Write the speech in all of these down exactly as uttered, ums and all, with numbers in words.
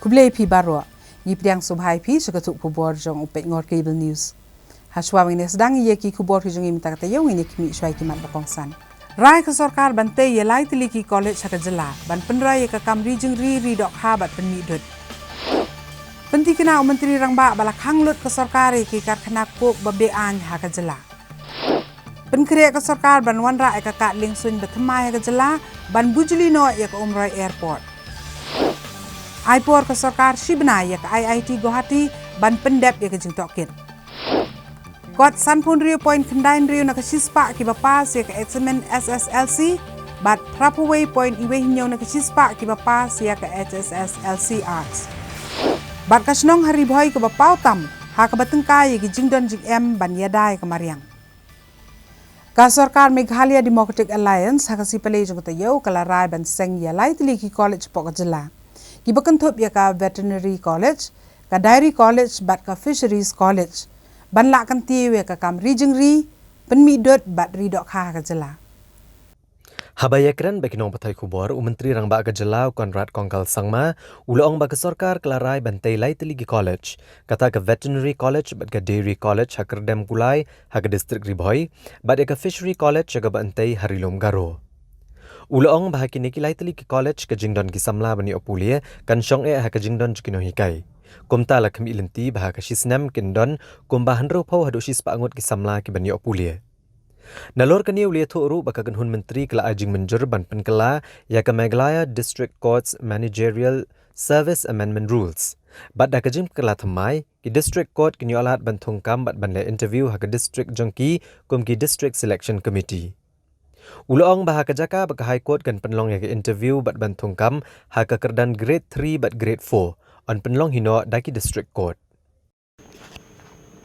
Khublei phi baroh. Ngi pdiang sngewbha ïa phi sha ka khubor jong u Peit Ngor Cable News. Hashwa ba ngin ïa sdang ïa ki khubor ki jong ngi mynta ka taïew, ngin ïa khmih shuwa ïa ki mat ba kongsan. Rai ka sorkar ban tei ïa lai tylli ki college ha ka jylla, ban pynrai ïa ka kam ri jingri, ri dohkha bad pynmih dud. Pynthikna u Myntri Rangbah ba la khang lut ka sorkar ïa ki karkhana coke ba be-aiñ ha ka jylla. Pynkhreh ka sorkar ban wanrah ïa ka kad liengsuiñ ba thymmai ha ka jylla, ban bujli noh ïa ka Umroi Airport. Ai por ka sorkar shi bnai ïa ka I I T Guwahati ban pyndep ïa ka jingtohkit. Kot sanphew hynriew point khyndai hynriew na ka shispah kiba pass ïa ka eksamin S S L C, bad phraphew wei point wei hynñiew na ka shispah kiba pass ïa ka H S S L C Arts. Bad ka shnong ha Ri Bhoi kaba paw tam ha kaba tyngkai ïa ki jingdon jingem ban ïada ïa ka mariang. Ka sorkar Meghalaya Democratic Alliance ha ka sngi Palei jong ka taïew ka la rai ban seng ïa lai tylli ki college hapoh ka jylla, kiba kynthup ïa ka Veterinary College, ka Dairy College bad ka Fisheries College, ban lah kyntiew ïa ka kam ri jingri, pynmih dud bad ri dohkha ha ka jylla. Haba ïakren bad ki nongpathai khubor, u Myntri Rangbah ka jylla u Conrad Kongkal Sangma u la ong ba ka sorkar ka la rai ban tei lai tylli ki college, kata ka Veterinary College bad ka Dairy College ha Kyrdemkulai ha ka district Ri Bhoi, bad ïa ka Fishery College ha kaba Nongtei ha Ri Lum Garo. U la ong ba ha kine ki lai tylli ki college ka jingdon ki samla ban ïoh pule kan shong eh ha ka jingdon jong ki nonghikai. Kumta la khmih lynti ba ha ka shi snem kin don kumba hynriewphew haduh shispah ngut ki samla kiban ïoh pule. Nalor kane u la ïathuh ruh ba ka kynhun myntri ka la ai jingmynjur ban pynkylla ïa ka Meghalaya District Courts Managerial Service Amendment Rules. Bad da ka jingpynkylla thymmai, ki District Court kin ïoh lad ban thungkam bad ban leh interview ha ka district jong ki kum ki District Selection Committee. U la ong ba ha ka jaka ba ka High Court kan pynlong ïa ka interview bad ban thungkam ha ka kyrdan Grade three bad Grade four, yn pynlong hi noh da ki District Court.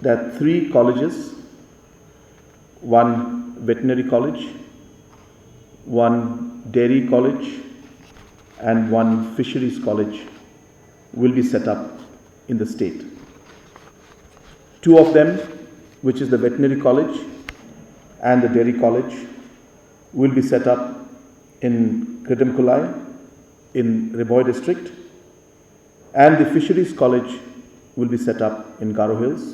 There are three colleges, one veterinary college, one dairy college, and one fisheries college will be set up in the state. Two of them, which is the veterinary college and the dairy college, will be set up in Kyrdemkulai in Ri Bhoi district, and the Fisheries College will be set up in Garo Hills.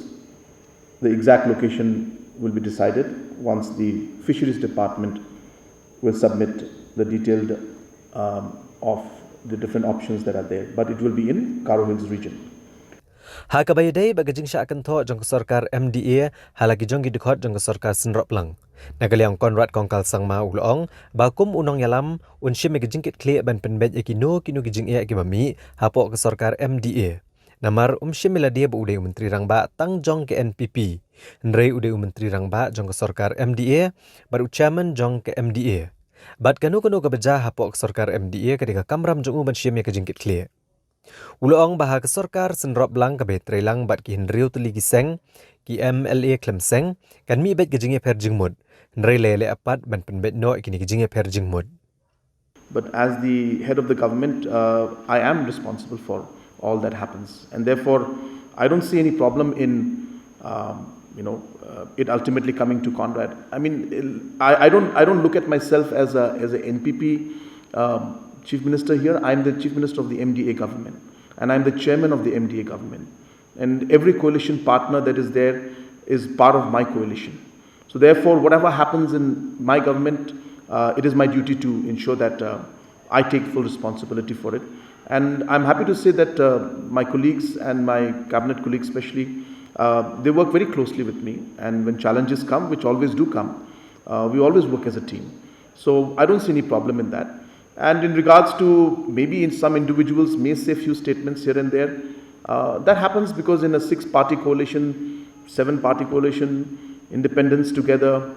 The exact location will be decided once the Fisheries Department will submit the detailed, um, of the different options that are there, but it will be in Garo Hills region. Ha kaba ïadei bad ka jingshah kynthoh jong ka sorkar M D A ha la ki jong ki dkhot jong ka sorkar synroplang, na ka liang Conrad Kongkal Sangma u la ong ba kum u nongïalam un shim ïa ka jingkitkhlieh ban pynbeit ïa kino kino ki jingeh kiba mih hapoh ka sorkar M D A. Namar um shim ïa lade ba u dei u Myntri Rangbah tang jong ka N P P, hynrei u dei u Myntri Rangbah jong ka sorkar M D A bad u Chairman jong ka M D A. Bad kano kano kaba jia hapoh ka sorkar M D A ka dei ka kamram jong u ban shim ïa ka jingkitkhlieh. U la ong ba ha ka sorkar synroplang kaba ïatreilang bad ki hynriew tylli ki seng, ki M L A khlem seng, kan mih beit ka jingïapher jingmut, hynrei la ïaleh pat ban pynbeit noh ïa kine ki jingïapher jingmut. But as the head of the government, uh, I am responsible for all that happens, and therefore I don't see any problem in, um, you know, uh, it ultimately coming to Conrad. I mean, I, I don't, I don't look at myself as a, as a N P P, um, chief minister here. I'm the chief minister of the M D A government, and I'm the chairman of the M D A government. And every coalition partner that is there is part of my coalition. So therefore, whatever happens in my government, uh, it is my duty to ensure that, uh, I take full responsibility for it. And I'm happy to say that, uh, my colleagues and my cabinet colleagues especially, uh, they work very closely with me. And when challenges come, which always do come, uh, we always work as a team. So I don't see any problem in that. And in regards to maybe in some individuals may say few statements here and there, uh, that happens because in a six-party coalition, seven-party coalition, independents together,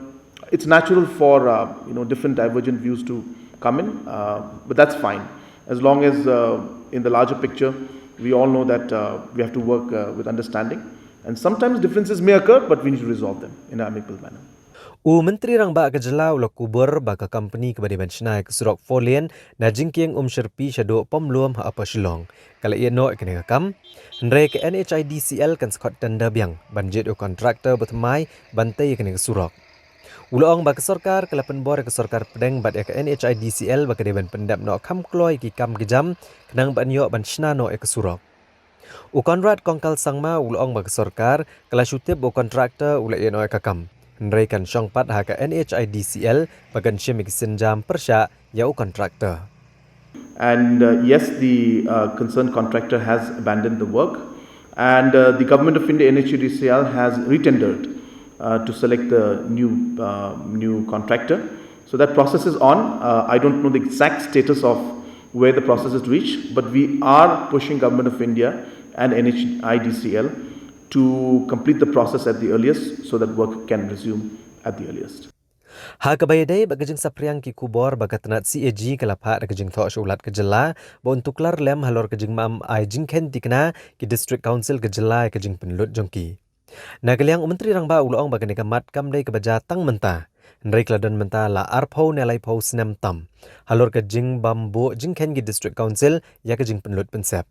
it's natural for, uh, you know, different divergent views to come in, uh, but that's fine. As long as, uh, in the larger picture, we all know that, uh, we have to work, uh, with understanding. And sometimes differences may occur, but we need to resolve them in an amicable manner. U Myntri Rangbah ka jylla u la kubur ba ka company kaba dei ban shna ïa ka surok four lane na Jingkieng Umshyrpi shaduh Pomlum ha Upper Shillong ka la ïeh noh ïa kane ka kam, hynrei ka N H I D C L kan sa khot tender biang ban jied ïa u contractor ba thymmai ban tei ïa kane ka surok. U la ong ba ka sorkar ka la pynbor ïa ka sorkar pdeng bad ïa ka N H I D C L ba ka dei ban pyndep noh kham kloi ki kam ki jam khnang ban ïoh ban shna noh ïa ka surok. U Conrad Kongkal Sangma u la ong ba ka sorkar ka la shu tip ba u kontraktor u la ïeh noh ïa ka kam, hynrei kan shong pat ha ka N H I D C L ba kan shim ïa ki sienjam pyrshah ïa u kontraktor. And uh, yes, the uh, concerned contractor has abandoned the work, and uh, the Government of India N H I D C L has retendered uh, to select the new uh, new contractor. So that process is on. Uh, I don't know the exact status of where the process is reached, but we are pushing Government of India and N H I D C L to complete the process at the earliest so that work can resume at the earliest. Ha kaba ïadei bad ka jingsaphriang ki khubor ba ka tnat C A G ka la phah da ka jingthoh sha u Lat ka jylla ba un tuklar lem halor ka jingmam ai jingkheiñ thikna ki District Council ka jylla ïa ka jingpynlut jong ki. Na ka liang u Myntri Rangbah u la ong ba kane ka mat kam dei kaba jia tang mynta, hynrei ka la don mynta la arphew ne laiphew snem tam halor ka jingbym buh jingkheiñ ki District Council ïa ka jingpynlut pynsep.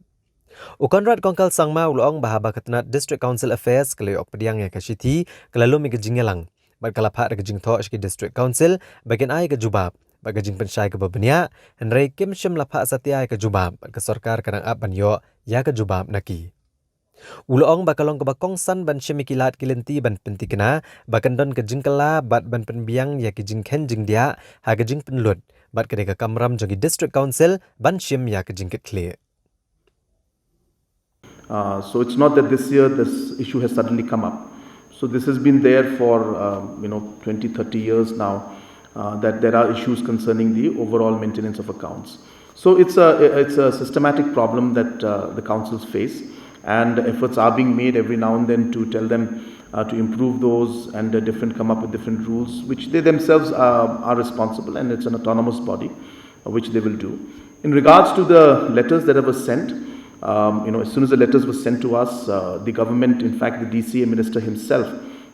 U Conrad Kongkal Sangma u la ong ba haba ka tnat District Council Affairs ka la ïoh pdiang ïa ka shithi ka la lum ïa ka jingïalang bad ka la phah da ka jingthoh sha ki District Council ba kin ai ka jubab bad ka jingpynshai kaba bniah, hynrei kim shym la phah satia ïa ka jubab bad ka sorkar ka dang ap ban ïoh ïa ka jubab na ki. U la ong ba ka long kaba kongsan ban shim ïa ki lad ki lynti ban pynthikna ba kan don ka jingkylla bad ban pynbiang ïa ki jingkheiñ jingdiah ha ka jingpynlut, bad ka dei ka kamram jong ki District Council ban shim ïa ka jingkitkhlieh. Uh, so it's not that this year this issue has suddenly come up. So this has been there for uh, you know twenty, thirty years now, uh, that there are issues concerning the overall maintenance of accounts. So it's a it's a systematic problem that uh, the councils face, and efforts are being made every now and then to tell them uh, to improve those and uh, different come up with different rules which they themselves uh, are responsible, and it's an autonomous body uh, which they will do. In regards to the letters that were sent, um, you know, as soon as the letters were sent to us, uh, the government, in fact, the D C A minister himself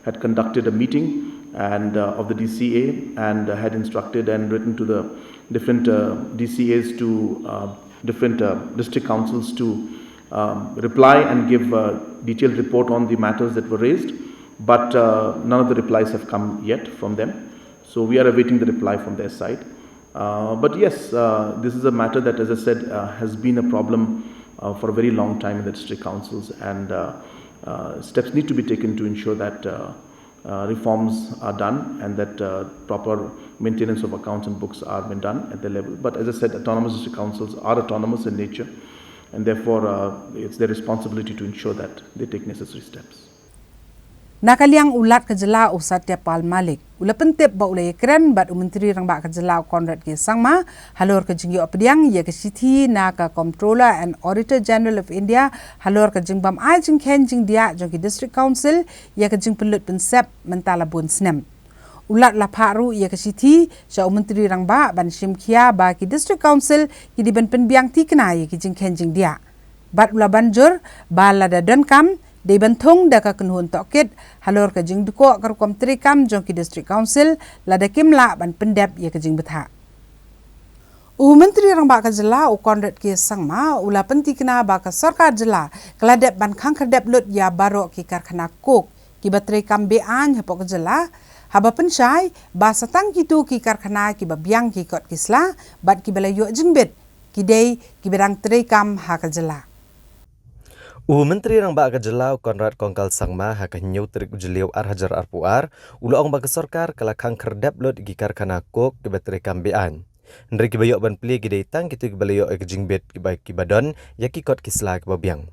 had conducted a meeting and uh, of the D C A and uh, had instructed and written to the different uh, D C As to uh, different uh, district councils to um, reply and give a detailed report on the matters that were raised. But uh, none of the replies have come yet from them. So we are awaiting the reply from their side. Uh, but yes, uh, this is a matter that, as I said, uh, has been a problem uh, for a very long time in the district councils, and uh, uh, steps need to be taken to ensure that uh, uh, reforms are done and that uh, proper maintenance of accounts and books are being done at the level. But as I said, autonomous district councils are autonomous in nature, and therefore uh, it's their responsibility to ensure that they take necessary steps. Na ka liang u Lat ka jylla u Satya Pal Malik u la pyntip ba u la ïakren bad u Myntri Rangbah ka jylla u Conrad K Sangma halor ka jingïoh pdiang ïa ka shithi na ka Comptroller and Auditor General of India halor ka jingbym ai jingkheiñ jingdiah jong ki District Council ïa ka jingpynlut pynsep mynta la bun snem. U Lat la phah ruh ïa ka shithi sha u Myntri Rangbah ban shim khia ba ki District Council ki dei ban pynbiang thikna ïa ki jingkheiñ jingdiah. Bad u la ban jur ba lada don kam dei ban thung da ka kynhun tohkit halor ka jingdkoh ka rukom treikam jong ki District Council lada kim lah ban pyndep ïa ka jingbthah. U Myntri Rangbah ka jylla u Conrad K Sangma u la pynthikna ba ka sorkar jylla ka la dep ban khang khyrdep lut ïa baroh ki karkhana coke kiba treikam be-aiñ hapoh ka jylla, haba pynshai ba sa tang kito ki karkhana kiba biang ki kot ki sla bad kiba la ïoh jingbit ki dei kiba dang treikam ha ka jylla. U Myntri Rangbah ka jylla u Conrad Kongkal Sangma ha ka hynñiew tarik u Jylliew ar hajar arphew ar u la ong ba ka sorkar ka la khang khyrdep lut ïa ki karkhana coke kiba treikam be-aiñ. Hynrei kiba ïoh ban plie ki dei tang kito kiba la ïoh ïa ka jingbit kiba kiba don ïa ki kot ki sla kiba biang.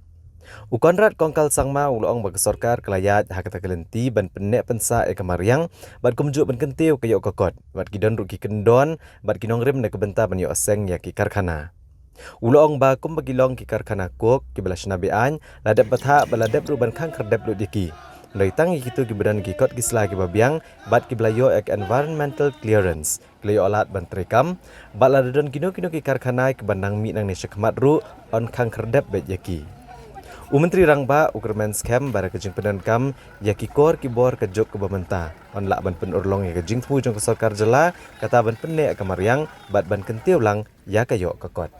U Conrad Kongkal Sangma u la ong ba ka sorkar ka la ïaid ha kata ka lynti ban pynneh pynsah ïa ka mariang bad kumjuh ban kyntiew ka ïoh ka kot bad ki don ruh ki kyndon bad ki nongrim na ka bynta ban ïoh seng ïa ki karkhana. U la ong ba kumba ki long ki karkhana coke kiba la shna be-aiñ la dep bthah bad la dep ruh ban khang khyrdep lut ïa ki. Hynrei tang ïa kito kiba don ki kot ki sla kiba biang bad kiba la ïoh ïa ka environmental clearance ki la ïoh lad ban treikam, bad lada don kino kino ki karkhana kiba nang mih nangne shakhmat ruh yn khang khyrdep beit ïa ki. U Myntri Rangbah u kyrmen skhem ba da ka jingpyndonkam ïa ki kor ki bor ka juk kaba mynta yn lah ban pynurlong ïa ka jingthmu jong ka sorkar jylla kata ban pynneh ïa ka mariang bad ban kyntiew lang ïa ka ïoh ka kot.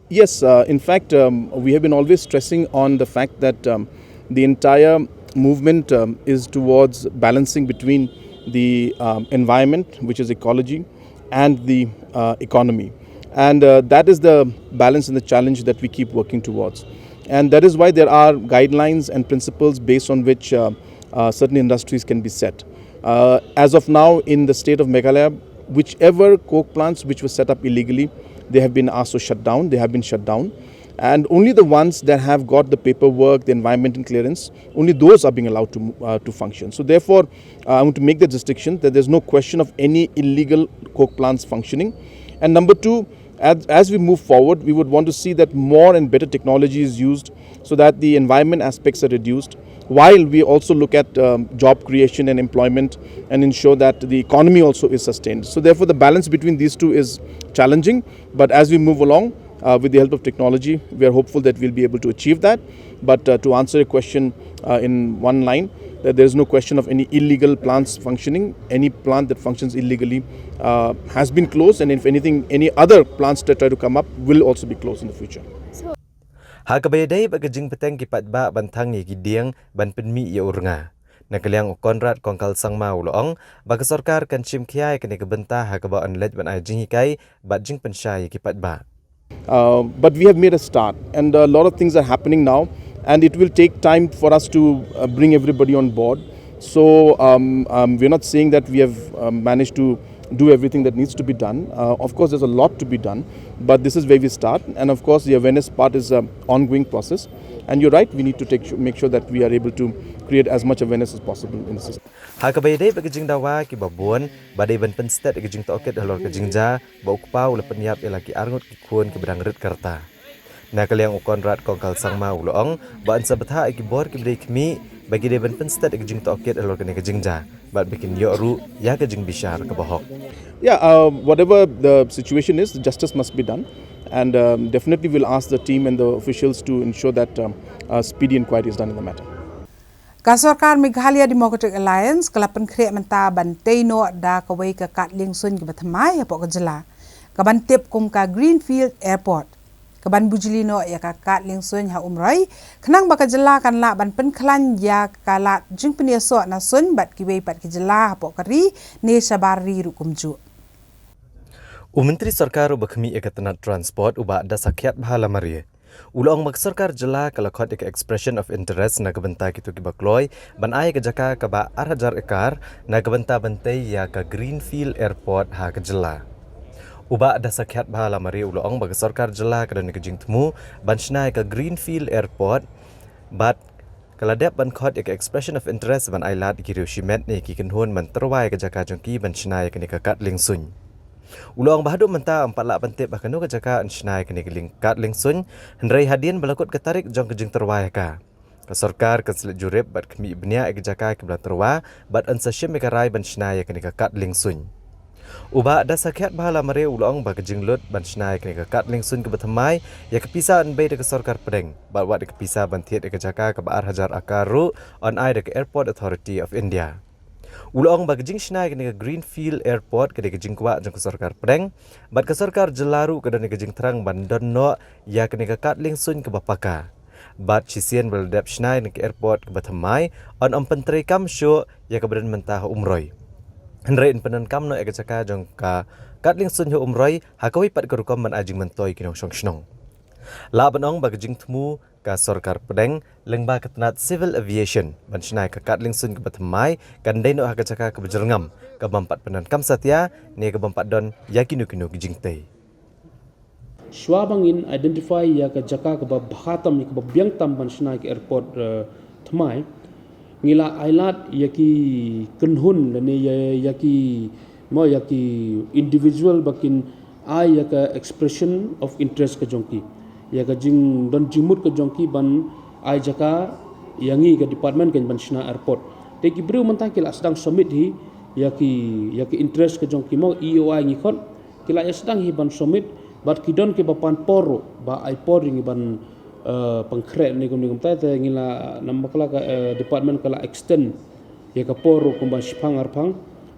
Yes, uh, in fact, um, we have been always stressing on the fact that um, the entire movement um, is towards balancing between the um, environment, which is ecology, and the uh, economy. And uh, that is the balance and the challenge that we keep working towards. And that is why there are guidelines and principles based on which uh, uh, certain industries can be set. Uh, as of now, in the state of Meghalaya, whichever coke plants which were set up illegally, they have been asked to shut down. They have been shut down. And only the ones that have got the paperwork, the environmental clearance, only those are being allowed to, uh, to function. So therefore, uh, I want to make the distinction that there's no question of any illegal coke plants functioning. And number two, as, as we move forward, we would want to see that more and better technology is used so that the environment aspects are reduced, while we also look at um, job creation and employment and ensure that the economy also is sustained. So therefore, the balance between these two is challenging, but as we move along, uh, with the help of technology, we are hopeful that we'll be able to achieve that. But uh, to answer your question uh, in one line, that there is no question of any illegal plants functioning. Any plant that functions illegally uh, has been closed, and if anything, any other plants that try to come up will also be closed in the future. Ha kaba ïadei bad ka jingpynteng ki paidbah ban thang ïa ki dieng ban pynmih ïa u rnga, na ka liang u Conrad Kongkal Sangma u la ong ba ka sorkar kan shim khia ïa kane ka bynta ha kaba yn leit ban ai jinghikai bad jingpynshai ïa ki paidbah. Uh, but we have made a start, and a lot of things are happening now, and it will take time for us to uh, bring everybody on board. So um, um, we're not saying that we have uh, managed to do everything that needs to be done. Uh, of course, there's a lot to be done, but this is where we start. And of course, the awareness part is an ongoing process. And you're right, we need to take, make sure that we are able to create as much awareness as possible in the system. Ha kaba ïadei bad ka jingdawa kiba bun ba dei ban pynstet ïa ka jingtohkit halor ka jingjia, ba u kpa u la pynïap ïa la ki arngut ki khun kiba dang rit ka rta. Na ka liang u Conrad Kongkal Sangma u la ong ba yn sa bthah ïa ki bor kiba dei khmih ba ki dei ban pynstet ïa ka jingtohkit halor kane ka jingjia bad ba kin ïoh ruh ïa ka jingbishar kaba hok. Yeah, uh, whatever the situation is, justice must be done, and um, definitely we'll ask the team and the officials to ensure that um, a speedy inquiry is done in the matter. Ka sorkar Meghalaya Democratic Alliance ka la pynkhreh mynta ban tei noh da kawei ka kad liengsuiñ kaba thymmai hapoh ka jylla, kaban tip kum ka Greenfield Airport, kaban bujli noh ïa ka kad liengsuiñ ha Umroi, khnang ba ka jylla kan lah ban pynkhlaiñ ïa ka lad jingpynïasoh na suiñ bad kiwei pat ki jylla hapoh ka ri ne shabar ri ruh kumjuh. U Myntri Sorkar uba khmih ïa ka tnat Transport, u Bah Dasakhiatbha Lamare, u la ong ba ka sorkar jylla ka la khot ïa ka Expression of Interest na ka bynta kito kiba kloi ban ai ïa ka jaka kaba ar hajar ekar na ka bynta ban tei ïa ka Greenfield Airport ha ka jylla. U Bah Dasakhiatbha Lamare u la ong ba ka sorkar jylla ka don ïa ka jingthmu ban shna ïa ka Greenfield Airport bad ka la dep ban khot ïa ka Expression of Interest ban ai lad ïa ki riew shimet ne ki kynhun ban tyrwa ïa ka jaka jong ki ban shna ïa kane ka kad liengsuiñ. U la ong ba haduh mynta ym pat lah ban tip ha kano ka jaka yn shna ïa kane ka lieng kad liengsuiñ, hynrei hadien ba la kut ka tarik jong ka jingtyrwa ïa ka, ka sorkar kan sa leit jurip bad khmih bniah ïa ka jaka kiba la tyrwa bad yn sa shim ïa ka rai ban shna ïa kane ka kad liengsuiñ. U Bah Dasakhiatbha Lamare u la ong ba ka jinglut ban shna ïa kane ka kad liengsuiñ kaba thymmai, ïa ka pisa yn bei da ka sorkar pdeng bad wat ïa ka pisa ban thied ïa ka jaka kaba ar hajar akar ruh yn ai da ka Airport Authority of India. U la ong ba ka jingshna ïa kane ka Greenfield Airport ka dei ka jingkwah jong ka sorkar pdeng bad ka sorkar jylla ruh ka don ïa ka jingthrang ban don noh ïa kane ka kad liengsuiñ kaba paka. Bad shisien ba la dep shna ïa kane ka airport kaba thymmai, yn ym pyntreikam shuh ïa kaba don mynta ha Umroi, hynrei yn pyndonkam noh ïa ka jaka jong ka kad liengsuiñ ha Umroi ha kawei pat ka rukom ban ai jingmyntoi ïa ki nongshong shnong. Lah ban ong ba ka jingthmu ka sorkar pdeng lyngba ka tnat Civil Aviation ban shna ïa ka kad liengsuiñ kaba thymmai kan dei noh ha ka jaka kaba jyrngam, kaba ym pat pyndonkam satia ne kaba ym pat don ïa kino kino ki jingtei. Shuwa ba ngin identify ïa ka jaka kaba bha tam, ïa kaba biang tam ban shna ïa ka airport, eh, thymmai, ngi la ai lad ïa ki kynhun lane ïa, ïa ki, mo, ïa ki individual ba kin ai ïa ka expression of interest ka jong ki, ïa ka jingdon jingmut ka jong ki ban ai jaka ïa ngi ka department kan ban shna airport. Te ki briew mynta ki la sdang submit hi ïa ki, ïa ki interest ka jong ki, mo, E O I ngi khot, ki la ïa sdang hi ban submit, bad ki don kiba pan por ruh ba ai por ïa ngi ban, eh, pynkhreh ne kumne kumtai. Te ngi la, namar ba ka, eh, department ka la extend ïa ka por ruh kumba shiphang arphang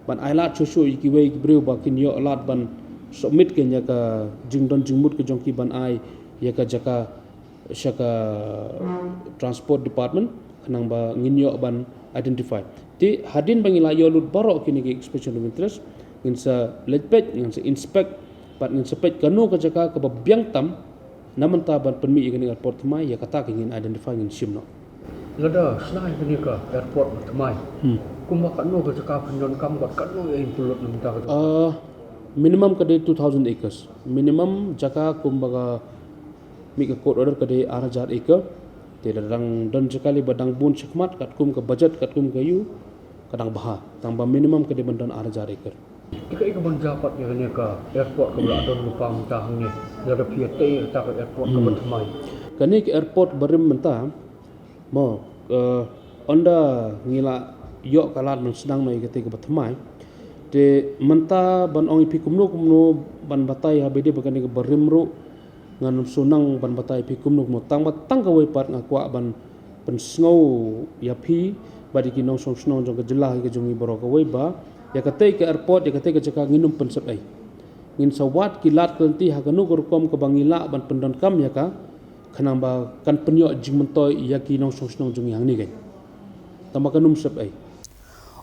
ban ai lad shuh shuh ïa kiwei ki briew ba kin ïoh lad ban submit kein ïa ka jingdon jingmut ka jong ki ban ai ïa ka jaka sha ka transport department, khnang ba ngin ïoh ban identify. Te hadien ba ngi la ïoh lut baroh kine ki expression of interest, ngin sa leit peit, ngin sa inspect, bad ngin sa peit kano ka jaka kaba biang tam na mynta ban pynmih ïa kane ka airport thymmai, ïa kata ka ngin identify, ngin shim noh. Lada shna ïa kane ka airport ba thymmai, hmm, kumba katno ka jaka pyndonkam bad katno ïa ngin pynlut na mynta ka jaka? Ah, minimum ka dei two thousand acres. Minimum jaka kumba ka mih ka court order ka dei ar hajar acre. Te lada dang don jaka lei ba dang bun shakhmat katkum ka budget, katkum ka ïoh, ka dang bha. Tang ba minimum ka dei ban don ar hajar acre. Te kaei kaban jia pat ïa kane ka airport kaba la don lypa mynta hangne, lada phi ïatei ïa kata ka airport kaba, hmm, thymmai? Kane ka airport barim mynta, mo, eh, ynda ngi la ïoh ka lad ban sdang noh ïa kata kaba thymmai. Te mynta ban ong ïa phi kumno kumno ban batai ha ba dei ba kane ka barim ruh, ngan ym shu nang ban batai ïa phi kumno kumno, tang ba tang kawei pat nga kwah ban pynsngew ïa phi bad ïa ki nongshong shnong jong ka jylla, ïa ka jong ngi baroh kawei ba ïa katei ka airport, ïa katei ka jaka ngin ym pynsep ei. Ngin sa wad ki lad ki lynti ha kano ka rukom kaba ngi lah ban pyndonkam ïa ka, khnang ba kan pynïoh jingmyntoi ïa ki nongshong shnong jong ngi hangne keiñ. Tang ba kan ym sep ei.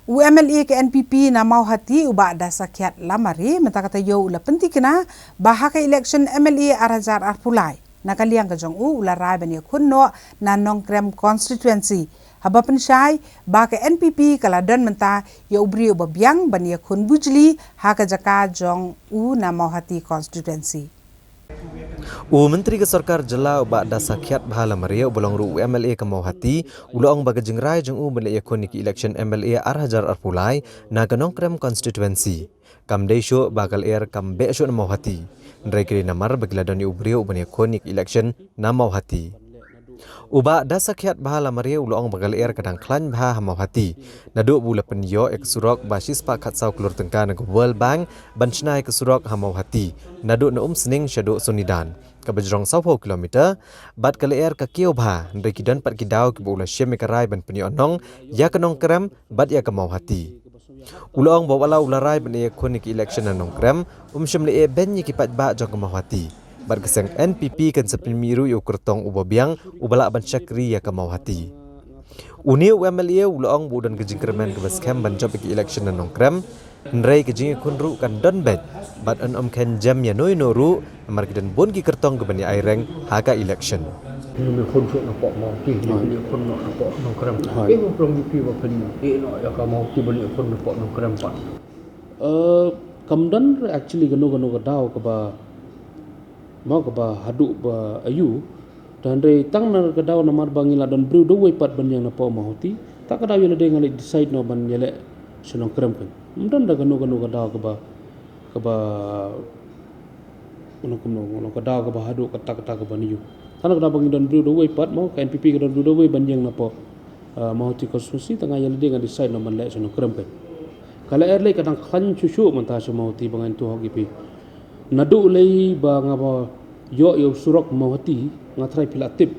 U MLA ka NPP na Mawhati, u Bah Dasakhiat Lamare, mynta ka taïew u la pynthikna ba ha ka election MLA ar hajar arphew lai, na ka liang ka jong u, u la rai ban ïakhun noh na Nongkrem constituency, haba pynshai ba ka NPP ka la don mynta ïa u briew uba biang ban ïakhun bujli ha ka jaka jong u na Mawhati constituency. U Myntri ka Sorkar Jylla, u Bah Dasakhiatbha Lamare, uba long ruh u MLA ka Mawhati, u la ong ba ka jingrai jong u ban leit ïakhun ïa ka election MLA ar hajar arphew lai na ka Nongkrem constituency, kam dei shuh ba ka lyer kam beh shuh na Mawhati. Hynrei ka dei namar ba ki la don ïa u briew uban ïakhun ïa ka election na Mawhati. U Bah Dasakhiatbha Lamare u la ong ba ka lyer ka dang khlaiñ bha ha Mawhati, naduh ba u la pynïoh ïa ka surok ba shispah khatsaw klur tyngka na ka World Bank ban shna ïa ka surok ha Mawhati, naduh na Umsning shaduh Sonidan, kaba jrong sawphew kilometer, bad ka lyer ka kiew bha, hynrei ki don pat ki daw kiba u la shim ïa ka rai ban pynïohnong ïa ka Nongkrem bad ïa ka Mawhati. U la ong ba wat la u la rai ban ïakhun ïa ka election na Nongkrem, um shym leh beiñ ïa ki paidbah jong ka Mawhati. Bad ka seng NPP kan sa pynmih ruh ïa u kyrtong uba biang, uba lah ban shakri ïa ka Mawhati. Une u MLA u la ong ba u don ka jingkyrmen kaba skhem ban jop ïa ka election na Nongkrem, hynrei ka jingïakhun ruh kan don beit, bad yn ym kheiñ jem ïano ïano ruh, namar ki don bun ki kyrtong kiban ïa aireng ha ka election. Ngim ïakhun shuh na poh Mawhati, ngim ïakhun noh na poh Nongkrem. Hooid. Kaei ba pynlong ïa phi ba phin ïeh noh ïa ka Mawhati ban ïakhun na poh Nongkrem pat? Eh, kam don actually kano kano ka daw kaba, mo, kaba haduh ba aiu. Te hynrei tang na ka daw namar ba ngi la don briew da uwei pat ban ïeng na poh Mawhati, ta ka daw ïa lade nga leit decide noh ban ïaleh sha Nongkrem keiñ. Ym don da kano kano ka daw kaba, kaba, kano kano, kano ka daw kaba haduh katta katta kaba aiu. Tang na ka daw ba ngi don briew da uwei pat, mo, ka NPP ka don briew da uwei ban ïeng na poh, ah, Mawhati constituency, te nga ïa lade nga decide noh ban leh sha Nongkrem keiñ. Ka lyer lei ka dang khlaiñ shuh shuh mynta sha Mawhati ba ngan ïathuh hok ïa phi. Naduh lei ba nga ba ïoh ïa u surok Mawhati, nga tharai phi la tip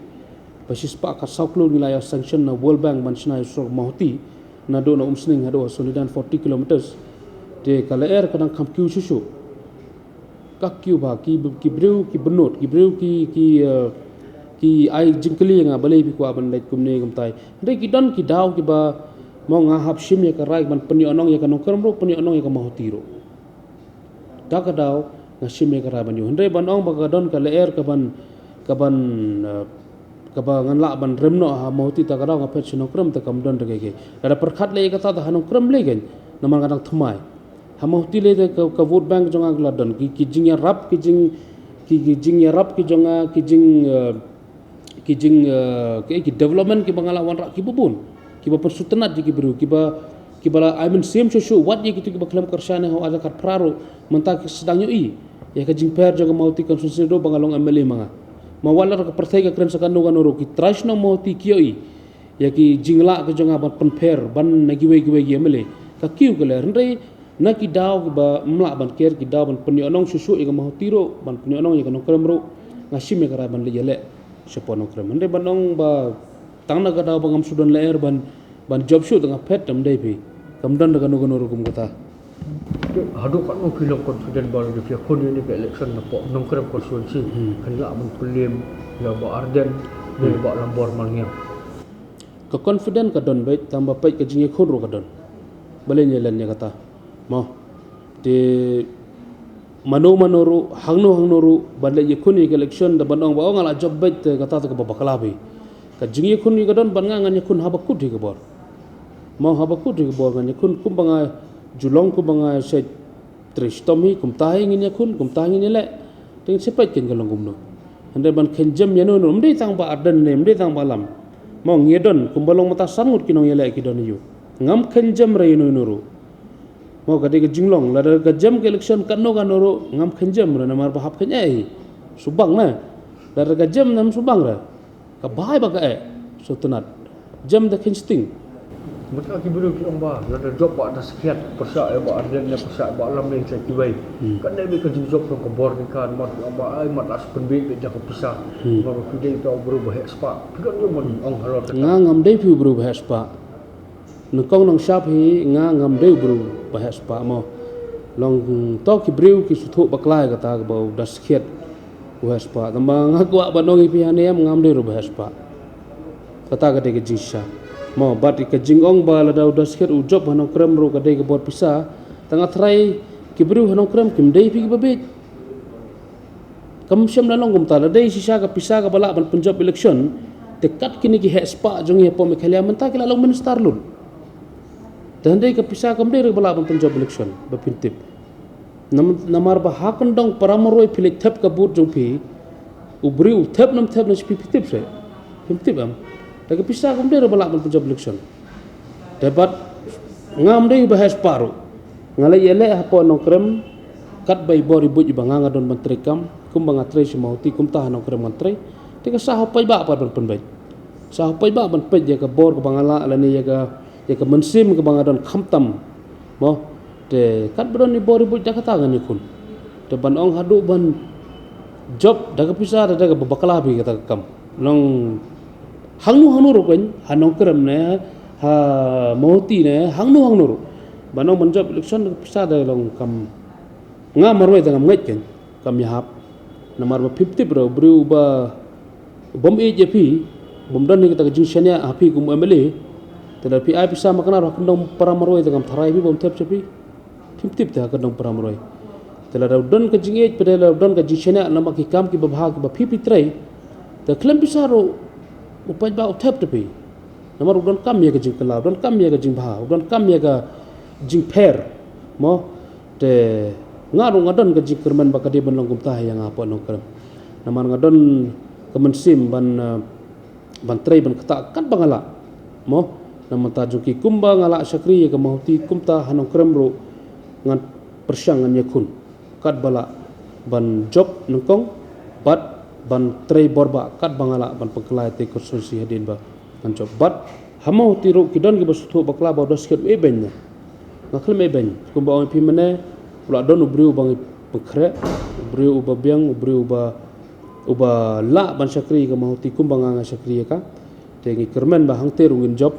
ba shispah khatsaw klur ngi la ïa sanction na World Bank ban shna ïa u surok Mawhati, naduh na Umsning haduh ha Sonidan, forty kilometers. Te ka lyer ka dang kham kiew shuh shuh. Ka kiew bha, ki, ki briew ki bynnud, ki briew ki, ki, eh, ki ai jingkylli ïa nga balei phi kwah ban leit kumne kumtai. Hynrei ki don ki daw kiba, mo, nga hap shim ïa ka rai ban pynïohnong ïa ka Nongkrem ruh, pynïohnong ïa ka Mawhati ruh. Ta ka daw nga shim ïa ka rai ban ïoh. Hynrei ban ong ba ka don ka lyer kaban, kaban, eh, kaba ngan lah ban rem noh ha Mawhati, ta ka daw nga phet sha Nongkrem, te kam don da kaei kaei. Lada pyrkhat lei ïa kata, te ha Nongkrem lei keiñ, namar nga dang thymmai. Ha Mawhati lei te ka, ka vote bank jong nga ka la don. Ki, ki jingïarap, ki jing, ki, ki jingïarap ki jong nga, ki jing, eh, ki jing, eh, ki, ki development kiba nga la wanrah kiba bun, kiba pynsutnat ïa ki briew, kiba, kiba la ai mynsiem shuh shuh, wat ïa kito kiba khlem kyrshan ha u ar hajar khatphra ruh, mynta ki sdang ïohi ïa ka jingpher jong ka Mawhati constituency ruh ba nga long MLA ma nga. Ma wat la ka pyrthei ka kren sa kano kano ruh, ki trai shnong Mawhati ki ïohi ïa ki jinglah ki jong nga ban pynpher ban na kiwei kiwei ki MLA. Ka kiew ka lyer, hynrei na ki daw kiba ym lah ban ker, ki daw ban pynïohnong shuh shuh ïa ka Mawhati ruh, ban pynïohnong ïa ka Nongkrem ruh, nga shim ïa ka rai ban leit ïaleh sha poh Nongkrem. Hynrei ban ong ba tang na ka daw ba ngam shu don lyer ban, ban jop shuh, te nga phet, ym dei phi. Kam don da kano kano ruh kum kata. Haduh katno phi long confident ba lada phi ïakhun ïa kane ka election na poh Nongkrem constituency, hmm, phin lah ban pynlem ïa Bah Ardent ne, hmm, Bah Lambor Malngiang? Ka confident ka don beit, tang ba peit ka jingïakhun ruh ka don. Balei ngin len ïa kata? Mo. Te mano mano ruh, hangno hangno ruh, ban leit ïakhun ïa ka election da ban ong ba, oh, nga la jop beit, te kata te kaba bakla bha. Ka jingïakhun ka don, ban nga ngan ïakhun haba kut hi ka bor. Mo, haba kut hi ka bor ngan ïakhun, kumba nga ju long, kumba nga shu trei shitom hi, kumta hi ngin ïakhun, kumta hi ngin ïaleh. Te ngin sa peit kein ka long kumno. Hynrei ban kynjem ïano ïano, ym dei tang Bah Ardent ne, ym dei tang Bah Lam. Mo, ngi don, kumba long mynta san ngut ki nongïaleh ki don ïa u. Ngam kynjem re ïano ïano ruh. Mo, ka dei ka jinglong, lada ka jem ka election katno katno ruh, ngam kynjem re namar ba hap kynjem hi. Shu bang ne. Lada ka jem nam shu bang re. Ka bai ba ka eh, sngewtynnat. Jem da khein sting. Mynta ki briew ki ong ba, lada jop Bah Daskhiat, pyrshah ïa Bah Ardent ne pyrshah Bah Lam ne sa kiwei. Hmm. Kan dei beit ka jingjop ka bor ki kan, mat ong ba, ai, mat la sa pynbeit beit da ka pisa. Hmm. Namar ba phi dei uta u briew ba heh spah. Phi kan ïoh ban ong halor kata. Nga ngam dei phi u briew ba heh spah. Nyngkong nyngshap hi nga ngam dei u briew ba heh spah mo. Long to ki briew ki sngewthuh bakla ïa kata kaba u Daskhiat u heh spah. Tangba nga kwah ban ong ïa phi hangne em, ngam dei ruh ba heh spah. Kata ka dei ka jingshisha. Mo, bad ka jingong ba lada u Daskhiat u jop ha Nongkrem ruh ka dei ka bor pisa. Tang nga tharai ki briew ha Nongkrem kim dei phi kiba bieit. Kam shym la long kumta, lada dei shisha ka pisa kaba lah ban pynjop election, te kat kine ki heh spah jong ngi hapoh Meghalaya mynta ki la long minister lut. Te hynrei ka pisa kam dei re ba lah ban pynjop election, ba phin tip. Nam-, namar ba ha kyndong para marwei phi leit thep ka booth jong phi, u briew u thep nam thep na shi phi, phi tip se. Phim tip em. Te ka pisa kam dei re ba lah ban pynjop election. Te bad ngam dei ba heh spah ruh. Nga la ïaleh hapoh Nongkrem katba i bor i buit iba nga nga don ban trei kam, kumba nga trei sha Mawhati kumta ha Nongkrem ngan trei. Te ka sah u paidbah pat ban pynbeit. Sah u paidbah ban peit ïa ka bor kaba nga lah lane ïa ka, ïa ka mynsiem kaba nga don khamtam. Mo, te katba don i bor i buit da kata ngan ïakhun. Te ban ong haduh ban jop da ka pisa da, da kaba bakla bha kata ka kam. Long hangno hangno ruh kein, ha Nongkrem ne, ha Mawhati ne, hangno hangno ruh. Ban ong ban jop election da ka pisa da long kam, nga marwei da ngam ngeit kein, kam ïahap. Namar ba phim tip re u briew uba bym ïeit ïa phi, bym don hi kata ka jingshaniah ha phi kum u M L A. Te lada phi ai pisa makna ruh ha kyndong para marwei da ngam tharai phi, bym thep sha phi. Phim tip te ha kyndong para marwei. Te lada u don ka jingïeit, pat lada u don ka jingshaniah namar ki kam kiba bha kiba phi phi trei, te khlem pisa ruh u paidbah u thep te phi. Namar u donkam ïa ka jingkylla, u donkam ïa ka jingbha, u donkam ïa ka jingpher. Mo, te nga ruh nga don ka jingkyrmen ba ka dei ban long kumta ïa nga hapoh Nongkrem. Namar nga don ka mynsiem ban, eh, ban trei ban ktah katba nga lah. Mo, na bynta jong ki, kumba nga lah shakri ïa ka Mawhati kumta ha Nongkrem ruh ngan pyrshang ngan ïakhun katba lah ban jop nyngkong bad ban trei bor bah katba nga lah ban pynkylla ïa ka constituency hadien ba ngan jop. Bad ha Mawhati ruh ki don kiba sngewthuh bakla ba u Daskhiat u ïehbeiñ ne. Nga khlem ïehbeiñ, kumba ong ïa phi mynne, u la don u briew uba ngi pynkhreh, u briew uba biang, u briew uba, uba lah ban shakri ïa ka Mawhati kumba nga nga shakri ïa ka. Te ngi kyrmen ba hangtei ruh ngin jop.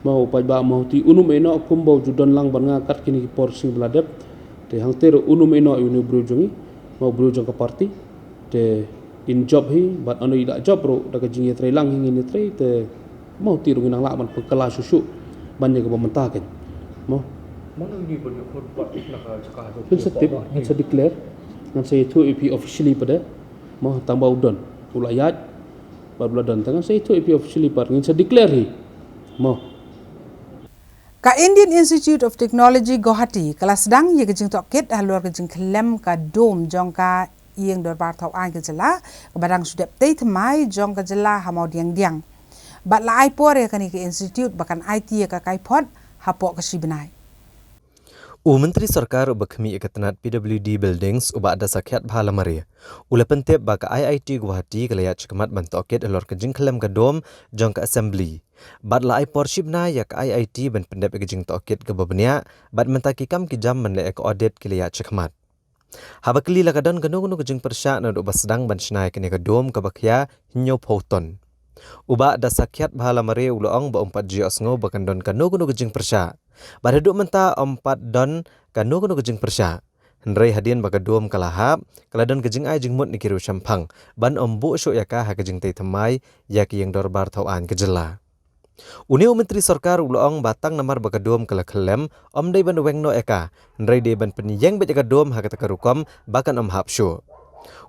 Mo, u paidbah Mawhati un ym ïehnoh kumba u ju don lang bad nga kat kine ki por shisien ba la dep. Te hangtei ruh un ym ïehnoh ïa une u briew jong ngi, mo, u briew jong ka party. Te in jop hi, bad ynda i la jop ruh, da ka jingïatreilang hi ngin ïatrei, te Mawhati ruh ngin nang lah ban pynkylla shuh shuh ban ïa kaba mynta kein. Mo. Mano ïa ngi ban ïakhun pat na ka jaka jong phi? Ngin sa tip, ngin sa declare, ngan sa ïathuh ïa phi officially pat de. Mo, tang ba u don, u la ïaid, bad u la don, te ngan sa ïathuh ïa phi officially pat, ngin sa declare hi. Mo. Ka Indian Institute of Technology Guwahati ka la sdang ïa ka jingtohkit halor ka jingkhlem ka dome jong ka ïing dorbar thaw aiñ ka jylla, kaba dang shu dep tei thymmai jong ka jylla ha Mawdiangdiang. Bad la ai por ïa kane ka institute ba kan aiti ïa ka kaiphod hapoh ka shi bnai. U Myntri Sorkar uba khmih ïa ka tnat P W D Buildings, u Bah Dasakhiatbha Lamare, u la pyntip ba ka I I T Guwahati ka la ïaid shakhmat ban tohkit halor ka jingkhlem ka dome jong ka Assembly. Bad la ai por shi bnai ïa ka I I T ban pyndep ïa ka jingtohkit kaba bniah, bad mynta ki kam ki jam ban leh ïa ka audit ki la ïaid shakhmat. Haba kylli la ka don kano kano ka jingpyrshah naduh ba sdang ban shna ïa kane ka dome kaba khia hynñiewphew ton, u Bah Dasakhiatbha Lamare u la ong ba um pat ju ïohsngew ba kan don kano kano ka jingpyrshah. Bad haduh mynta um pat don kano kano ka jingpyrshah. Hynrei hadien ba ka dome ka la hap, ka la don ka jingai jingmut na ki riewshemphang ban ym buh shuh ïa ka ha ka jingtei thymmai ïa ka ïing dorbar thaw aiñ ka jylla. Une u Myntri Sorkar u la ong ba tang namar ba ka dum ka la khyllem, ym dei ban weng noh ïa ka, hynrei dei ban pynïeng beit ïa ka dum ha kata ka rukom ba kan ym hap shuh.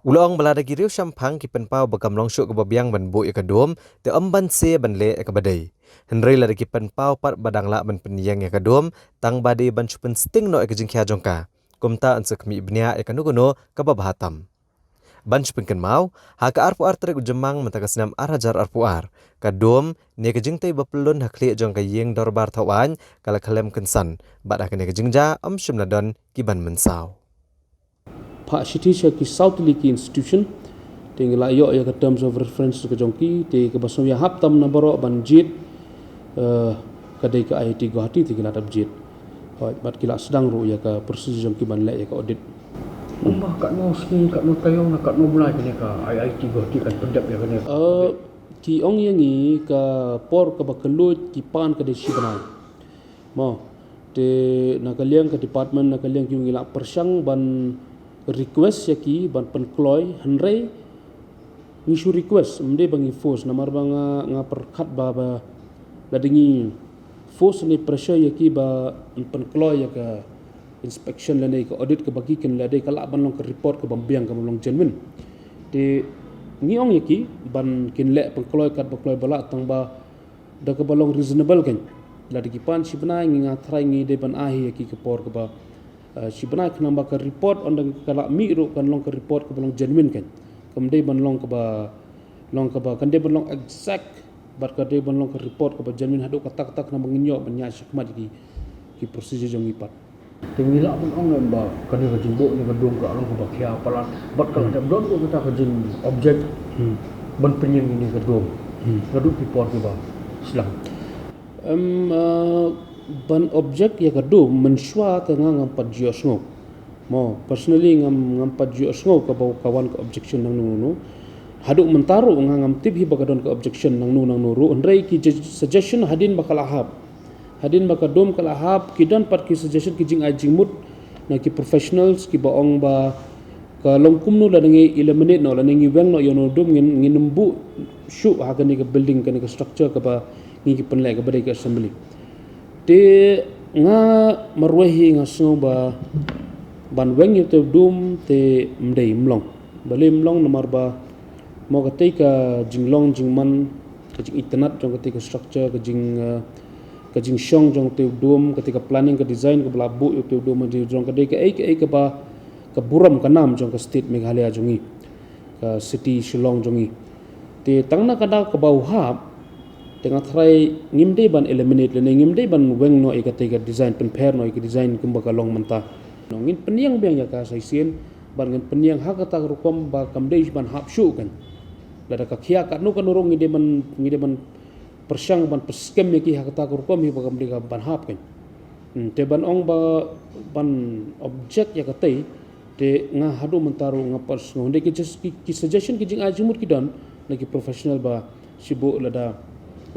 U la ong ba lada ki riew shemphang ki pynpaw ba kam long shuh kaba biang ban buh ïa ka dum, te ym ban se ban leh ïa kaba dei. Hynrei lada ki pynpaw pat ba dang lah ban pynïeng ïa ka dum, tang ba dei ban shu pynsting noh ïa ka jingkhia jong ka. Kumta yn sa khmih bniah ïa kano kano kaba bha tam. Ban shu pynkynmaw, ha ka arphew ar tarik u Jymmang mynta ka snem ar hajar arphew ar, ka dum ne ka jingtei ba pyllun ha khlieh jong ka ïing dorbar thawaiñ ka la khyllem kynsan, bad ha kane ka jingjia ym shym la don ki ban mynsaw. Phah shithi sha ki saw tylli ki institution, te ngi la ïoh ïa ka terms of reference ka jong ki, te kaba sngewbha hap tam na baroh ban jied, eh, ka dei ka I I T Guwahati, te ki la dep jied. Hooid, bad ki la sdang ruh ïa ka procedure jong ki ban leh ïa ka audit. Kumba katno sngi, katno taïew, na katno bnai kane ka I I T Guwahati kan pyndep ïa kane? Eh, ki ong ïa ngi ka por kaba kylluid ki pan ka dei shi bnai. Mo, te na ka liang ka department, na ka liang ki ong ngi la pyrshang ban request ïa ki ban pynkloi, hynrei ngi shu request, ym dei ba ngi force, namar ba nga, nga pyrkhat ba, ba lada ngi force ne pressure ïa ki ban pynkloi ïa ka inspection lane ka audit kaba ki kin leh, dei ka lah ban long ka report kaba biang, kaba long genuine. Te ngi ong ïa ki ban kin leh pynkloi katba kloi ba lah, tang ba da kaba long reasonable kan. Lada ki pan shi bnai, ngi, nga tharai ngi dei ban ai ïa ki ka por kaba, eh, shi bnai, khnang ba ka report ynda ka la mih ruh kan long ka report kaba long genuine kan. Kam dei ban long kaba, long kaba, kan dei ban long exact, bad ka dei ban long ka report kaba genuine haduh katta katta, khnang ba ngin ïoh ban ïaid shakhmat ïa ki, ki procedure jong ngi pat. Te ngi lah ban ong em ba kane ka jingbuh ïa ka dum ka long kaba khia palat, bad ka la dep don ruh kata ka jingobject ban pynïeng ïa kane ka dum naduh ki por kiba sdang? Em, eh, ban object ïa ka dum mynshuwa te nga ngam pat ju ïohsngew. Mo, personally ngam, ngam pat ju ïohsngew kaba ka wan ka objection nangno nangno. Haduh mynta ruh nga ngam tip hi ba ka don ka objection nangno nangno ruh. Hynrei ki je-, suggestion hadien ba ka la hap, hadien ba ka dum ka la hap, ki don pat ki suggestion, ki jingai jingmut na ki professionals kiba ong ba ka long kumno lada ngi eliminate noh, lada ngi weng noh ïa une u dum, ngin, ngin ym buh shuh ha kane ka building, kane ka structure kaba ngi ki pynleh, kaba dei ka assembly. Te nga marwei hi nga sngew ba ban weng ïa utei u dum te ym dei, ym long. Balei ym long? Namar ba mo katei ka jinglong jingman, ka jingitynnad jong katei ka structure, ka jing, eh, ka jingshong jong utei u dum, katei ka planning, ka design kaba la buh ïa utei u dum, jong ka dei kaei kaei kaba ka burom ka nam jong ka state Meghalaya jong ngi, ka city Shillong jong ngi. Te tang na ka daw kaba u hap, te nga tharai ngim dei ban eliminate lane ngim dei ban weng noh ïa katei ka design, pynpher noh ïa ka design kumba ka long mynta. Ngin pynïeng biang ïa ka sa shisien, bad ngin pynïeng ha kata ka rukom ba kam dei ban hap shuh kan. Lada ka khia katno katno ruh ngi dei ban, ngi dei ban pyrshang ban pynskhem ïa ki ha kata ka rukom hi ba kam dei ka ban hap kan. Hmm, te ban ong ba ban object ïa katei, te nga haduh mynta ruh nga pat sngew. Hynrei ki just ki, ki suggestion, ki jingai jingmut ki don na ki professional ba shu buh lada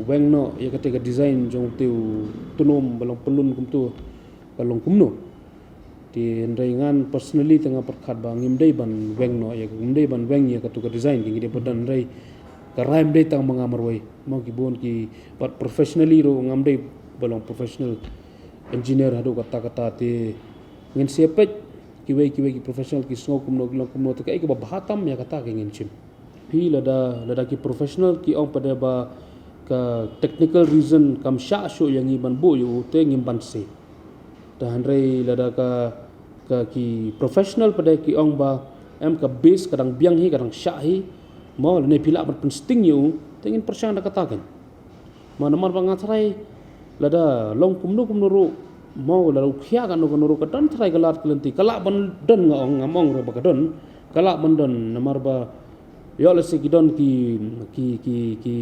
weng noh ïa katei ka design jong utei u tnum ba long pyllun kumto, ka long kumno. Te hynrei ngan personally te nga pyrkhat ba ngim dei ban weng noh ïa, ngim dei ban weng ïa kato ka design, te ngi dei ban don, hynrei ka rai ym dei tang ma nga marwei. Mo, ki bun ki, bad professionally ruh ngam dei ba long professional engineer haduh katta katta, te ngin sa peit kiwei kiwei ki professional ki sngew kumno, ki long kumno, te kaei kaba bha tam ïa kata ka ngin shim. Phi, lada, lada ki professional ki ong pat de ba ka technical reason kam shah shuh ïa ngi ban buh ïa u, te ngim ban se. Te hynrei lada ka, ka ki professional pat de ki ong ba em, ka base ka dang biang hi, ka dang shah hi, mo, lane phi lah ban pynsting ïa u, te ngin pyrshang da kata kan. Mo, namar ba nga tharai lada long kumno kumno ruh, mo, lada u khia kano kano ruh, ka don tharai ka lad ka lynti, ka lah ban don, nga ong, ngam ong ruh ba ka don, ka lah ban don, namar ba ïoh lehse ki don ki, ki, ki, ki,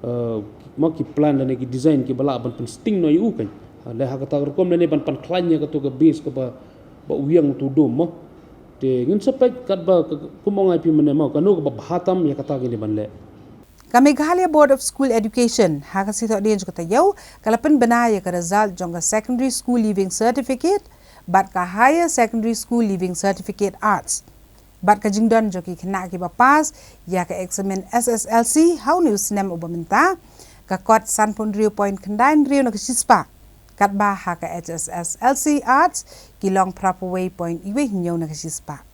eh, mo, ki plan lane ki design kiba lah ban pynsting noh ïa u kan. Lehse ha kata ka rukom lane ban pynkhlaiñ ïa kato ka base kaba, ba u ïeng uto u dum, mo. Te ngin sa peit katba ka, kum ong ai phi mynne, mo, kano kaba bha tam ïa kata ngin dei ban leh. Ka Meghalaya Board of School Education ha ka sngi Thohdieng jong ka taïew ka la pynbna ïa ka result jong ka Secondary School Leaving Certificate bad ka Higher Secondary School Leaving Certificate Arts. Bad ka jingdon jong ki khynnah kiba pass ïa ka eksamin S S L C ha une u snem uba mynta ka kot sanphew hynriew point khyndai hynriew na ka shispah. Katba ha ka H S S L C Arts ki long phraphew wei point wei hynñiew na ka shispah.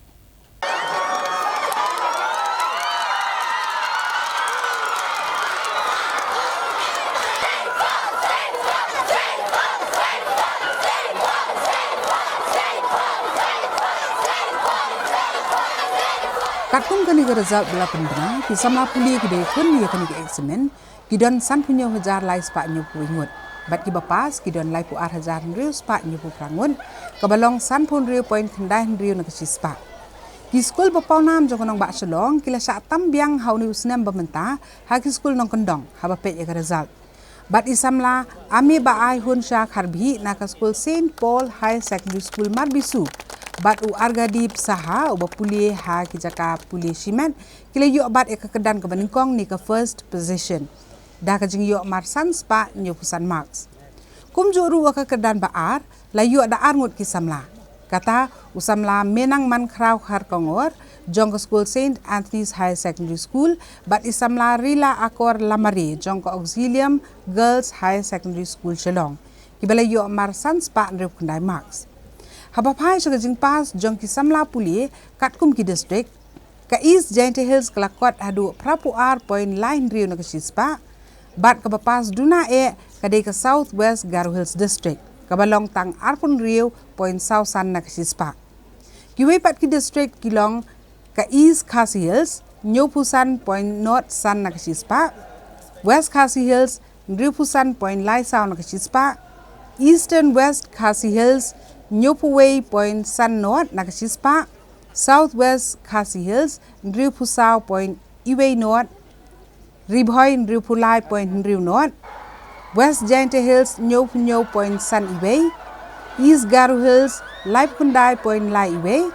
Katkum kane ka result ba la pynbna, ki samla pule kiba ïakhun ïa kane ka eksamin ki don sanphew hynñiew hajar lai spah hynñiewphew wei ngut, bad kiba pass ki don laiphew ar hajar hynriew spah hynñiewphew phra ngut, kaba long sanphew hynriew point khyndai hynriew na ka shispah. Ki skul ba paw nam jong ka nongbah Shillong ki la shah tam biang ha une u snem ba mynta ha ki skul nongkyndong haba peit ïa ka result. Bad i samla Ame Ba Ai Hun Sha Kharbhih na ka skul Saint Paul Higher Secondary School Marbisu bad u Argadip Saha uba pule ha ki jaka pule shimet ki la ïoh bat ïa ka kyrdan kaba nyngkong ne ka first position da ka jingïoh mar san spah hynñiewphew san marks. Kumjuh ruh ha ka kyrdan ba ar la ïoh da ar ngut ki samla. Kata u samla Menang Mankhraw Kharkongor jong ka skul Saint Anthony's Higher Secondary School bad i samla Rila Akor Lamare jong ka Auxilium Girls Higher Secondary School Shillong, kiba la ïoh mar san spah hynriewphew khyndai marks. Haba phai sha ka jingpass jong ki samla pule katkum ki district, ka East Jaintia Hills ka la kot haduh phraphew ar point lai hynriew na ka shispah, bad kaba pass duna eh ka dei ka South West Garo Hills District kaba long tang arphew hynriew point saw san na ka shispah. Kiwei pat ki district ki long ka East Khasi Hills hynñiewphew san point nod san na ka shispah, West Khasi Hills hynriewphew san point lai saw na ka shispah, Eastern West Khasi Hills hynñiewphew wei point san nod na ka shispah, South West Khasi Hills hynriewphew saw point wei nod, Ri Bhoi hynriewphew lai point hynriew nod, West Jaintia Hills hynñiewphew hynñiew point san wei, East Garo Hills laiphew khyndai point lai wei,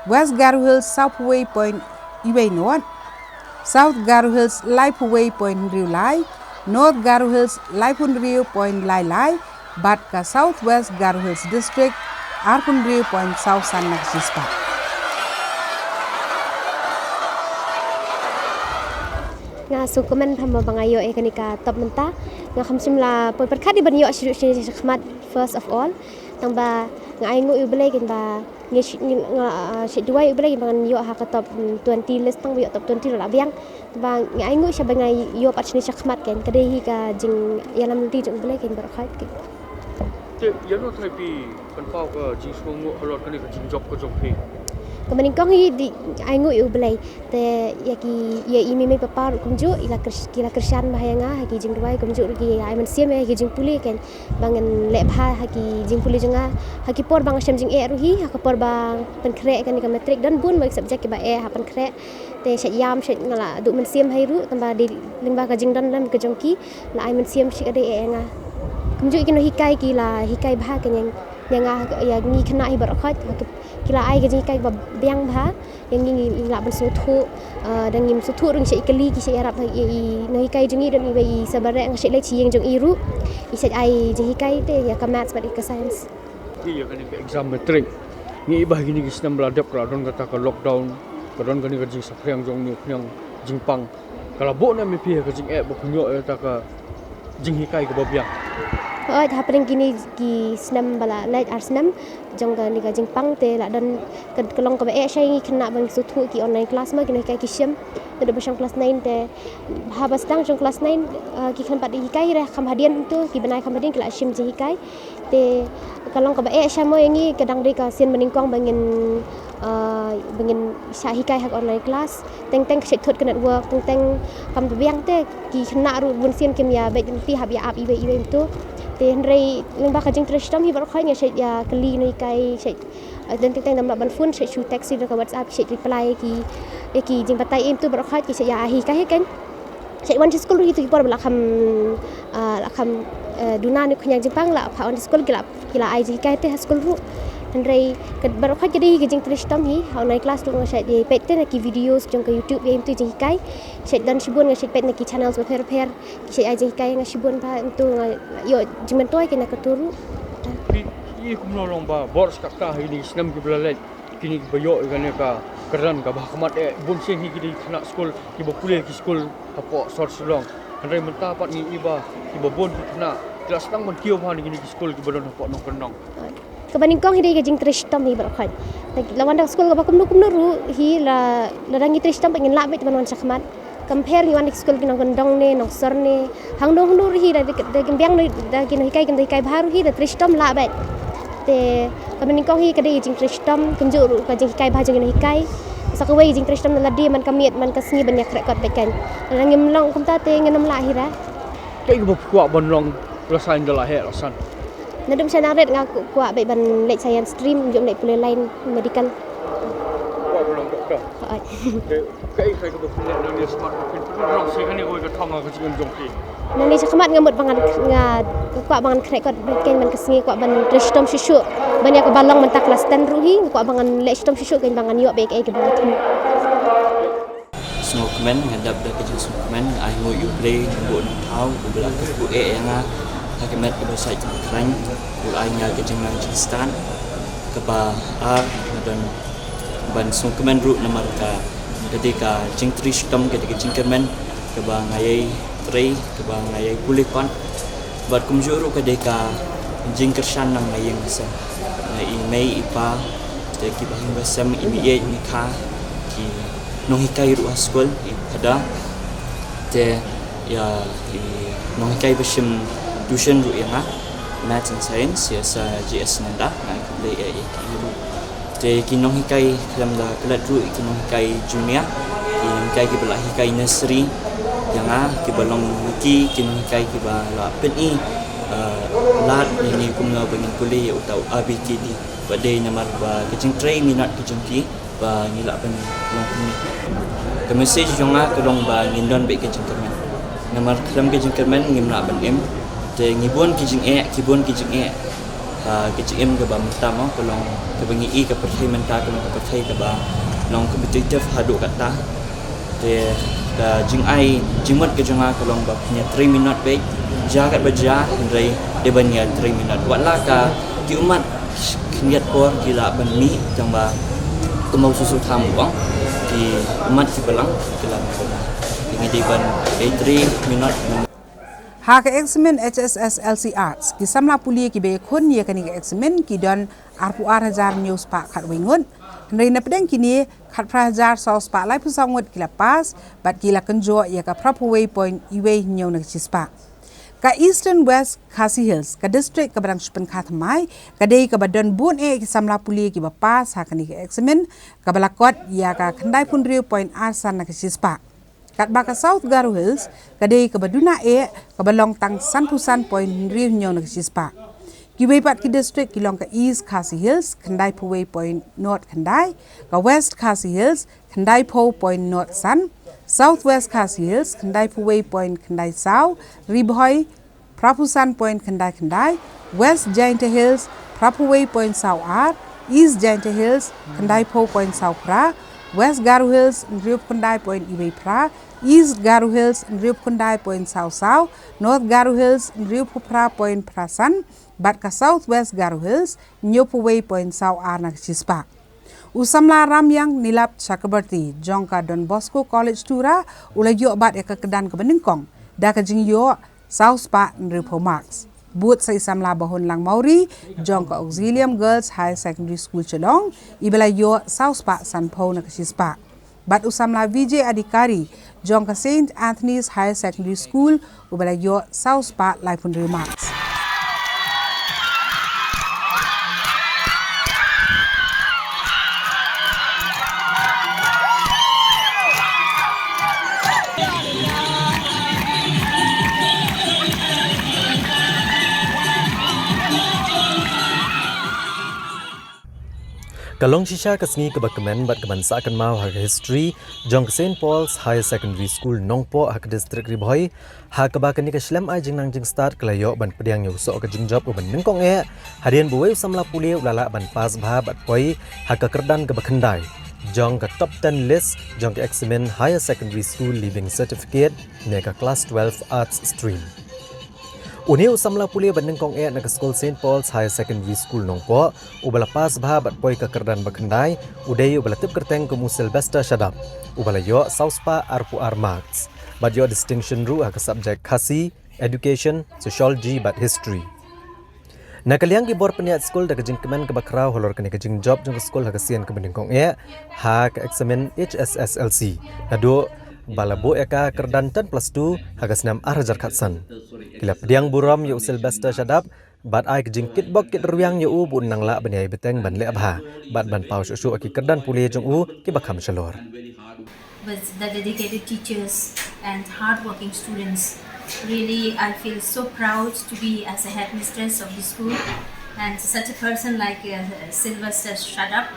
West Garo Hills sawphew wei point wei nod, South Garo Hills laiphew wei point hynriew lai, North Garo Hills laiphew hynriew point lai lai, bad ka South West Garo Hills District arphew hynriew point saw san na ka shispah. Nga sngewkmen bha mo ba nga ïoh ïa kane ka top mynta. Nga kham shym la poi pyrkhat ïa ban ïoh shuh shuh shakhmat first of all. Tang ba nga ai nguh ïa U Blei kein ba ngi shi-, ngi, nga, ah, shait duwai U Blei ba ngan ïoh ha ka top, mm, twenty list, tang ba ïoh top twenty ruh la biang. Ba nga ai nguh sha ba nga ïoh pat shane shakhmat kein, ka dei hi ka jingïalam lynti jong U Blei kein baroh khoit kein. Te ïano thaipi pynpaw ka jingsngewnguh halor kane ka jingjop ka jong phi? Kaba nyngkong hi dei ai nguh ïa U Blei. Te ïa ki, ïa i mei mei papa ruh kumjuh, i la kyr-, ki la kyrshan bha ïa nga ha ki jingduwai, kumjuh ruh ki ai mynsiem ïa ki jingpule kein. Ba ngan leh bha ha ki jingpule jong nga. Ha ki por ba nga shem jingeh ruh hi, ha ka por ba pynkhreh kane ka matric, don bun ba ki subject kiba eh ha pynkhreh. Te shait ïam, shait nga la duh mynsiem hi ruh, tang ba dei lyngba ka jingdon lam ka jong ki, la ai mynsiem shikatdei eh ïa nga. Kumjuh ki nonghikai ki la hikai bha kein ïa nga, ïa ngi khynnah hi baroh khoit, ki, ki la ai ka jinghikai ba biang bha. Ïa ngi ngi lah ban sngewthuh, ah, da ngim sngewthuh ruh ngi shait kylli ki, shait ïarap ïa i nonghikai jong ngi, don iwei i Sabareh nga shait leit sha ïing jong i ruh. I shait ai jinghikai te ïa ka maths bad ïa ka science. Ïa kane ka exam matric, ngi i ba ha kine ki snem ba la dep ka la don kata ka lockdown, ka don kane ka jingsaphriang jong une u khñiang jingpang. Ka la buh ne em ïa phi ha ka jingeh ba phin ïoh ïa kata ka jinghikai kaba biang? Hooid, hapdeng kine ki snem ba la leit, ar snem jong kane ka jingpang, te la don ka, ka long kaba eh shai ïa ngi khynnah ba ngi sngewthuh ki online class, ma ki nonghikai ki shim naduh ba shong class nine. Te haba sdang shong class nine, ah, ki khlem pat hikai re, kham hadien tu, ki bnai kham hadien ki la shim jinghikai. Te ka long kaba eh shai mo ïa ngi, ka dang dei ka sien ba nyngkong ba ngin, ah, ba ngin shah hikai ha ka online class. Teng teng ka shait thut ka network, teng teng kam biang te ki khynnah ruh bun sien kim ïa beit lynti hap ïa ap iwei iwei mynta. Te hynrei lyngba ka jingtrei shitom hi baroh khoit nga shait ïa kylli nonghikai, shait, ah, don teng teng dang lah ban phone, shait shu text da ka WhatsApp, shait reply ki, ïa ki jingbatai mynta baroh khoit ki shait ïa hikai hi kein. Shait wan sha skul ruh hi tu ki por ba la kham, ah, la kham, eh, duna ne khñiang jingpang, la phah wan sha skul ki la, ki la ai jinghikai te ha skul ruh. Hynrei ka baroh khoit ka dei hi ka jingtrei shitom hi, ha online class ruh nga shait ïa peit te na ki videos jong ka YouTube ïa mynta jinghikai. Shait don shibun nga shait peit na ki channels bapher bapher, ki shait ai jinghikai ïa nga shibun bha, mynta nga ïoh jingmyntoi kein na kata ruh. Phi i kumno long ba bor sha kata ha kine ki snem kiba la leit, kine kiba ïoh ïa kane ka kyrdan kaba ha khmat eh bun sien hi ki dei khynnah skul kiba pule ki skul hapoh sor Shillong. Hynrei mynta pat ngi i ba kiba bun ki khynnah ki la sdang ban kiew bha na kine ki skul kiba don hapoh nongkyndong. Kaba nyngkong hi dei ka jingtrei shitom hi baroh khoit. Lada wan da ka skul kaba kumno kumno ruh hi, la, lada ngi trei shitom bad ngin lah beit ban wan shakhmat. Compare ngi wan da ki skul ki nongkyndong ne nongsor ne hangno hangno ruh hi, da, da, da kin biang da ki nonghikai kin da hikai bha ruh hi, da trei shitom lah beit. Te kaba nyngkong hi ka dei ka jingtrei shitom, kumjuh ruh ka jinghikai bha jong ki nonghikai. Sa kawei ka jingtrei shitom na lade man ka miet man ka sngi ban ïakhreh kot beit kan. Lada ngim long kumta te ngin ym lah hi ra. Kaei kaba phi kwah ban long la sien da la heh la san? Naduh mynshwa nang rit nga kwah beit ban leit science stream, ym leit pule line medical. Kwah ban long doktor. Hooid. Te kaei kaei kaba phi leh nangne shakhmat ba phin pynlong sha kane kawei ka thong ha ka jingim jong phi? Nangne shakhmat nga mut ba ngan, nga kwah ba ngan khreh kot beit kan man ka sngi, kwah ban trei shitom shuh shuh. Ban ïa kaba long mynta klas ten ruh hi nga kwah ba ngan leh shitom shuh shuh kan ba ngan ïoh beit kaei kaba nga thmu. Sngewkmen, nga dap da ka jingsngewkmen, nga ainguh ïa U Blei, nga buh na u thaw, uba la kyrkhu eh ïa nga ha ka met kaba shait kaba khlaiñ, u la ai ïa nga ka jingnang jingstad. Kaba ar, nga don ban sngewkmen ruh namar ka, ka dei ka jingtrei shitom, ka dei ka jingkyrmen kaba nga ïai trei, kaba nga ïai pule kot. Bad kumjuh ruh ka dei ka jingkyrshan na nga ïing sem. Nga i mei i pa, te kiba hynriew sem, i mei i mei kha, ki nonghikai ruh ha skul, i phada. Te ïa i nonghikai ba shim tuition ruh ïa nga, Maths and Science, ïa Sir J S Nanda, nga ai khublei ïa i ruh. Te ki nonghikai khlem da klet ruh, ki nonghikai junior, ki nonghikai kiba la hikai nursery ïa nga, kiba long ki, ki nonghikai kiba la pyni, eh, lad ïa ngi kumno ba ngin pule ïa uta u A B C D. Ba dei namar ba ka jingtrei minot ka jong ki ba ngi lah ban long kumne. Ka message jong nga ka long ba ngin don beit ka jingkyrmen. Namar khlem ka jingkyrmen ngim lah ban im. Te ngi bun ki jingeh, ki bun ki jingeh. Ah, ka jingim kaba mynta mo, ka long kaba ngi i ka pyrthei mynta, ka long ka pyrthei kaba long competitive haduh katta. Te ka jingai jingmut ka jong nga ka long ba phin ïa trei minot beit, jia katba jia, hynrei dei ban ïa trei minot. Wat la ka ki ummat khyndiat por ki lah ban mih, tang ba kumba u Sir Sutha u ong, ki ummat ki balang ki lah ban mih. Te ngi dei ban ïa trei minot. Ha ka eksamin H S S L C Arts, ki samla pule kiba ïakhun ïa kane ka eksamin ki don arphew ar hajar hynñiew spah khatwei ngut. Hynrei na pdeng kine, khatphra hajar saw spah laiphew saw ngut ki la pass bad ki la kynjoh ïa ka phraphew wei point wei hynñiew na ka shispah. Ka Eastern West Khasi Hills, ka district kaba dang shu pynkha thymmai, ka dei kaba don bun eh ki samla pule kiba pass ha kane ka eksamin, kaba la kot ïa ka khyndaiphew hynriew point ar san na ka shispah. Katba ka South Garo Hills ka dei kaba duna eh, kaba long tang sanphew san point hynriew hynñiew na ka shispah. Kiwei pat ki district ki long ka East Khasi Hills, khyndaiphew wei point nod khyndai, ka West Khasi Hills, khyndaiphew point nod san, South West Khasi Hills, khyndaiphew wei point khyndai saw, Ri Bhoi, phraphew san point khyndai khyndai, West Jaintia Hills, phraphew wei point saw ar, East Jaintia Hills, khyndaiphew point saw phra, West Garo Hills, hynriewphew khyndai point wei phra, East Garo Hills, hynriewphew khyndai point saw saw, North Garo Hills, hynriewphew phra point phra san, bad ka South West Garo Hills, hynñiewphew wei point saw ar na ka shispah. U samla Ramyang Nilap Chakrabarti jong ka Don Bosco College Tura u la ïoh bat ïa ka kyrdan kaba nyngkong da ka jingïoh saw spah hynriewphew marks. Bud sa i samla Bahun Langmauri jong ka Auxilium Girls Higher Secondary School Shillong, iba la ïoh saw spah sanphew na ka shispah. Bad u samla Vijay Adhikari jong ka Saint Anthony's Higher Secondary School, uba la ïoh saw spah laiphew hynriew marks. Ka long shisha ka sngi kaba kmen bad kaban sah kynmaw ha ka history jong ka Saint Paul's Higher Secondary School Nongpoh ha ka district Ri Bhoi, ha kaba kane ka shlem ai jingnang jingstad ka la ïoh ban pdiang ïa u soh ka jingjop uba nyngkong eh, hadien ba uwei u samla pule u la lah ban pass bha bad poi ha ka kyrdan kaba khyndai jong ka top ten list jong ka eksamin Higher Secondary School Leaving Certificate ne ka Class twelve Arts Stream. Une u samla pule ba nyngkong eh na ka skul Saint Paul's Higher Secondary School Nongpoh, uba la pass bha bad poi ka kyrdan ba khyndai, u dei uba la tip kyrteng kum u Sylvester Shadap, uba la ïoh saw spah arphew ar marks. Bad ïoh distinction ruh ha ka subject Khasi, Education, Sociology bad History. Na ka liang ki bor pynïaid skul da ka jingkmen kaba khraw halor kane ka jingjop jong ka skul ha ka sien kaba nyngkong eh ha ka eksamin H S S L C, naduh ba la buh ïa ka kyrdan ten plus two ha ka snem ar hajar khatsan. Ki la pdiang burom ïa u Sylvester Shadap bad ai ka jingkitbok kitrwiang ïa u ba un nang lah ban ïai bteng ban leh bha bad ban paw shuh shuh ïa ki kyrdan pule jong u kiba kham shalor. With the dedicated teachers and hardworking students. Really, I feel so proud to be as a headmistress of the school and such a person like uh, Sylvester Shadap.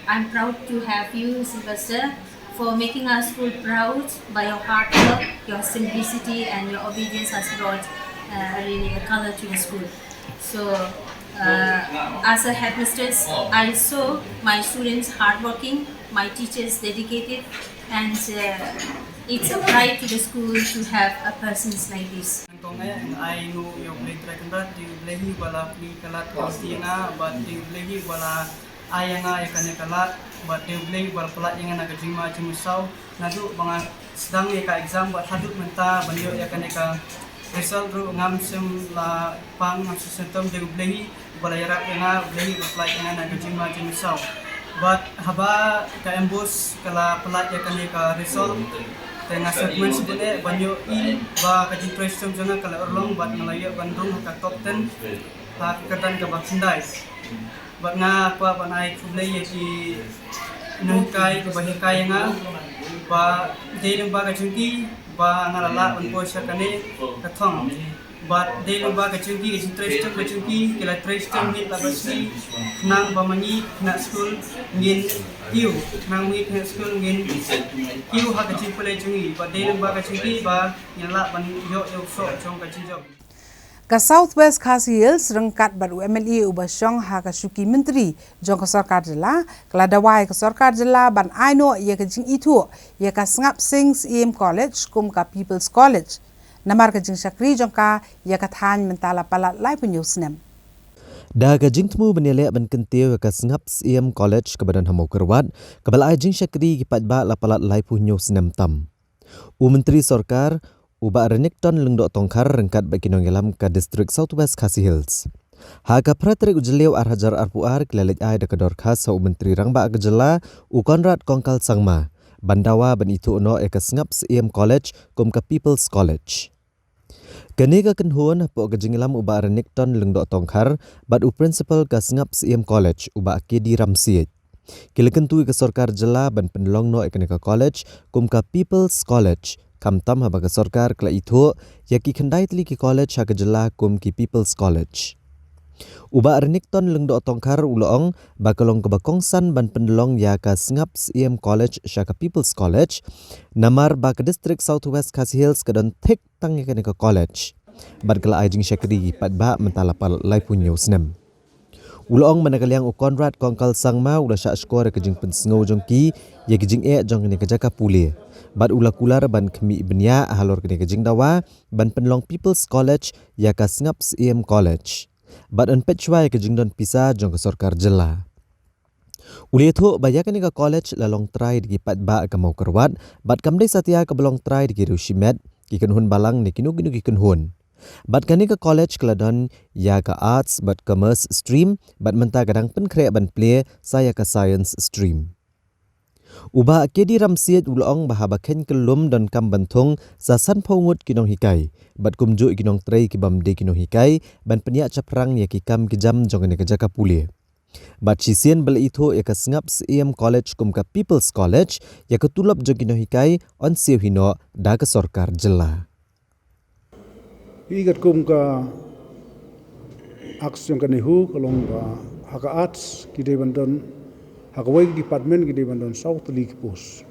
I'm proud to have you, Sylvester, for making our school proud by your hard work, your simplicity, and your obedience has brought uh, really a color to the school. So, uh, as a headmistress, I saw my students hardworking, my teachers dedicated, and uh, it's a pride to the school to have a persons like this. Kong eh, ai nu yo play track nda, ti play hi bala play kalat ko si nga, but ti play hi bala ai nga ya kane kalat, but ti play hi bala pelat ya nga na ka jingma jingsaw, naduh ba nga sdang ya ka exam, but haduh mynta ban yo ya kane ka result ruh ngam sem la pang ngam sem sentom ti play hi, bala ïarap ïa nga, bala ïa nga na ka jingma jingsaw. But haba ka embus ka la pelat ïa kane ka result, te nga sngewkmen shibun eh ban ïohi ba ka jingtrei shitom jong nga ka la urlong bad nga la ïoh ban rung ha ka top ten ha ka kyrdan kaba khyndai. Bad nga kwah ban ai khublei ïa ki nonghikai kiba hikai ïa nga ba dei lyngba ka jong ki ba nga la lah ban poi sha kane ka thong. Bad dei lyngba ka jong ki, ka jingtrei shitom ka jong ki, ki la trei shitom ngin la ba shi, khnang ba ma ngi khynnah skul ngin kiew, khnang ma ngi khynnah skul ngin kiew ha ka jingpule jong ngi. Bad dei lyngba ka jong ki ba ngin lah ban ïoh ïa u soh jong ka jingjop. Ka South West Khasi Hills ryngkat bad u M L A uba shong ha ka shuki myntri jong ka sorkar jylla, ka la dawa ïa ka sorkar jylla ban ai noh ïa ka jingithuh ïa ka Sngap Sing Syiem College kum ka People's College. Namar ka jingshakri jong ka ïa ka thaiñ mynta la palat laiphew hynñiew snem. Da ka jingthmu ban ïaleh ban kyntiew ïa ka Sngap Syiem College kaba don ha Mawkyrwat, kaba la ai jingshakri ïa ki paidbah la palat laiphew hynñiew snem tam. U Myntri Sorkar, u Bah Renikton Lyngdoh Tongkhar ryngkat bad ki nongïalam ka District South West Khasi Hills. Ha ka phra tarik u Jylliew ar hajar arphew ar ki la leit ai da ka dorkhas ha u Myntri Rangbah ka Jylla, u Conrad Kongkal Sangma, ban dawa ban ithuh noh ïa ka Sngap Syiem College kum ka People's College. Kane ka kynhun hapoh ka jingïalam u Bah Renikton Lyngdoh Tongkhar bad u Principal ka Sngap Syiem College u Bah K D Ramsiej, ki la kyntu ïa ka sorkar jylla ban pynlong noh ïa kane ka college kum ka People's College, khamtam haba ka sorkar ka la ithuh ïa ki khyndai tylli ki college ha ka jylla kum ki People's College. U Bah Renikton Lyngdoh Tongkhar u la ong ba ka long kaba kongsan ban pynlong ïa ka Sngap Syiem College sha ka People's College, namar ba ka District South West Khasi Hills ka don thik tang ïa kane ka college. Bad ka la ai jingshakri ïa ki paidbah mynta la palat laiphew hynñiew snem. U la ong ba na ka liang u Conrad Kongkal Sangma u la shah shkor ïa ka jingpynsngew jong ki ïa ki jingeh jong kane ka jaka pule. Bad u la kular ban khmih bniah halor kane ka jingdawa ban pynlong People's College ïa ka Sngap Syiem College. Bad yn peit shuwa ïa ka jingdon pisa jong ka sorkar jylla. U la ïathuh ba ïa kane ka college la long trai da ki paidbah ka Mawkyrwat, bad kam dei satia kaba long trai da ki riew shimet, ki kynhun balang ne kino kino ki kynhun. Bad kane ka college ka la don ïa ka Arts bad Commerce stream, bad mynta ka dang pynkhreh ban plie sa ïa ka Science stream. U Bah K D Ramsiej u la ong ba haba kheiñ kyllum donkam ban thung sa sanphew ngut ki nonghikai, bad kumjuh ki nongtrei ki bym dei ki nonghikai ban pynïaid shaphrang ïa ki kam ki jam jong kane ka jaka pule. Bad shisien ba la ithuh ïa ka Sngap Syiem College kum ka People's College, ïa ka tulop jong ki nonghikai yn siew hi noh da ka sorkar jylla. Hi katkum ka Act jong ka NEHU ka long ba ha ka Arts ki dei ban don, ha kawei ka department ki dei ban don saw tylli ki post.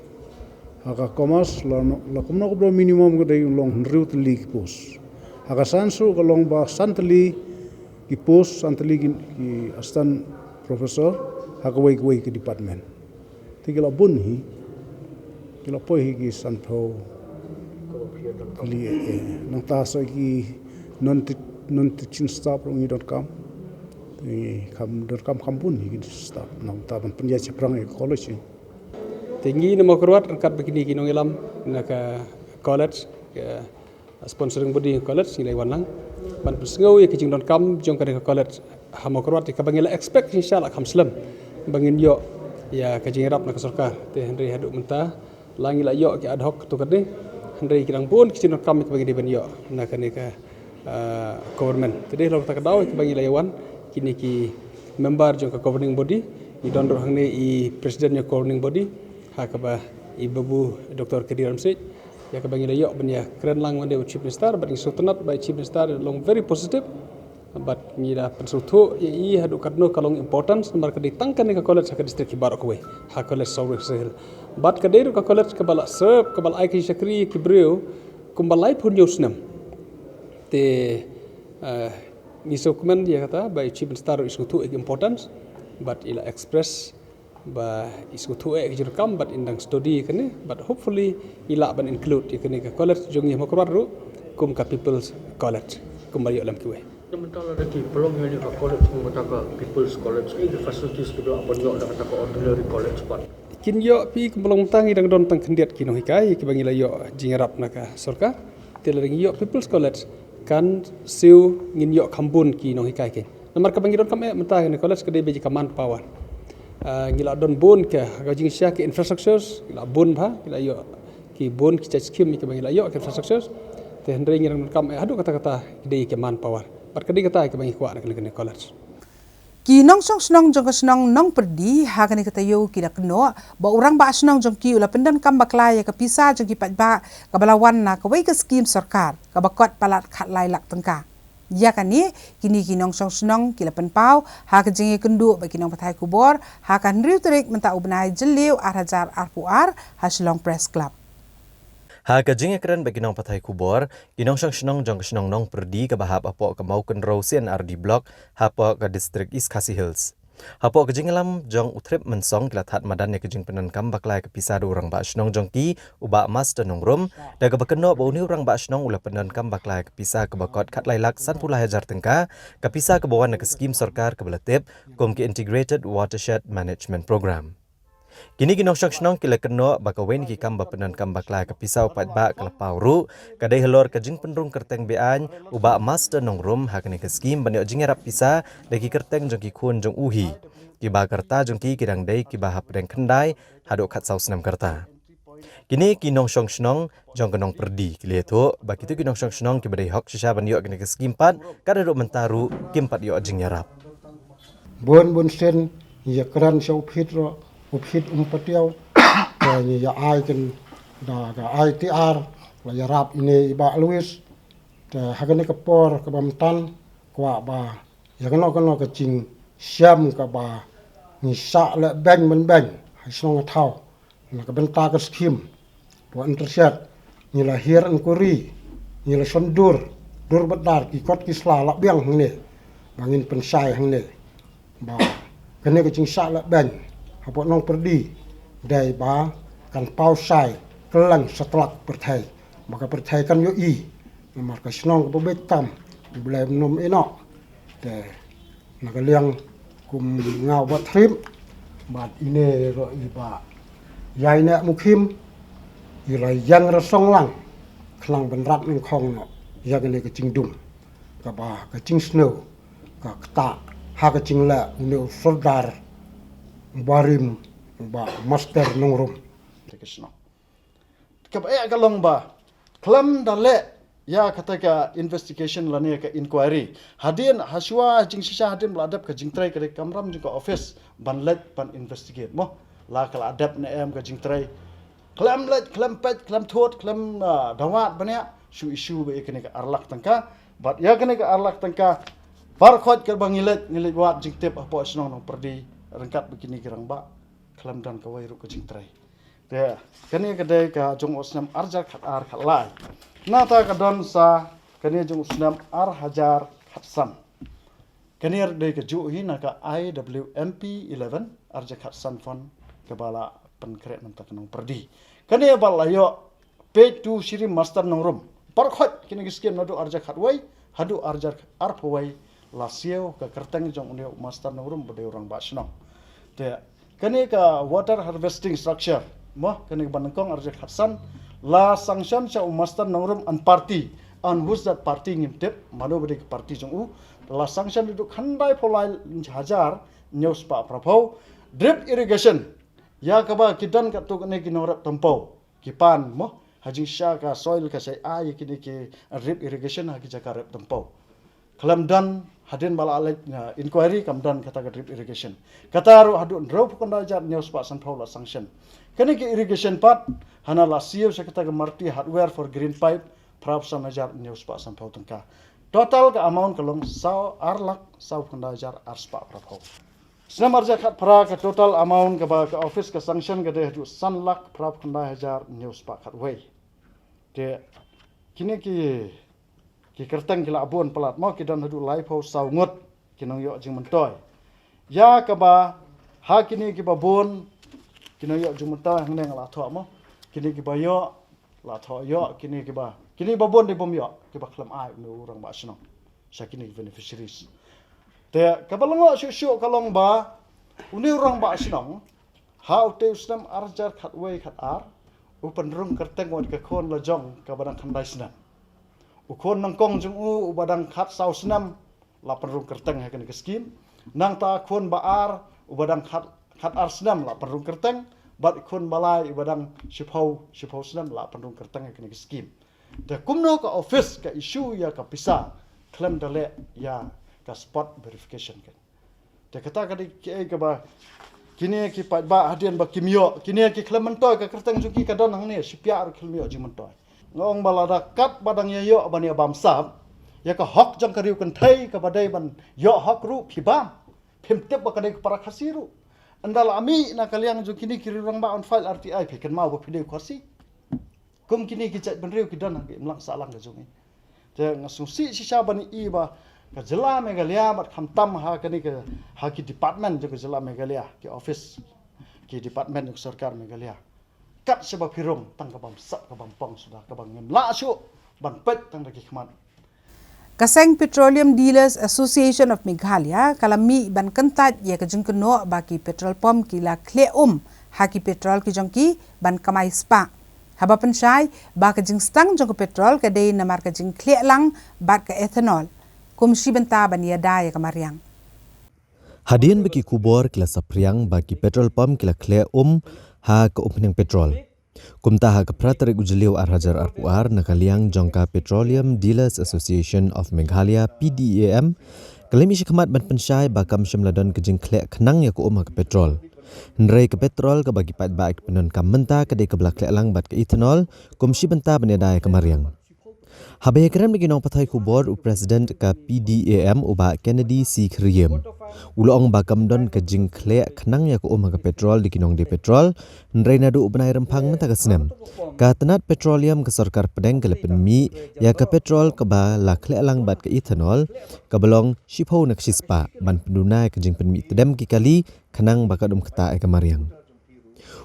Ha ka Commerce la, la kumno kumno minimum ka dei long hynriew tylli ki post. Ha ka Science ruh ka long ba san tylli ki post, san tylli ki, ki assistant professor ha kawei kawei ka department. Te ki la bun hi, ki la poi hi ki sanphew tylli, eh, nangta sa ki non, non teaching staff ruh ngi donkam. Te ngi kham donkam kham bun hi ki staff nangta ban pynïaid shaphrang ïa ka college hi. Te ngi na Mawkyrwat ryngkat bad kine ki nongïalam na ka college, Ka sponsoring body college ngi la wan lang ban pynsngew ïa ka jingdonkam jong kane ka college ha Mawkyrwat, ïa kaba ngi la expect shisha la kham slem ba ngin ïoh ïa ka jingïarap na ka sorkar. Te hynrei haduh mynta la ngi la ïoh ki ad hoc tu ka dei, hynrei ki dang bun ki jingdonkam ïa kaba ngi dei ban ïoh na kane ka, ah, government. Te dei long kata ka daw ïa kaba ngi la ïa wan, kine ki member jong ka governing body, ngi don ruh hangne i president jong ka governing body, ha kaba i Babu Doctor Kadir Ramsey, ïa kaba ngi la ïoh ban ïa kren lang wan dei u Chief Minister, bad ngi sngewtynnat ba i Chief Minister long very positive, bad ngi la pynsngewthuh ïa i haduh katno ka long importance, namar ka dei tang kane ka college ha ka district hi baroh kawei, ha college South West Khasi Hills. Bad ka dei ruh ka college kaba la serve, kaba la ai ka shakri ki briew kumba laiphew hynñiew snem. Te, eh, ngi sngewkmen ïa kata ba i Chief Minister ruh i sngewthuh ïa ka importance, bad i la express ba i sngewthuh eh ka jingdonkam, bad in dang study ïa kane, bad hopefully i lah ban include ïa kane ka college jong ngi ha Mawkyrwat ruh kum ka People's College kumba ïoh lem kiwei. Te mynta lada ki pynlong ïa kane ka college kum kata ka People's College, ki facilities kiba lah ban ïoh da kata ka ordinary college pat? Kin ïoh phi, kumba long mynta ngi dang don tang khyndiat ki nonghikai kiba ngi la ïoh jingïarap na ka sorkar. Te lada ngi ïoh People's College kan siew ngin ïoh kham bun ki nonghikai kein. Namar kaba ngi donkam eh mynta kane college ka dei ba jia ka manpower. Ah, ngi la don bun ka, ka jingshai ka infrastructures, ngi la bun bha, ngi la ïoh ki bun ki jait scheme kiba ngi la ïoh ki infrastructures. Te hynrei ngi dang donkam eh haduh katta katta ki dei ki manpower. Bad ka dei kata kiba ngi kwah na kane, kane college. Ki nongshong shnong jong ka shnong Nongpyrdi ha kane ka taïew ki la kynnoh ba u rangbah shnong jong ki u la pyndonkam bakla ïa ka pisa jong ki paidbah kaba la wan na kawei ka skim sorkar kaba kot palat khatlai lak tyngka. Ïa kane, kine ki nongshong shnong ki la pynpaw ha ka jingïakynduh bad ki nongpathai khubor ha ka hynriew tarik mynta u bnai Jylliew ar hajar arphew ar ha Shillong Press Club. Ha ka jingïakren bad ki nongpathai khubor, ki nongshong shnong jong ka shnong Nongpyrdi kaba hap hapoh ka Mawkynrew C and R D Block hapoh ka district East Khasi Hills. Hapoh ka jingïalam jong u Thrip Mynsong ki la thad madan ïa ka jingpyndonkam bakla ïa ka pisa da u rangbah shnong jong ki, u Bah Master Nongrum, da kaba kynnoh ba une u rangbah shnong u la pyndonkam bakla ïa ka pisa kaba kot khatlai lak sanphew lai hajar tyngka, ka pisa kaba wan na ka skim sorkar kaba la tip kum ka Integrated Watershed Management Program. Kine ki nongshong shnong ki la kynnoh ba kawei na ki kam ba pyndonkam bakla ïa ka pisa u paidbah ka la paw ruh ka dei halor ka jingpynrung kyrteng be-aiñ u Bah Master Nongrum ha kane ka skim ban ïoh jingïarap pisa da ki kyrteng jong ki khun jong u hi. Kiba ka rta jong ki ki dang dei kiba hapdeng khyndai haduh khatsaw snem ka rta. Kine ki nongshong shnong jong ka Nongpyrdi ki la ïathuh ba kito ki nongshong shnong kiba dei hok shisha ban ïoh kane ka skim pat, kat haduh mynta ruh kim pat ïoh jingïarap. Bun bun sien ngi ïakren sha u Phit ruh, u Phit um patiaw. Te ngi ïa ai kin da ka I T R la ïarap ine i Bah Louis. Te ha kane ka por kaba mynta kwah ba ïa kano kano ka jingshem kaba ngi shah leh beiñ mynbeiñ ha shnong ha thaw na ka bynta ka skim watershed, ngi la hiar inquiry, ngi la shon dur, dur bad dar, ki kot ki sla la biang hangne ba ngin pynshai hangne ba kane ka jingshah leh beiñ hapoh Nongpyrdi dei ba kan paw shai kylleng satlak pyrthei, ba ka pyrthei kan ïohi. Namar ka shnong kaba beit tam, U Blei um nym ïehnoh. Te na ka liang kum nga u Bah Thrip bad ine ruh i Bah Ïaineh Mukhim, i la ïeng rasong lang khnang ban rat nyngkhong noh ïa kane ka jingdum kaba ka jingsniew ka ktah ha ka jingleh une u sordar barim, u Bah Master Nongrum. Te ka shnong kaba eh ka long ba khlem da leh ïa kata ka investigation lane ka inquiry, hadien, hashuwa, jingshisha hadien ba la dep ka jingtrei, ka dei ka kamram jong ka office ban leit ban investigate mo. La ka la dep ne em ka jingtrei, khlem leit, khlem peit, khlem thut, khlem, ah, dawa bniah, shu issue ba ïa kane ka ar lak tyngka. Bad ïa kane ka ar lak tyngka, baroh khoit kaba ngi leit, ngi leit wad jingtip hapoh shnong Nongpyrdi ryngkat bad kine ki rangbah, khlem don kawei ruh ka jingtrei. Te kane ka dei ka jong u snem ar hajar khatar khatlai. Nangta ka don sa kane jong u snem ar hajar khatsan. Kane ruh dei kajuh hi na ka I W M P eleven, ar hajar khatsan fund kaba la pynkhreh na ka Nongpyrdi. Kane ba la ïoh paid to Shri Master Nongrum. Baroh khoit kine ki skim naduh ar hajar khatwei haduh ar hajar arphew wei la siew ka kyrteng jong une u Master Nongrum ba dei u rangbah shnong. Te kane ka water harvesting structure mo, kane kaba nyngkong ar hajar khatsan, La sanction sha u Master Nongrum and party, and who's that party ngim tip, mano ba dei ka party jong u. La sanction haduh khyndai phew lai hajar hynñiew spah phra phew. Drip irrigation, ïa kaba ki don katto katne ki nongrep tympew, ki pan mo, ha jingshisha ka soil ka sa ai ïa kine ki drip irrigation ha ki jaka rep tympew. Khlem don, hadien ba la leit, uh, inquiry, kam don kata ka drip irrigation. Kata ruh haduh hynriew phew khyndai hajar hynñiew spah san phew la sanction. Kane ka irrigation pat, hana la siew sha kata ka Marti Hardware for green pipe, phra phew san hajar hynñiew spah san phew tyngka. Total ka amount ka long saw, ar lak saw phew khyndai hajar ar spah phra phew. Snem ar hajar khatphra ka total amount kaba ka office ka sanction ka dei haduh san lak phra phew khyndai hajar hynñiew spah khatwei. Te kine ki, ki kyrteng ki la bun palat mo, ki don haduh lai phew saw ngut ki nongïoh jingmyntoi. Ïa kaba ha kine kiba bun ki nongïoh jingmyntoi hangne nga la thoh mo. Kine kiba ïoh la thoh ïoh, kine kiba, kine ba bun dei bym ïoh, kiba khlem ai une u rangbah shnong sha kine ki beneficiaries. Te kaba lyngngoh shuh shuh ka long ba une u rangbah shnong, ha utei u snem ar hajar khatwei khatar, u pynrung kyrteng wat ka khun la jong kaba dang khyndai snem. U khun nyngkong jong u uba dang khatsaw snem la pynrung kyrteng ha kane ka skim. Nangta khun ba ar uba dang khat, khatar snem la pynrung kyrteng. Bad khun ba lai uba dang shiphew, shiphew snem la pynrung kyrteng ha kane ka skim. Te kumno ka office ka issue ïa ka pisa khlem da leh ïa ka spot verification ka. Te kata ka dei kaei kaba kine ki paidbah hadien ba kim ïoh, kine ki khlem myntoi, ka kyrteng jong ki ka don hangne, shiphiah ruh khlem ïoh jingmyntoi. Nga ong ba lada kat ba dang ïa ïoh ban ïa bamsap ïa ka hok jong ka riew kynthei kaba dei ban ïoh hok ruh phi bam. Phim tip ba ka dei ka para Khasi ruh. Ynda la mih na ka liang jong kine ki riew rangbah ban file R T I, phi kynmaw ba phi dei u Khasi. Kum kine ki jaitbynriew ki don ha ka imlang sahlang ka jong ngi. Te nga sngewsih shisha ban i ba ka jylla Meghalaya bad khamtam ha kane ka, ha ki department jong ka jylla Meghalaya, ki office, ki department jong ka sorkar Meghalaya. Kat shaba phi rung tang ka bamsap ka bampong suda, kaba ngim lah shuh ban peit tang da ki khmat. Ka seng Petroleum Dealers Association of Meghalaya ka la mih ban kyntait ïa ka jingkynnoh ba ki petrol pump ki la khleh um ha ki petrol ki jong ki ban kamai spah, haba pynshai ba ka jingstang jong ka petrol ka dei namar ka jingkhleh lang bad ka ethanol kum shi bynta ban ïada ïa ka mariang. Hadien ba ki khubor ki la saphriang ba ki petrol pump ki la khleh um ha ka umphniang petrol. Kumta ha ka phra tarik u Jylliew ar hajar arphew ar, na ka liang jong ka Petroleum Dealers Association of Meghalaya, P D A M, ka la mih shakhmat ban pynshai ba kam shym la don ka jingkhleh khnang ïa ka um ha ka petrol. Hynrei ka petrol kaba ki paidbah ki pyndonkam mynta ka dei kaba la khleh lang bad ka ethanol kum shi bynta ban ïada ïa ka mariang. Haba ïakren bad ki nongpathai khubor, u President ka P D A M, u Bah Kennedy C Khyriam, u la ong ba kam don ka jingkhleh khnang ïa ka um ha ka petrol da ki nongdie petrol, hynrei naduh u bnai Rymphang mynta ka snem, ka tnat petroleum ka sorkar pdeng ka la pynmih ïa ka petrol kaba la khleh lang bad ka ethanol kaba long shiphew na ka shispah ban pynduna ïa ka jingpynmih tdem ki kali khnang ba kan ym ktah ïa ka mariang.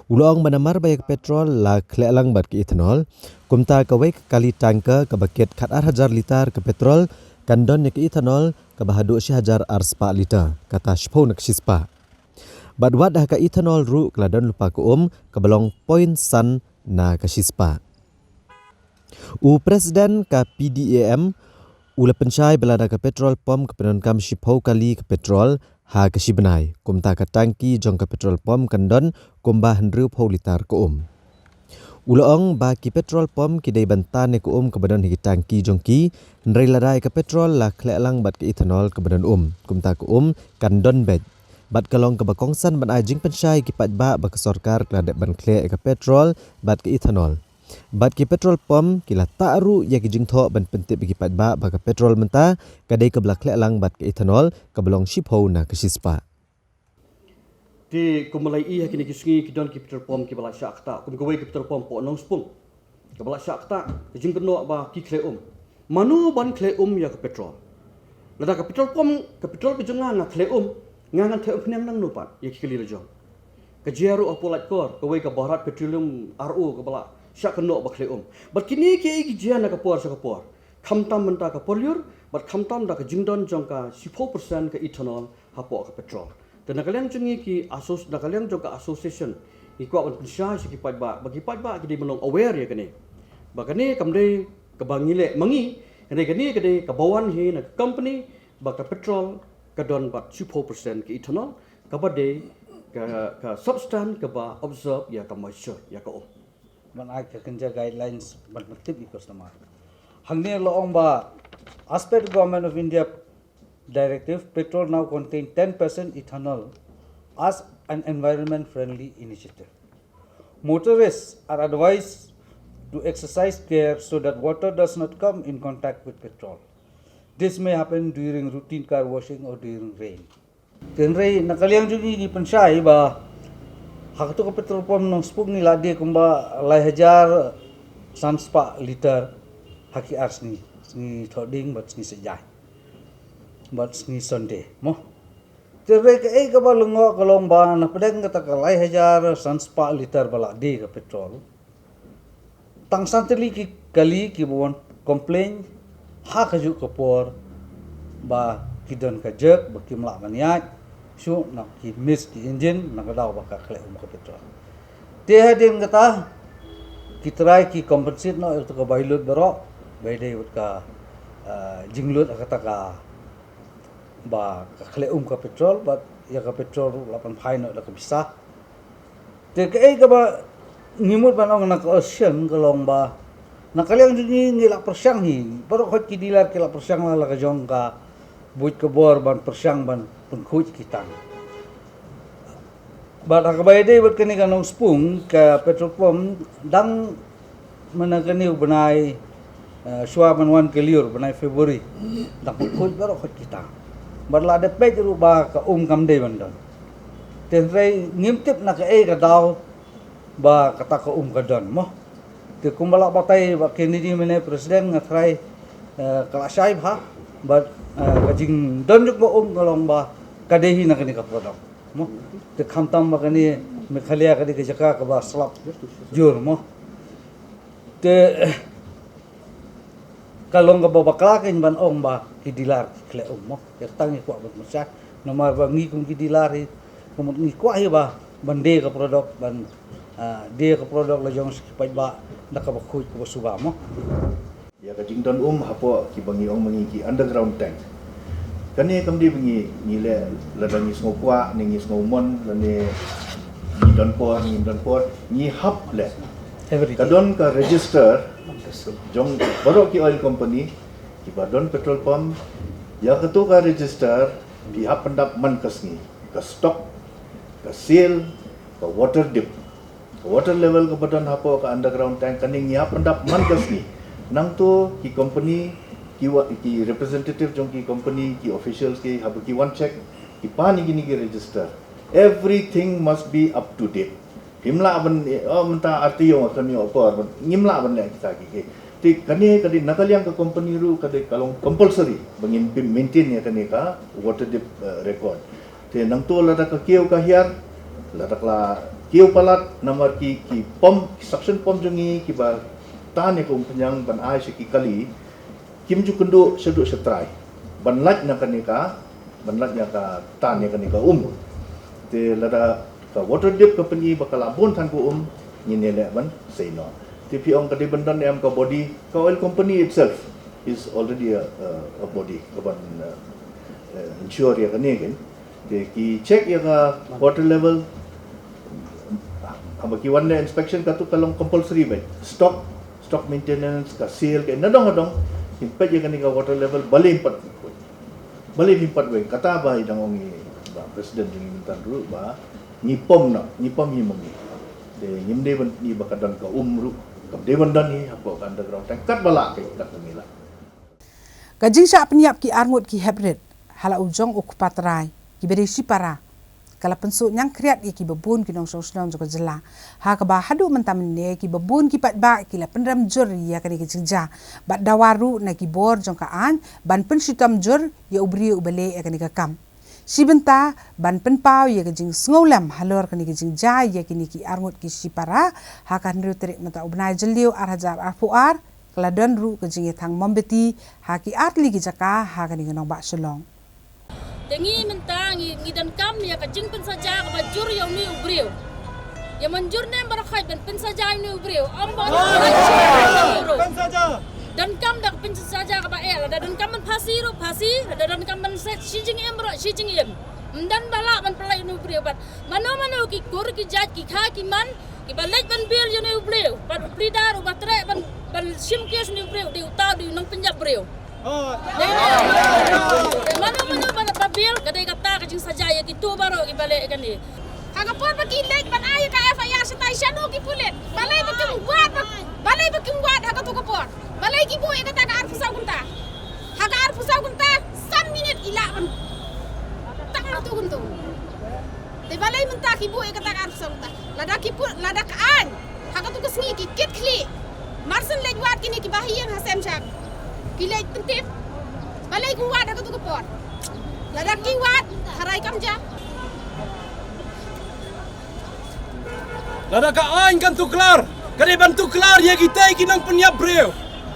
U la ong ba namar ba ïa ka petrol la khleh lang bad ka ethanol, kumta kawei ka kali tanker kaba kit khatar hajar litar ka petrol kan don ïa ka ethanol kaba haduh shi hajar ar spah litar, kata shiphew na ka shispah. Bad wat ha ka ethanol ruh ka la don lypa ka um kaba long point san na ka shispah. U President ka P D A M u la pynshai ba lada ka petrol pump ka pyndonkam shiphew kali ka petrol ha ka shi bnai, kumta ka tangki jong ka petrol pump kan don kumba hynriewphew litar ka um. U la ong ba ki petrol pump ki dei ban tan ïa ka um kaba don ha ki tangki jong ki, hynrei lada ïa ka petrol la khleh lang bad ka ethanol kaba don um, kumta ka um kan don beit. Bad ka long kaba kongsan ban ai jingpynshai ïa ki paidbah ba ka sorkar ka la dep ban khleh ïa ka petrol bad ka ethanol. Bad ki petrol pump ki la tah ruh ïa ki jingthoh ban pyntip ïa ki paidbah ba ka petrol mynta ka dei kaba la khleh lang bad ka ethanol kaba long shiphew na ka shispah. Te kum ba la ïohi ha kine ki sngi ki don ki petrol pump kiba la shah ktah, kum kawei ka petrol pump hapoh Nongspung kaba la shah ktah, ka jingkynnoh ba ki khleh um. Mano ban khleh um ïa ka petrol? Lada ka petrol pump, ka petrol ka jong nga nga khleh um, nga ngan theh umphniang nangno pat ïa ki kali la jong? Ka jia ruh hapoh Laitkor, kawei ka Bharat Petroleum R O kaba la shah kynnoh ba khleh um. Bad kine kiei ki jia na ka por sha ka por, khamtam mynta ka por lyiur bad khamtam da ka jingdon jong ka shiphew percent ka ethanol hapoh ka petrol. Te na ka liang jong ngi ki asso-, na ka liang jong ka association, ngi kwah ban pynshai sha ki paidbah ba ki paidbah ki dei ban long aware ïa kane. Ba kane kam dei kaba ngi leh ma ngi, kane kane ka dei kaba wan hi na ka company ba ka petrol ka don bad shiphew percent ka ethanol, kaba dei ka, ka substance kaba absorb ïa ka moisture, ïa ka um. Ban ai ka kynja guidelines ban pyntip ïa customer. Hangne la ong ba, as per the Government of India directive, petrol now contain ten percent ethanol as an environment friendly initiative. Motorists are advised to exercise care so that water does not come in contact with petrol. This may happen during routine car washing or during rain. Hynrei na ka liang jong ngi ngi pynshai ba ha kato ka petrol pump Nongspung ngi la die kumba lai hajar san spah liter ha ki ar sngi, sngi Thohdieng bad sngi Saitjaiñ bad sngi Sunday mo. Hynrei kaei kaba lyngngoh ka long ba na pdeng kata ka lai hajar san spah liter ba la die ka petrol, tang san tylli ki kali kiba wan complain ha kajuh ka por ba ki don ka jerk, ba kim lah ban ïaid shuh, na ki miss ki engine, na ka daw ba ka khleh um ka petrol. Te hadien kata ki try ki compensate noh ïa kato ka bai lut baroh, bai dei wat ka, ah, jinglut ha kata ka ba ka khleh um ka petrol, bad ïa ka petrol ruh la pynphai noh da ka pisa. Te kaei kaba ngi mut ban ong na ka ocean ka long ba na ka liang jong ngi ngi la pyrshang hi, baroh khoit ki dealer ki la pyrshang la la ka jong ka buit ka bor ban pyrshang ban pynkhuid ki tank. Bad ha kaba ïadei bad kane ka Nongspung ka petrol pump dang mynta kane u bnai, eh, shuwa ban wan ka lyiur bnai February, dang pynkhuid baroh khoit ki tank. Bad la dep peit ruh ba ka um kam dei ban don. Te hynrei ngim tip na kaei ka daw ba kata ka um ka don mo. Te kumba la batai Bah Kennedy mynne president nga tharai, eh, ka la shai bha bad, eh, ka jingdon jong ka um ka long ba ka dei hi na kane ka product mo. Te khamtam ba kane Meghalaya ka dei ka jaka kaba slap jur mo. Te ka long kaba bakla kein ban ong ba ki dealer ki khleh um mo. Ïa kata ngi kwah ban pynshai namar ba ngi kum ki dealer hi, kum ngi kwah hi ba ban die ka product, ban, ah, die ka product la jong sha ki paidbah da kaba khuid kaba suba mo. Ïa ka jingdon um hapoh kiba ngi ong ma ngi ki underground tank. Kane kam dei ba ngi, ngi leh lada ngi sngew kwah ne ngi sngew mon lane ngi don por, ngi don por, ngi hap leh. Every day. Ka don ka register jong baroh ki oil company kiba don petrol pump. Ïa kato ka register ki hap pyndap man ka sngi, ka stock, ka sale, ka water dip, ka water level kaba don hapoh ka underground tank, kane ngi hap pyndap man ka sngi. Nangto ki company, ki wa-, ki representative jong ki company, ki officials ki haba ki wan check, ki pan ïa kine ki register. Everything must be up to date. Phim lah ban, oh, mynta arti ïong kan ïoh por ban, ngim lah ban leh kita ki ki. Te kane ka dei na ka liang ka company ruh ka dei ka long compulsory ba ngin maintain ïa kane ka water dip, eh, record. Te nangto lada ka kiew ka hiar, lada ka la kiew palat, namar ki, ki pump, ki suction pump jong ngi kiba tan ïa ka um pynïang ban ai sha ki kali, kim ju kynduh shaduh shatrai ban lait na kane ka, ban lait ïa ka tan ïa kane ka um. Te lada ka water dip ka pyni ba ka la bun than ka um, ngin ïaleh ban sei noh. Te phi ong ka dei ban don em ka body, ka oil company itself is already a, a, a body ka ban, uh, uh, ensure ïa kane kein. Te ki check ïa ka water level. Haba ki wan leh inspection, kato ka long compulsory beit. Stock, stock maintenance, ka sale, ka nadong nadong. Kin peit ïa kane ka water level, balei pat, balei pat weng. Kata ba i dang ong i Bah President jong ngi mynta ruh ba ngi pom noh, ngi pom hi ma ngi. Te ngim dei ban, ngi ba ka don ka um ruh, kam dei ban don hi hapoh ka underground tank. Katba lah ka, katba ngi lah. Ka jingshah pynïap ki arngut ki hep rit ha la u jong u kpa trai, kiba dei shipara, ka la pynsuh ñiangkhriat ïa kiba bun ki nongshong shnong jong ka jylla. Ha kaba haduh mynta mynne kiba bun ki paidbah ki la pynrem jur ïa kane ka jingjia bad dawa ruh na ki bor jong ka aiñ ban pynshitom jur ïa u briew uba leh ïa kane ka kam. Shi bynta ban pynpaw ïa ka jingsngewlem halor kane ka jingjia ïa kine ki arngut ki shipara, ha ka hynriew tarik mynta u bnai Jylliew ar hajar arphew ar, ka la don ruh ka jingïathang mombati ha ki artylli ki jaka ha kane ka nongbah Shillong. Te ngi mynta ngi, ngi donkam ïa ka jingpynsaja kaba jur ïa une u briew. Ïa mynjur ne em baroh khoit ban pynsaja ïa une u briew. Ym ba donkam da ka pynsaja kaba eh, lada donkam ban phasi ruh phasi, lada donkam ban shi jingim ruh shi jingim. Ym don ba lah ban pynlait ïa une u briew bad mano mano ki kur ki jait ki kha ki man kiba leit ban bail ïa une u briew bad u plie order uba treh ban ban shim case ïa une u briew dei uta u dei u nongpynïap briew. Mano mano ba bail ka dei kata ka jingsaja ïa kito baroh kiba leh kane. Ha ka por ba ki leit ban ai ka F I R shatai shano ki pulit. Balei ba kim wad ba, balei ba kim wad ha kato ka por. Balei ki buh ïa kata ka arphew saw kynta. Ha ka arphew saw kynta san minit i lah ban tang na tu kyntu. Te balei mynta ki buh ïa kata ka arphew saw kynta. Lada ki buh, lada ka aiñ ha katu ka sngi ki kit khlieh. Mar shen leit wad kine kiba ha ïing ha sem shap. Ki leit pyntip. Balei ki wad ha katu ka por. Lada ki wad tharai kam jia. Lada ka aiñ kan tuklar, ka dei ban tuklar ïa kitei ki nongpynïap briew.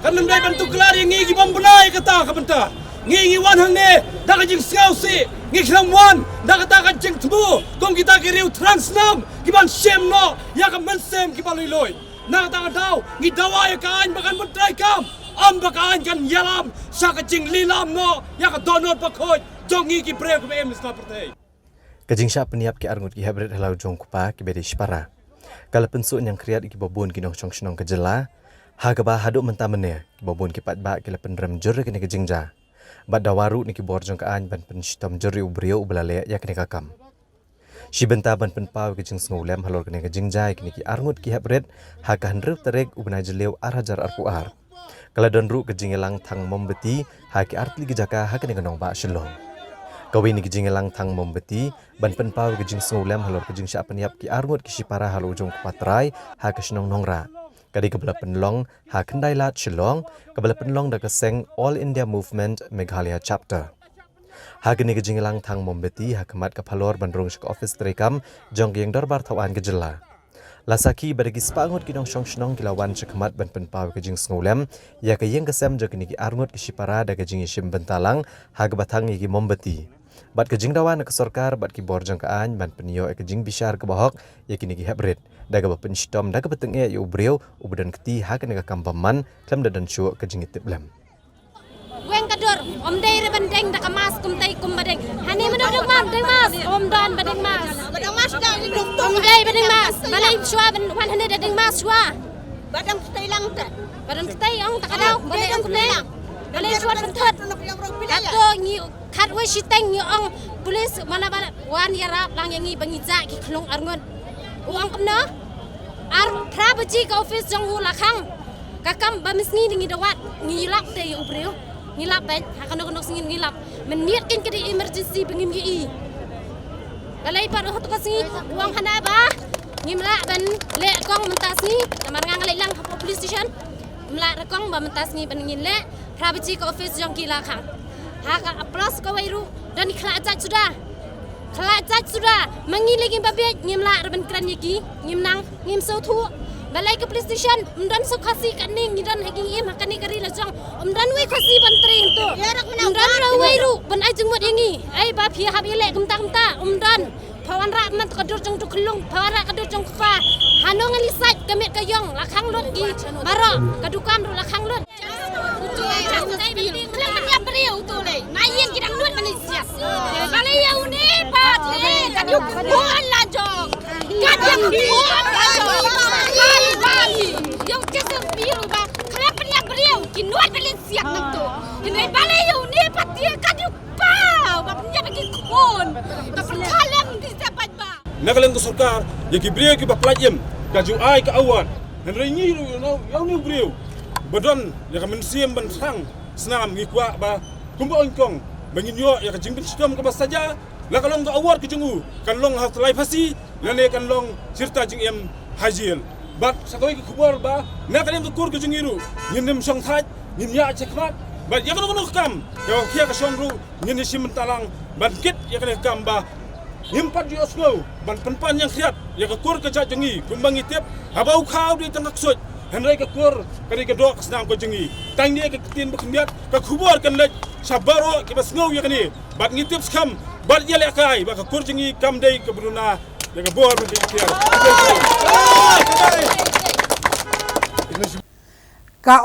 Kan ym dei ban tuklar ïa ngi ki bym bna ïa kata ka bynta. Ngi ngi wan hangne da ka jingsngewsih, ngi khlem wan da kata ka jingthmu kum kita ki riew thrang snam ki ban shem noh ïa ka mynsiem kiba lui lui. Na kata ka daw ngi dawa ïa ka aiñ ba kan bun treikam, ym ba ka aiñ kan ïalam sha ka jinglilam noh ïa ka dohnud bakhuid jong ngi ki briew kiba im ha ka pyrthei. Ka jingshah pynïap ki arngut ki heprit ha la u jong u kpa kiba dei shipara ka la pynsuh ñiangkhriat ïa kiba bun ki nongshong shnong ka jylla, ha kaba haduh mynta mynne kiba bun ki paidbah ki la pynrem jur ïa kane ka jingjia. Bad dawa ruh na ki bor jong ka aiñ ban pynshitom jur ïa u briew uba la leh ïa kane ka kam. Shi bynta ban pynpaw ïa ka jingsngewlem halor kane ka jingjia ïa kine ki arngut ki heprit, ha ka hynriew tarik u bnai Jylliew ar hajar arphew ar, ka la don ruh ka jingïalang thang mombati ha ki artylli ki jaka ha kane ka nongbah Shillong. Kawei na ki jingïalang thang mombati ban pynpaw ïa ka jingsngewlem halor ka jingshah pynïap ki arngut ki shipara ha la u jong u kpa trai ha ka shnong Nongrah, ka dei kaba la pynlong ha Khyndailad Shillong, kaba la pynlong da ka seng All India Movement Meghalaya Chapter. Ha kane ka jingïalang thang mombati ha khmat ka phalor ban rung sha ka ophis treikam jong ka ïing dorbar thaw aiñ ka jylla, la sakhi ba da ki spah ngut ki nongshong shnong ki la wan sha khmat ban pynpaw ïa ka jingsngewlem ïa ka ïing ka sem jong kine ki arngut ki shipara da ka jingïashim bynta lang ha kaba thang ïa ki mombati. Bad ka jingdawa na ka sorkar bad ki bor jong ka aiñ ban pynïoh ïa ka jingbishar kaba hok ïa kine ki heprit da kaba pynshitom da kaba tyngeh ïa u briew uba don kti ha kane ka kam bymman khlem da don shuh ka jingïatiplem. Weng ka dur, ym dei re ban deng da ka mask kumtai kumba deng. Hangne mano deng mask, deng mask, ym don ba deng mask. Ym dei ba deng mask. Balei shuwa ban wan hangne da deng mask shuwa. Ba dang ktai lang te. Ba dang ktai ong ta ka daw, balei ong ktai. Balei shuwa ban thot. Kato ngi khatwei shiteng ngi ong police mana ba wan ïarap lang ïa ngi ba ngi jah ki khlung arngut. U ong kumno? Ar phra baji ka office jong u la khang. Ka kam ba mynsngi ngi da wad, ngi lap te ïa u briew. Ngi lap bad ha kano kano sngi ngi lap. Mynmiet kin ka dei emergency ba ngim ïohi. Balei pat ha tu ka sngi u ong hana ba ngim lah ban leh kong mynta sngi. Namar nga nga leit lang ha police station. Ngim lah re kong ba mynta sngi ban ngin leh. Phra baji ka office jong ki la khang. Ha ka plus kawei ruh don i khlajat suda. Khlajat suda, ma ngi lei ngim ba bieit, ngim lah re ban kren ïa ki, ngim nang, ngim sngewthuh. Balei ka police station ym don shuh Khasi katne ngi don ha ki im ha kane ka ri la jong. Ym don wei Khasi ban trei hangto. Ym don re wei ruh ban ai jingmut ïa ngi. Ai ba phi hap ïaleh kumta kumta, ym don. Pha wanrah man ka dur jong u khyllung, pha wanrah ka dur jong u kpa. Hano ngan ïasaid ka miet ka ïong, la khang lut ki baroh, ka dukan ruh la khang lut. Khlem pynïap briew to lei. Na ïing ki dang lut Malaysia. Balei ïa une pat lei, ka dei u khun la jong. Ka dei u khun la jong. Bali, bali. Ïa u Jesse Piru ba khlem pynïap briew ki nud Malaysia nangto. Hynrei balei ïa une pat ïa ka dei u kpa ba pynïap ki khun. Ka pyrkhat lem di step ba. Na ka liang ka sorkar, ïa ki briew kiba pynlait im ka ju ai ka award. Hynrei ngi ruh ïa u, ïa une u briew ba don ïa ka mynsiem ban thrang snam ngi kwah ba kumba ong kong ba ngin ïoh ïa ka jingpynshitom kaba saja, la ka long ka award ka jong u kan long ha u tyllai phasi lane kan long shirta jingim ha jel. Bad sa kawei ka khubor ba na ka liang ka kur ka jong ngi ruh ngin ym shong thait, ngin ïaid shakhmat bad ïa kano kano ka kam kaba khia ka shong ruh ngin ïashim bynta lang ban kit ïa kane ka kam ba ngim pat ju ïohsngew ban pynpan ñiangkhriat ïa ka kur ka jait jong ngi kumba ngi tip haba u khaw dei tang ka ksuid hynrei ka kur ka dei ka doh ka snam ka jong ngi. Tang ne ka ktien ba khyndiat ka khubor kan leit sha baroh kiba sngew ïa kane bad ngi tip skhem bad ïalehkai ba ka kur jong ngi kam dei kaba duna Ka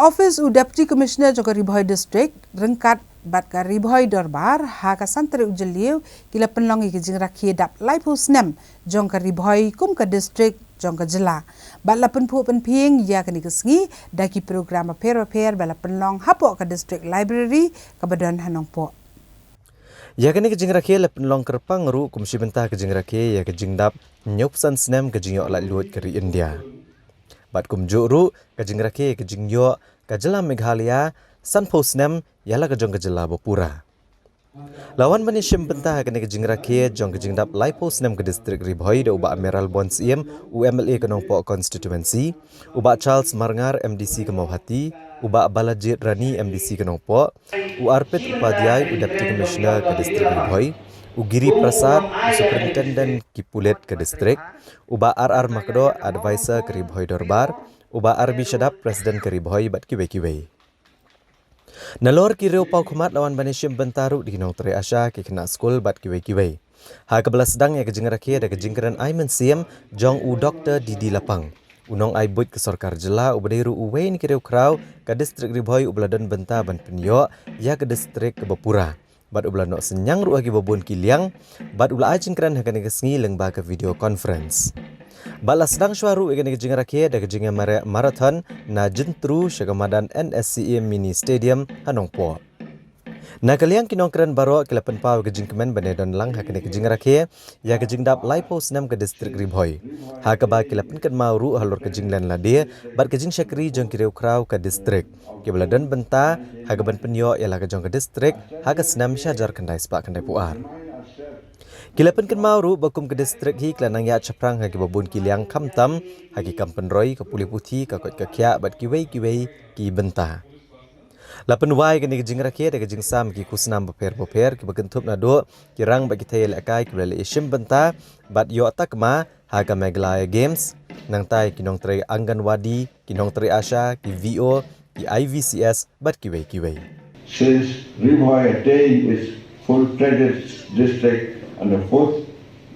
ophis u Deputy Commissioner jong ka Ri Bhoi District ryngkat bad ka Ri Bhoi Dorbar ha ka san tarik u Jylliew ki la pynlong ïa ka jingrakhe dap laiphew snem jong ka Ri Bhoi kum ka district jong ka jylla. Bad la pynphuh pynphieng ïa kane ka sngi da ki program bapher bapher ba la pynlong hapoh ka District Library kaba don ha Nongpoh. Ïa kane ka jingrakhe la pynlong kyrpang ruh kum shi bynta ka jingrakhe ïa ka jingdap hynñiewphew san snem ka jingïoh laitluid ka ri India. Bad kumjuh ruh ka jingrakhe ïa ka jingïoh ka jylla Meghalaya sanphew snem ïa la ka jong ka jylla ba pura. La wan ban ïashim bynta ha kane ka jingrakhe jong ka jingdap laiphew snem ka district Ri Bhoi da u Bah Mayralborn Syiem, u M L A ka Nongpoh constituency, u Bah Charles Marngar, M D C ka Mawhati, u Bah Balajied Rani, M D C ka Nongpoh, u Arpit Upadhyay, u Deputy Commissioner ka district Ri Bhoi, u Giri Prasad, u Superintendent ki pulit ka district, u Bah R R Makdoh, Advisor ka Ri Bhoi Dorbar, u Bah R B Shadap, President ka Ri Bhoi bad kiwei kiwei. Nalor ki riew paw khmat la wan ban ïashim bynta ruh da ki nongtrei ASHA, ki khynnah skul bad kiwei kiwei. Ha kaba la sdang ïa ka jingrakhe da ka jingkren ai mynsiem jong u Doktor D D Lapang, u nongai buit ka sorkar jylla uba dei ruh uwei na ki riew khraw ka district Ri Bhoi uba la don bynta ban pynïoh ïa ka district kaba pura. Bad uba la noh synñiang ruh ha kiba bun ki liang, bad uba la ai jingkren ha kane ka sngi lyngba ka video conference. Bad la sdang shuwa ruh ïa kane ka jingrakhe da ka jingïa mara-, marathon na Jyntru sha ka madan N S C A Mini Stadium ha Nongpoh. Na ka liang ki nongkren baroh ki la pynpaw ïa ka jingkmen ban ïadon lang ha kane ka jingrakhe ïa ka jingdap laiphew snem ka district Ri Bhoi, ha kaba ki la pynkynmaw ruh halor ka jinglen lade bad ka jingshakri jong ki riew khraw ka district kiba la don bynta ha kaban pynïoh ïa la ka jong ka district ha ka snem shi hajar khyndai spah khyndaiphew ar. Ki la pynkynmaw ruh ba kum ka district hi ki la nang ïaid shaphrang ha kiba bun ki liang khamtam ha ki kam pynroi, ka pule puthi, ka koit ka khiah bad kiwei kiwei ki bynta. La pynwai kane ka jingrakhe da ka jingsam ki khusnam bapher bapher kiba kynthup naduh ki rang bad ki thei ïalehkai kiba la leit ïashim bynta bad ïoh takma ha ka Meghalaya Games, nangta ïa ki nongtrei Anganwadi, ki nongtrei ASHA, ki V O, ki I V C S bad kiwei kiwei. Since Ri Bhoi attained its full-fledged district on the fourth,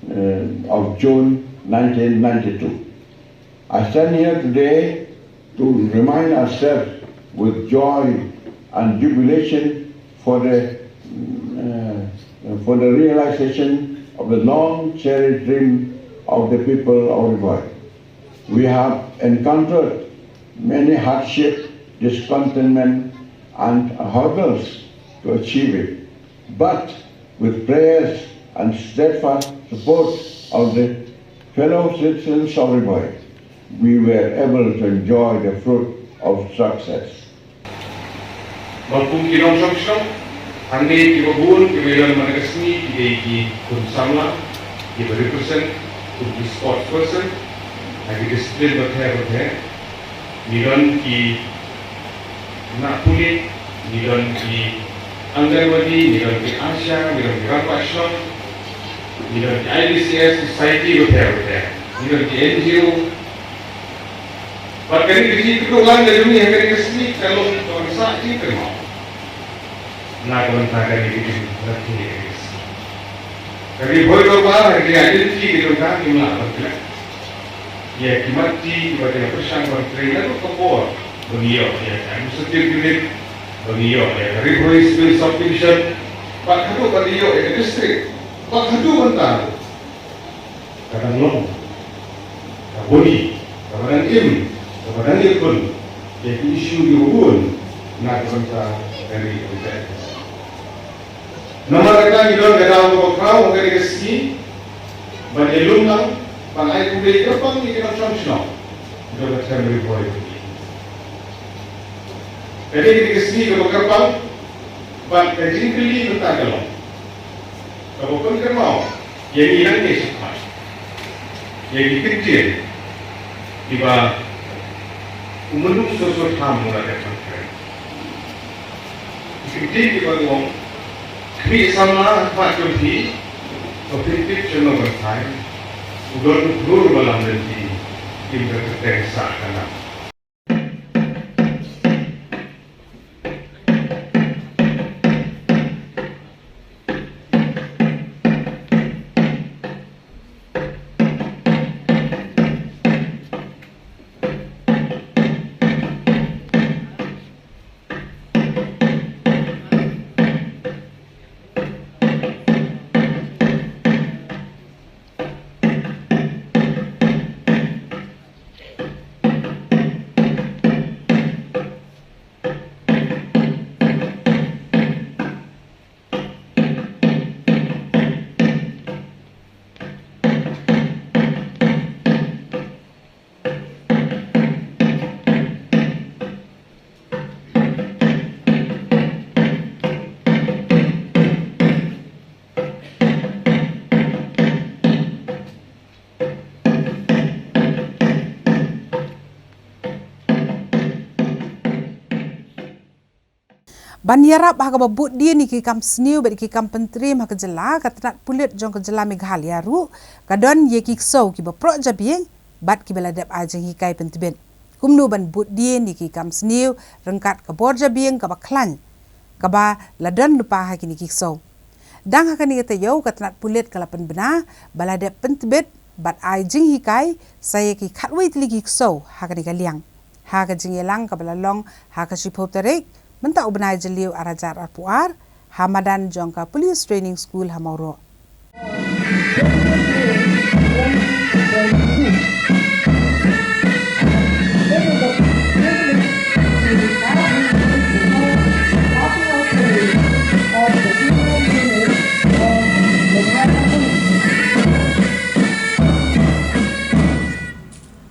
uh, of June nineteen ninety-two. I stand here today to remind ourselves with joy and jubilation for the, uh, for the realization of the long cherished dream of the people of Ri Bhoi. We have encountered many hardship, discontentment, and hurdles to achieve it. But with prayers and steadfast support of the fellow citizens of Ri Bhoi, we were able to enjoy the fruit of success. Ba kum ki nongshong shnong, hangne kiba bun kiba ïadon man ka sngi ki dei ki khun samla, kiba represent kum ki sports person ha ki discipline bapher bapher. Ngi don ki khynnah pulit, ngi don ki Anganwadi, ngi don ki ASHA, ngi don ki rangbah shnong, ngi don ki I V C S society bapher bapher, ngi don ki N G O. Bad kane ka jingkyrduh lang ka jong ngi ha kane ka sngi ka long kaba sah jingkyrmen na ka bynta kane ka jingrakhe. Ka Ri Bhoi Dorbar ha ka identity ka jong ka kim lah ban klet ïa ki mat ki kiba ki la pyrshang ban trei naduh ka por ba ngi ïoh ïa ka administrative unit, ba ngi ïoh ïa ka Ri Bhoi Civil Subdivision, bad haduh ba ngi ïoh ïa ka district, bad haduh mynta ka dang long, ka bun, kaba dang im, kaba dang ïakhun ïa ki issue kiba bun na ka bynta ka ri ka ri. Namar kata ngi don ka daw kaba khraw ha kane ka sngi ban ïalum lang, ban ai khublei kyrpang ïa ki nongshong shnong jong ka Them Ri Bhoi. Kane ka dei ka sngi kaba kyrpang bad ka jingkylli mynta ka long kaba pynkynmaw ïa ngi nangtei shakhmat ïa ki ktien kiba u Myllung Sossotham u la dep ban kren. Ki ktien kiba ong, khmih samla ha khmat jong phi, to phin tip shano ban phai, u don u khlur ba lam lynti, kim da kyrteng sah ka nam. Ban ïarap ha kaba bud dien ïa ki kam sniew bad ki kam pyntriem ha ka jylla, ka tnat pulit jong ka jylla Meghalaya ruh ka don ïa ki ksew kiba proh jabieng bad kiba la dep ai jinghikai pyntbit kumno ban bud dien ïa ki kam sniew ryngkat ka bor jabieng kaba khlaiñ kaba la don lypa ha kine ki ksew. Dang ha kane ka taïew, ka tnat pulit ka la pynbna ba la dep pyntbit bad ai jinghikai sa ïa ki khatwei tylli ki ksew ha kane ka liang. Ha ka jingïalang kaba la long ha ka shiphew tarik mynta u bnai Jylliew ar hajar arphew ar, ha madan jong ka Police Training School ha Mawroh.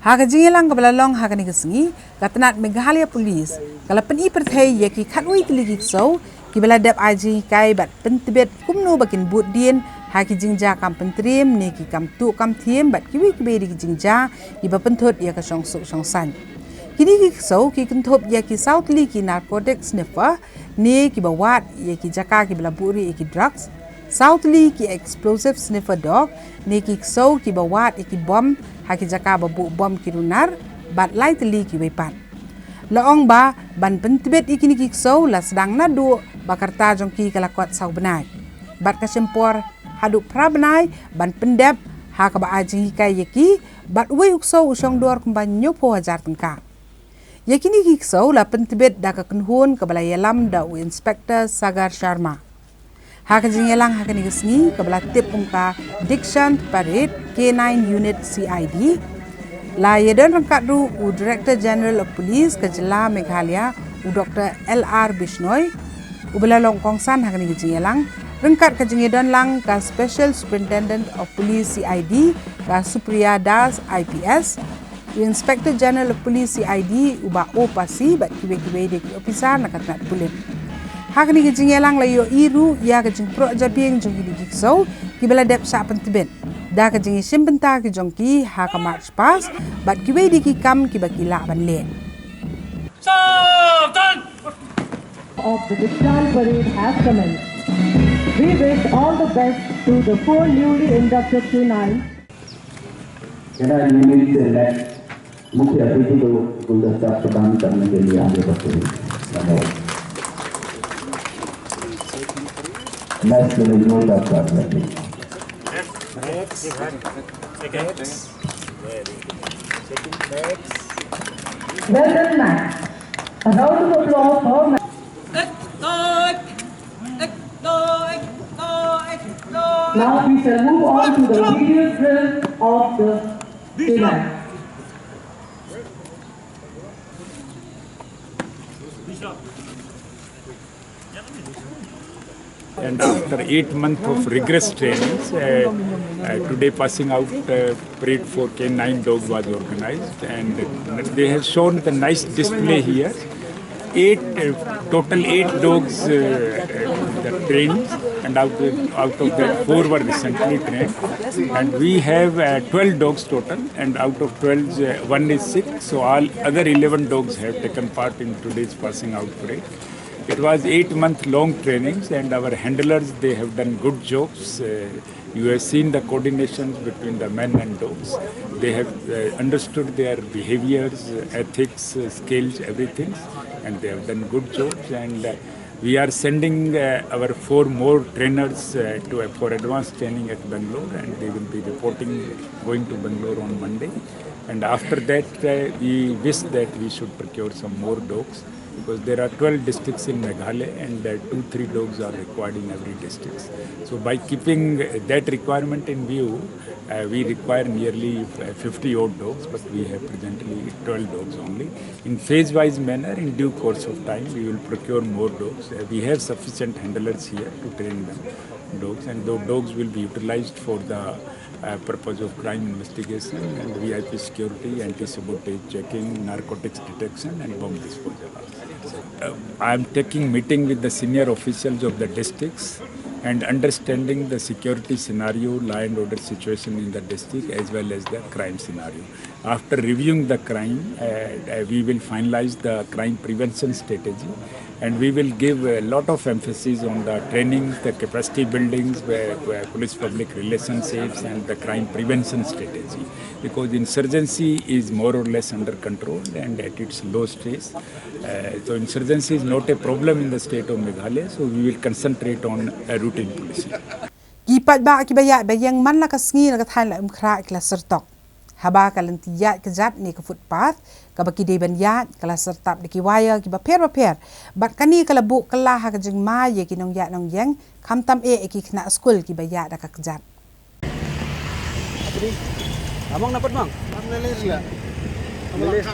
Ha ka jingïalang kaba la long ha kane ka sngi, ka tnat Meghalaya Police ka la pyni pyrthei ïa ki khatwei tylli ki ksew kiba la dep ai jinghikai bad pyntbit kumno ba kin bud dien ha ki jingjia kam pyntriem ne ki kam tuh kam thiem bad kiwei kiwei de ki jingjia kiba pynthut ïa ka shongsuk shongsaiñ. Kine ki ksew ki kynthup ïa ki saw tylli ki narcotic sniffer ne kiba wad ïa ki jaka kiba la buhrieh ïa ki drugs, saw tylli ki explosive sniffer dog ne ki ksew kiba wad ïa ki bom ha ki jaka ba buh bom ki runar bad lai tylli kiwei pat. La ong ba ban pyntbit ïa kine ki ksew la sdang naduh ba ka rta jong ki ka la kot saw bnai bad ka shim por haduh phra bnai ban pyndep ha kaba ai jinghikai ïa ki bad uwei u ksew u shong dor kumba hynñiewphew hajar tyngka. Ïa kine ki ksew la pyntbit da ka kynhun kaba la ïalam da u Inspector Sagar Sharma. Ha ka jingïalang ha kane ka sngi kaba la tip kum ka Dikshant Parade K nine Unit C I D, la ïadon ryngkat ruh u Director General of Police ka jylla Meghalaya, u Doctor L R Bishnoi, uba la long kongsan ha kane ka jingïalang, ryngkat ka jingïadon lang ka Special Superintendent of Police C I D ka Supriya Das I P S, u Inspector General of Police C I D u Bah O Passy bad kiwei kiwei de ki ophisar na ka tnat pulit. Ha kane ka jingïalang la ïohi ruh ïa ka jingproh jabieng jong kine ki ksew kiba la dep shah pyntbit da ka jingïashim bynta ki jong ki ha ka march past bad kiwei de ki kam kiba ki lah ban leh. Of the Dikshant Parade has commenced. We wish all the best to the four newly inducted K nine. Can I invite the next मुख्य अतिथि को गुलदस्ता प्रदान करने के लिए आगे बढ़ते हैं? धन्यवाद। Next will be Guldarshah Parade. Well done, Max. A round of applause for Max. Now we shall move on to the video drill of the event. And after eight months of rigorous trainings, uh, uh, today passing out, uh, parade for K nine dog was organized, and they have shown the nice display here. Eight, uh, total eight dogs, uh, uh, that trained, and out of, out of that, four were recently trained, and we have, uh, twelve dogs total, and out of twelve, uh, one is sick, so all other eleven dogs have taken part in today's passing out parade. It was eight month long trainings, and our handlers, they have done good jobs. Uh, you have seen the coordination between the men and dogs. They have, uh, understood their behaviors, uh, ethics, uh, skills, everything, and they have done good jobs. And, uh, we are sending, uh, our four more trainers, uh, to, uh, for advanced training at Bangalore, and they will be reporting, going to Bangalore on Monday. And after that, uh, we wish that we should procure some more dogs, because there are twelve districts in Meghalaya, and, uh, two, three dogs are required in every district. So by keeping that requirement in view, uh, we require nearly, uh, fifty odd dogs, but we have presently twelve dogs only. In phase-wise manner, in due course of time, we will procure more dogs. Uh, we have sufficient handlers here to train them, dogs, and those dogs will be utilized for the, uh, purpose of crime investigation and V I P security, anti-sabotage checking, narcotics detection, and bomb disposal. Uh, I am taking meeting with the senior officials of the districts and understanding the security scenario, law and order situation in the district, as well as the crime scenario. After reviewing the crime, uh, uh, we will finalize the crime prevention strategy, and we will give a lot of emphasis on the training, the capacity buildings, where, where police public relationships, and the crime prevention strategy, because insurgency is more or less under control and at its low stage. Uh, so insurgency is not a problem in the state of Meghalaya, so we will concentrate on, uh, routine policing. Ki paidbah kiba ïaid ba ïeng man la ka sngi na ka thaiñ Laitumkhrah ki la syrtok. Haba ka lynti ïaid kjat ne ka footpath kaba ki dei ban ïaid ka la syrtap da ki wire kiba pher bapher. Bad kane ka la buh kylla ha ka jingma ïa ki nongïaid nongïeng, khamtam eh ïa ki khynnah skul kiba ïaid da ka kjat. Among na pat mang? Among na leh sila. Among na leh.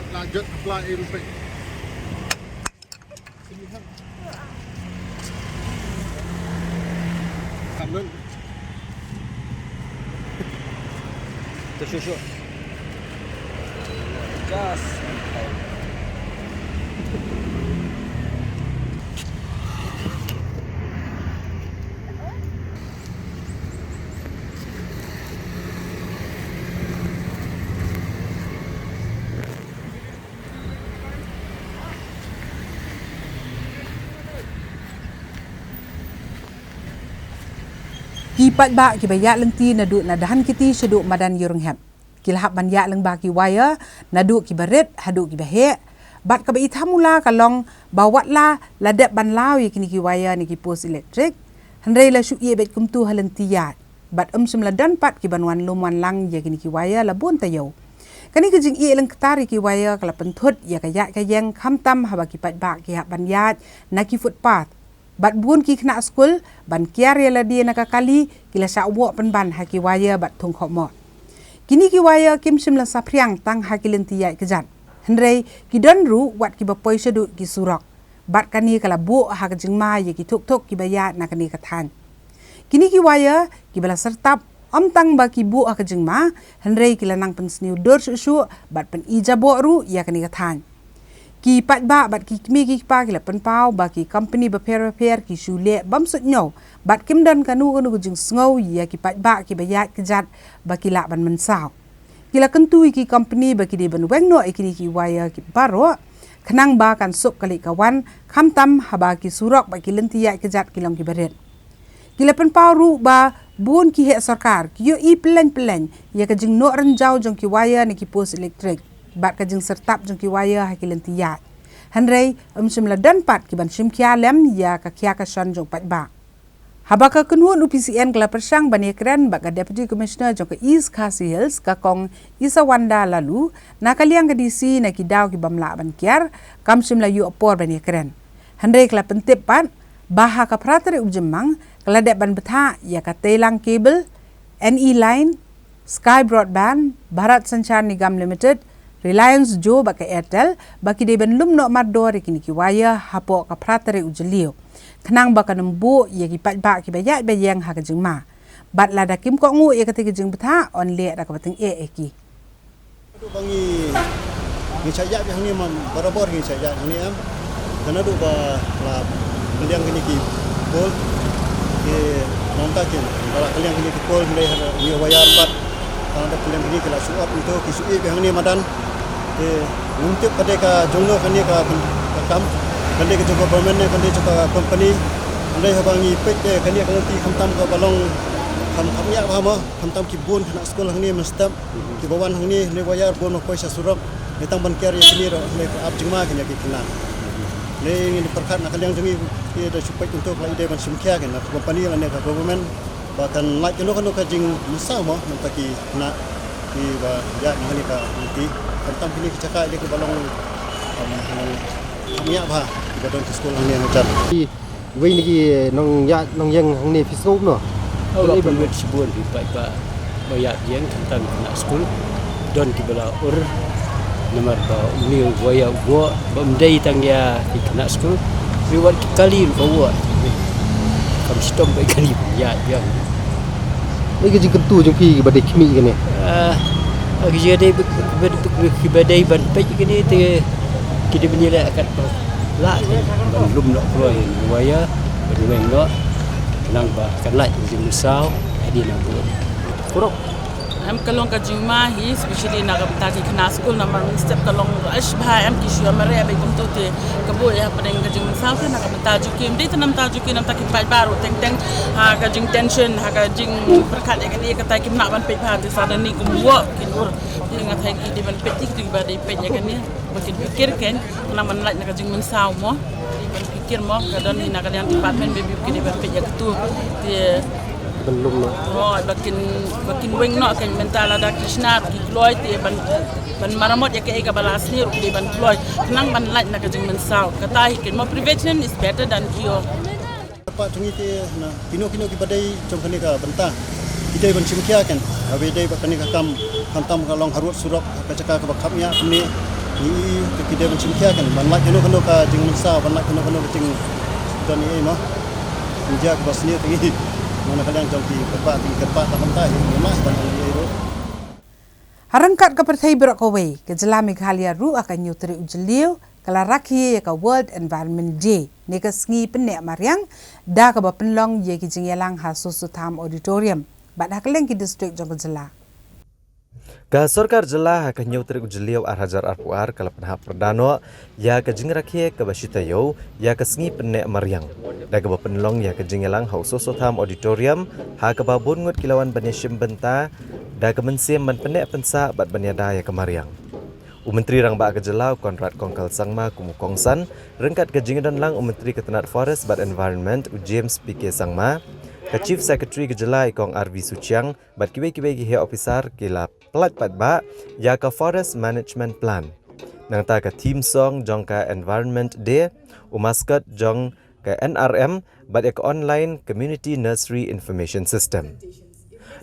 Ki paidbah kiba ïaid lynti naduh na Dhankheti shaduh madan Ïewrynghep ki la hap ban ïaid lyngba ki wire naduh kiba rit haduh kiba heh. Bad kaba i thamula ka long ba watla la dep ban law ïa kine ki wire ne ki post elektrik, hynrei la shu ïeh beit kumtu ha lynti ïaid. Bad ym shym la don pat ki ban wan lum wan lang ïa kine ki wire la bun taïew. Kane ka jingïeh lyngktar ïa ki wire ka la pynthut ïa ka ïaid ka ïeng khamtam haba ki paidbah ki hap ban ïaid na ki footpath. Bad bun ki khynnah skul ban kiar ïa lade na ka kali ki la shah woh pynban ha ki wire bad thung khohmoh. Kine ki wire kim shym la saphriang tang ha ki lynti ïaid kjat, hynrei ki don ruh wat kiba poi shaduh ki surok. Bad kane ka la buh ha ka jingma ïa ki thuk thuk kiba ïaid na kane ka thaiñ. Kine ki wire kiba la syrtap ym tang ba ki buh ha ka jingma, hynrei ki la nang pynsniew dur shuh shuh bad pyni jaboh ruh ïa kane ka thaiñ. Ki paidbah bad ki kmie ki kpa ki la pynpaw ba ki kompani bapher bapher ki shu leh bym suidñiew bad kim don kano kano ka jingsngew ïa ki paidbah kiba ïaid kjat ba ki lah ban mynsaw. Ki la kyntu ïa ki kompani ba ki dei ban weng noh ïa kine ki wire ki baroh, khnang ba kan suk ka leit ka wan, khamtam haba ki surok bad ki lynti ïaid kjat ki long kiba rit. Ki la pynpaw ruh ba bun ki heh sorkar ki ïohi pyllein pyllein ïa ka jingnoh rynjaw jong ki wire ne ki post elektrik bad ka jingsyrtap jong ki wire ha ki lynti ïaid. Hynrei ym shym la don pat ki ban shim khia lem ïa ka khia ka shon jong u paidbah. Haba ka kynhun u P C N ka la pyrshang ban ïakren bad ka Deputy Commissioner jong ka East Khasi Hills, ka Kong Isawanda Laloo, na ka liang ka D C na ki daw ki bym lah ban kiar, kam shym la ïoh por ban ïakren. Hynrei ka la pyntip pat ba ha ka phra tarik u Jymmang ka la dep ban bthah ïa ka Teilang Cable, N E Line, Sky Broadband, Bharat Sanchar Nigam Limited, Reliance Jio bad ka Airtel ba ki dei ban lum noh mardor ïa kine ki wire hapoh ka phra tarik u Jylliew, khnang ba kan ym buh ïa ki paidbah kiba ïaid ba ïeng ha ka jingma. Bad lada kim kohnguh ïa katei ka jingbthah, yn leh da kaba tyngeh ïa ki. Naduh ba ngi, ngi shah ïaid hangne ma barabor ngi shah ïaid hangne em. Te naduh ba la kylliang kine ki pole, te nangta kin ba la kylliang kine ki pole, hynrei ha ngi wire pat. Tang da kylliang kine ki la shu ap nto ki shu ïaid hangne madan. Te ngim tip ka dei ka jong no kane ka, ka kam, ka dei ka jong ka government ne ka dei jong ka company. Hynrei haba ngi peit te kane ka lynti khamtam kaba long kham, kham ïa ba ma, khamtam ki bun khynnah skul hangne mynstep. Kiba wan hangne ne wire bun ma poi sha surok. Ne tang ban kiar ïa kine ruh ne ka ap jingma kine ki khynnah. Ne ngin pyrkhat na ka liang jong ngi, ki da shu peit kumto, ka la i dei ban shim khia kine ka company lane ka government ba kan lait kano kano ka jingmynsaw mo na ka bynta ki khynnah kiba ïaid hangne ka lynti. Khamtam kine ki jaka ïa kiba long, um, long kham ïa bha kiba don ki skul hangne na jan. Wei na ki nongïaid nongïeng hangne phi sngew kumno? Balei ba mut shibun ki paidbah ba ïaid ïeng khamtam ki khynnah skul. Don kiba la ur namar ba une u wire u buh ba ym dei tang ïa ki khynnah skul. Ri wat ki kali ruh ka buh. Kam shitom ba kali ba ïaid ïeng. Wei ka jingkyntu jong phi kiba dei khmih kane? Ah, ki jingdei ba, ba, ba, kiba dei ban peit kane te ki dei ban ïaleh katba lah ban lum noh kloi wire ban weng noh. Khnang ba kan lait ka jingmynsaw hadien nangta. Surok. Em ka long ka jingma hi, especially na ka bynta ki khynnah skul, namar mynstep ka long rush bha, em ki shu ïa mareh bha kumto te ka buh ïa hapdeng ka jingmynsaw te na ka bynta jong ki, ym dei tang na ka bynta jong ki, na ka bynta ki paidbah ruh teng teng ha ka jingtension, ha ka jingpyrkhat ïa kane, kata kim lah ban peit bha te sa da ni kum wok ki dur. Te nga tharai ki dei ban peit, ki dei ba dei peit ïa kane. Ba kin pyrkhat kein, khnang ban lait na ka jingmynsaw mo. Ban pyrkhat mo, ka don hi na ka liang department, maybe kin ban pyrkhat ïa katu. Te ban lum noh. Mo, ba kin, ba kin weng noh kein, mynta lada ki shna ki kloi te ban, ban maramot ïa kaei kaba la sniew ruh ki ban kloi. Khnang ban lait na ka jingmynsaw. Kata hi kein mo, prevention is better than cure. Pat jong ngi te na kino kino kiba dei jong kane ka bynta ki dei ban shim khia kein. Haba dei ba kane ka kam khamtam ka long harud surok, ka jaka kaba khapngiah kumne, ngi i te ki dei ban shim khia kein ban lait kano kano ka jingmynsaw, ban lait kano kano ka jingdon ei ei mo. Ngi jia kiba sniew te ngi, mo, na ka liang jong ki kyrpad, te ngi kyrpad ta kumta hi, ngi mah ban ong ei ei ruh. Ha ryngkat ka pyrthei baroh kawei, ka jylla Meghalaya ruh ha ka hynñiew tarik u Jylliew ka la rakhe ïa ka World Environment Day, ne ka sngi pynneh mariang, da kaba pynlong ïa ki jingïalang ha Soso Tham Auditorium bad ha kylleng ki district jong ka jylla. Ka sorkar jylla ha ka hynñiew tarik u Jylliew ar hajar arphew ar ka la pynhap pyrda noh ïa ka jingrakhe kaba shi taïew ïa ka sngi pynneh mariang, da kaba pynlong ïa ka jingïalang ha u Soso Tham Auditorium, ha kaba bun ngut ki la wan ban ïashim bynta da ka mynsiem ban pynneh pynsah bad ban ïada ïa ka mariang. U Myntri Rangbah ka jylla u Conrad Kongkal Sangma kum u kongsan, ryngkat ka jingdon lang u Myntri ka tnat Forest bad Environment u James P K Sangma, ka Chief Secretary ka jylla i Kong R V Suchiang, bad kiwei kiwei ki heh officer ki la pyllait paidbah ïa ka Forest Management Plan. Nangta ka theme song jong ka Environment Day, u mascot jong ka N R M, bad ïa ka Online Community Nursery Information System.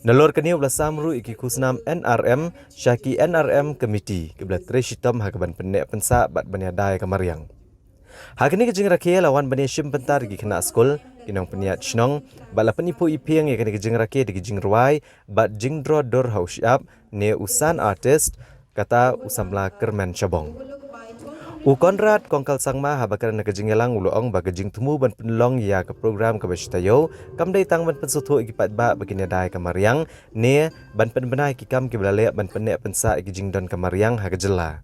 Nalor kane u la sam ruh ïa ki khusnam N R M sha ki N R M committee kiba la trei shitom ha kaban pynneh pynsah bad ban ïada ïa ka mariang. Ha kane ka jingrakhe la wan ban ïashim bynta da ki khynnah skul, ki nongpynïaid shnong, bad la pyniphuh iphieng ïa kane ka jingrakhe da ki jingrwai bad jingdro dur ha u shyiap ne u sand artist, kata u samla Kyrmen Shabong. U Conrad Kongkal Sangma haba kren ha ka jingïalang u la ong ba ka jingthmu ban pynlong ïa ka program kaba shi taïew kam dei tang ban pynsngewthuh ïa ki paidbah ba kin ïada ïa ka mariang ne ban pynbna ïa ki kam kiba la leh ban pynneh pynsah ïa ki jingdon ka mariang ha ka jylla.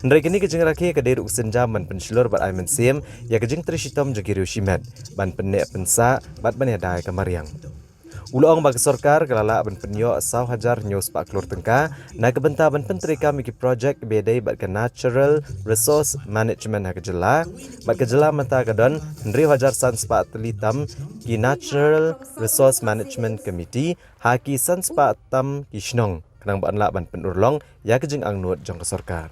Hynrei kane ka jingrakhe ka dei ruh ka sienjam ban pynshlur bad ai mynsiem ïa ka jingtrei shitom jong ki riewshimet ban pynneh pynsah bad ban ïada ïa ka mariang. U la ong ba ka sorkar ka la lah ban pynïoh saw hajar hynñiew spah klur tyngka na ka bynta ban pyntreikam ïa ki projek kiba ïadei bad ka Natural Resource Management ha ka jylla, bad ka jylla mynta ka don hynriew hajar san spah tylli tam ki Natural Resource Management Committee ha ki san spah tam ki shnong, khnang ban lah ban pynurlong ïa ka jingangnud jong ka sorkar.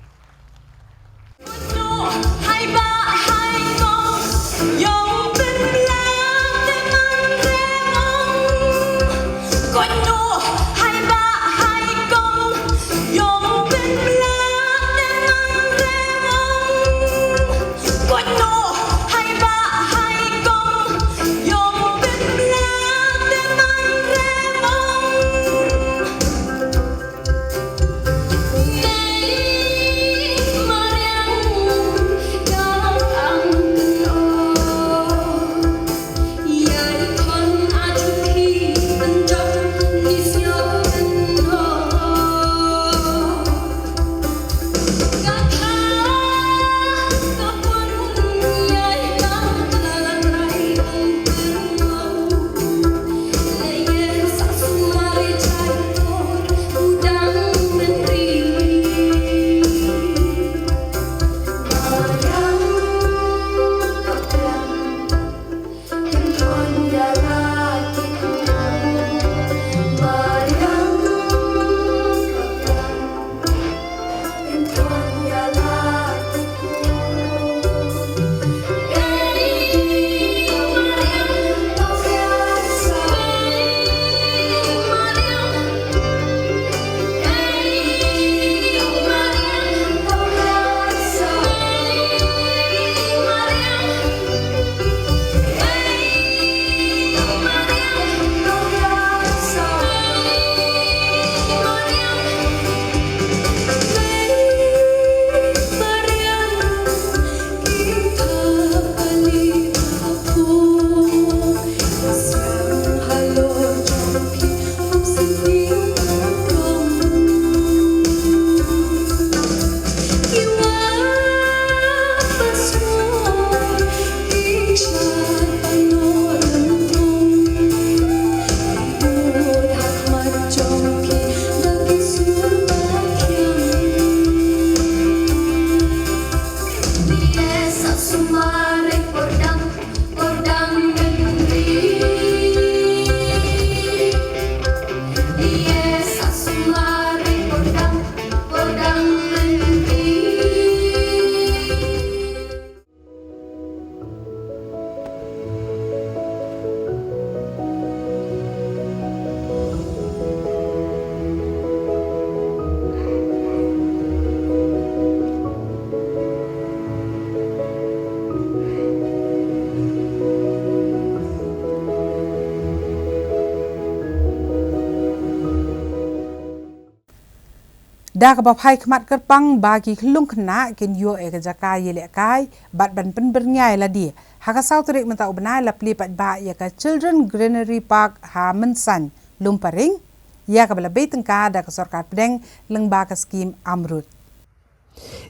Da kaba phai khmat kyrpang ba ki khyllung khynnah kin ïoh ïa ka jaka ïalehkai bad ban pynbyrngia ïa lade, ha ka saw tarik mynta u bnai la plie paidbah ïa ka Children Greenery Park ha Mynsain, Lumparing, ïa kaba la bei tyngka da ka sorkar pdeng lyngba ka skim AMRUT.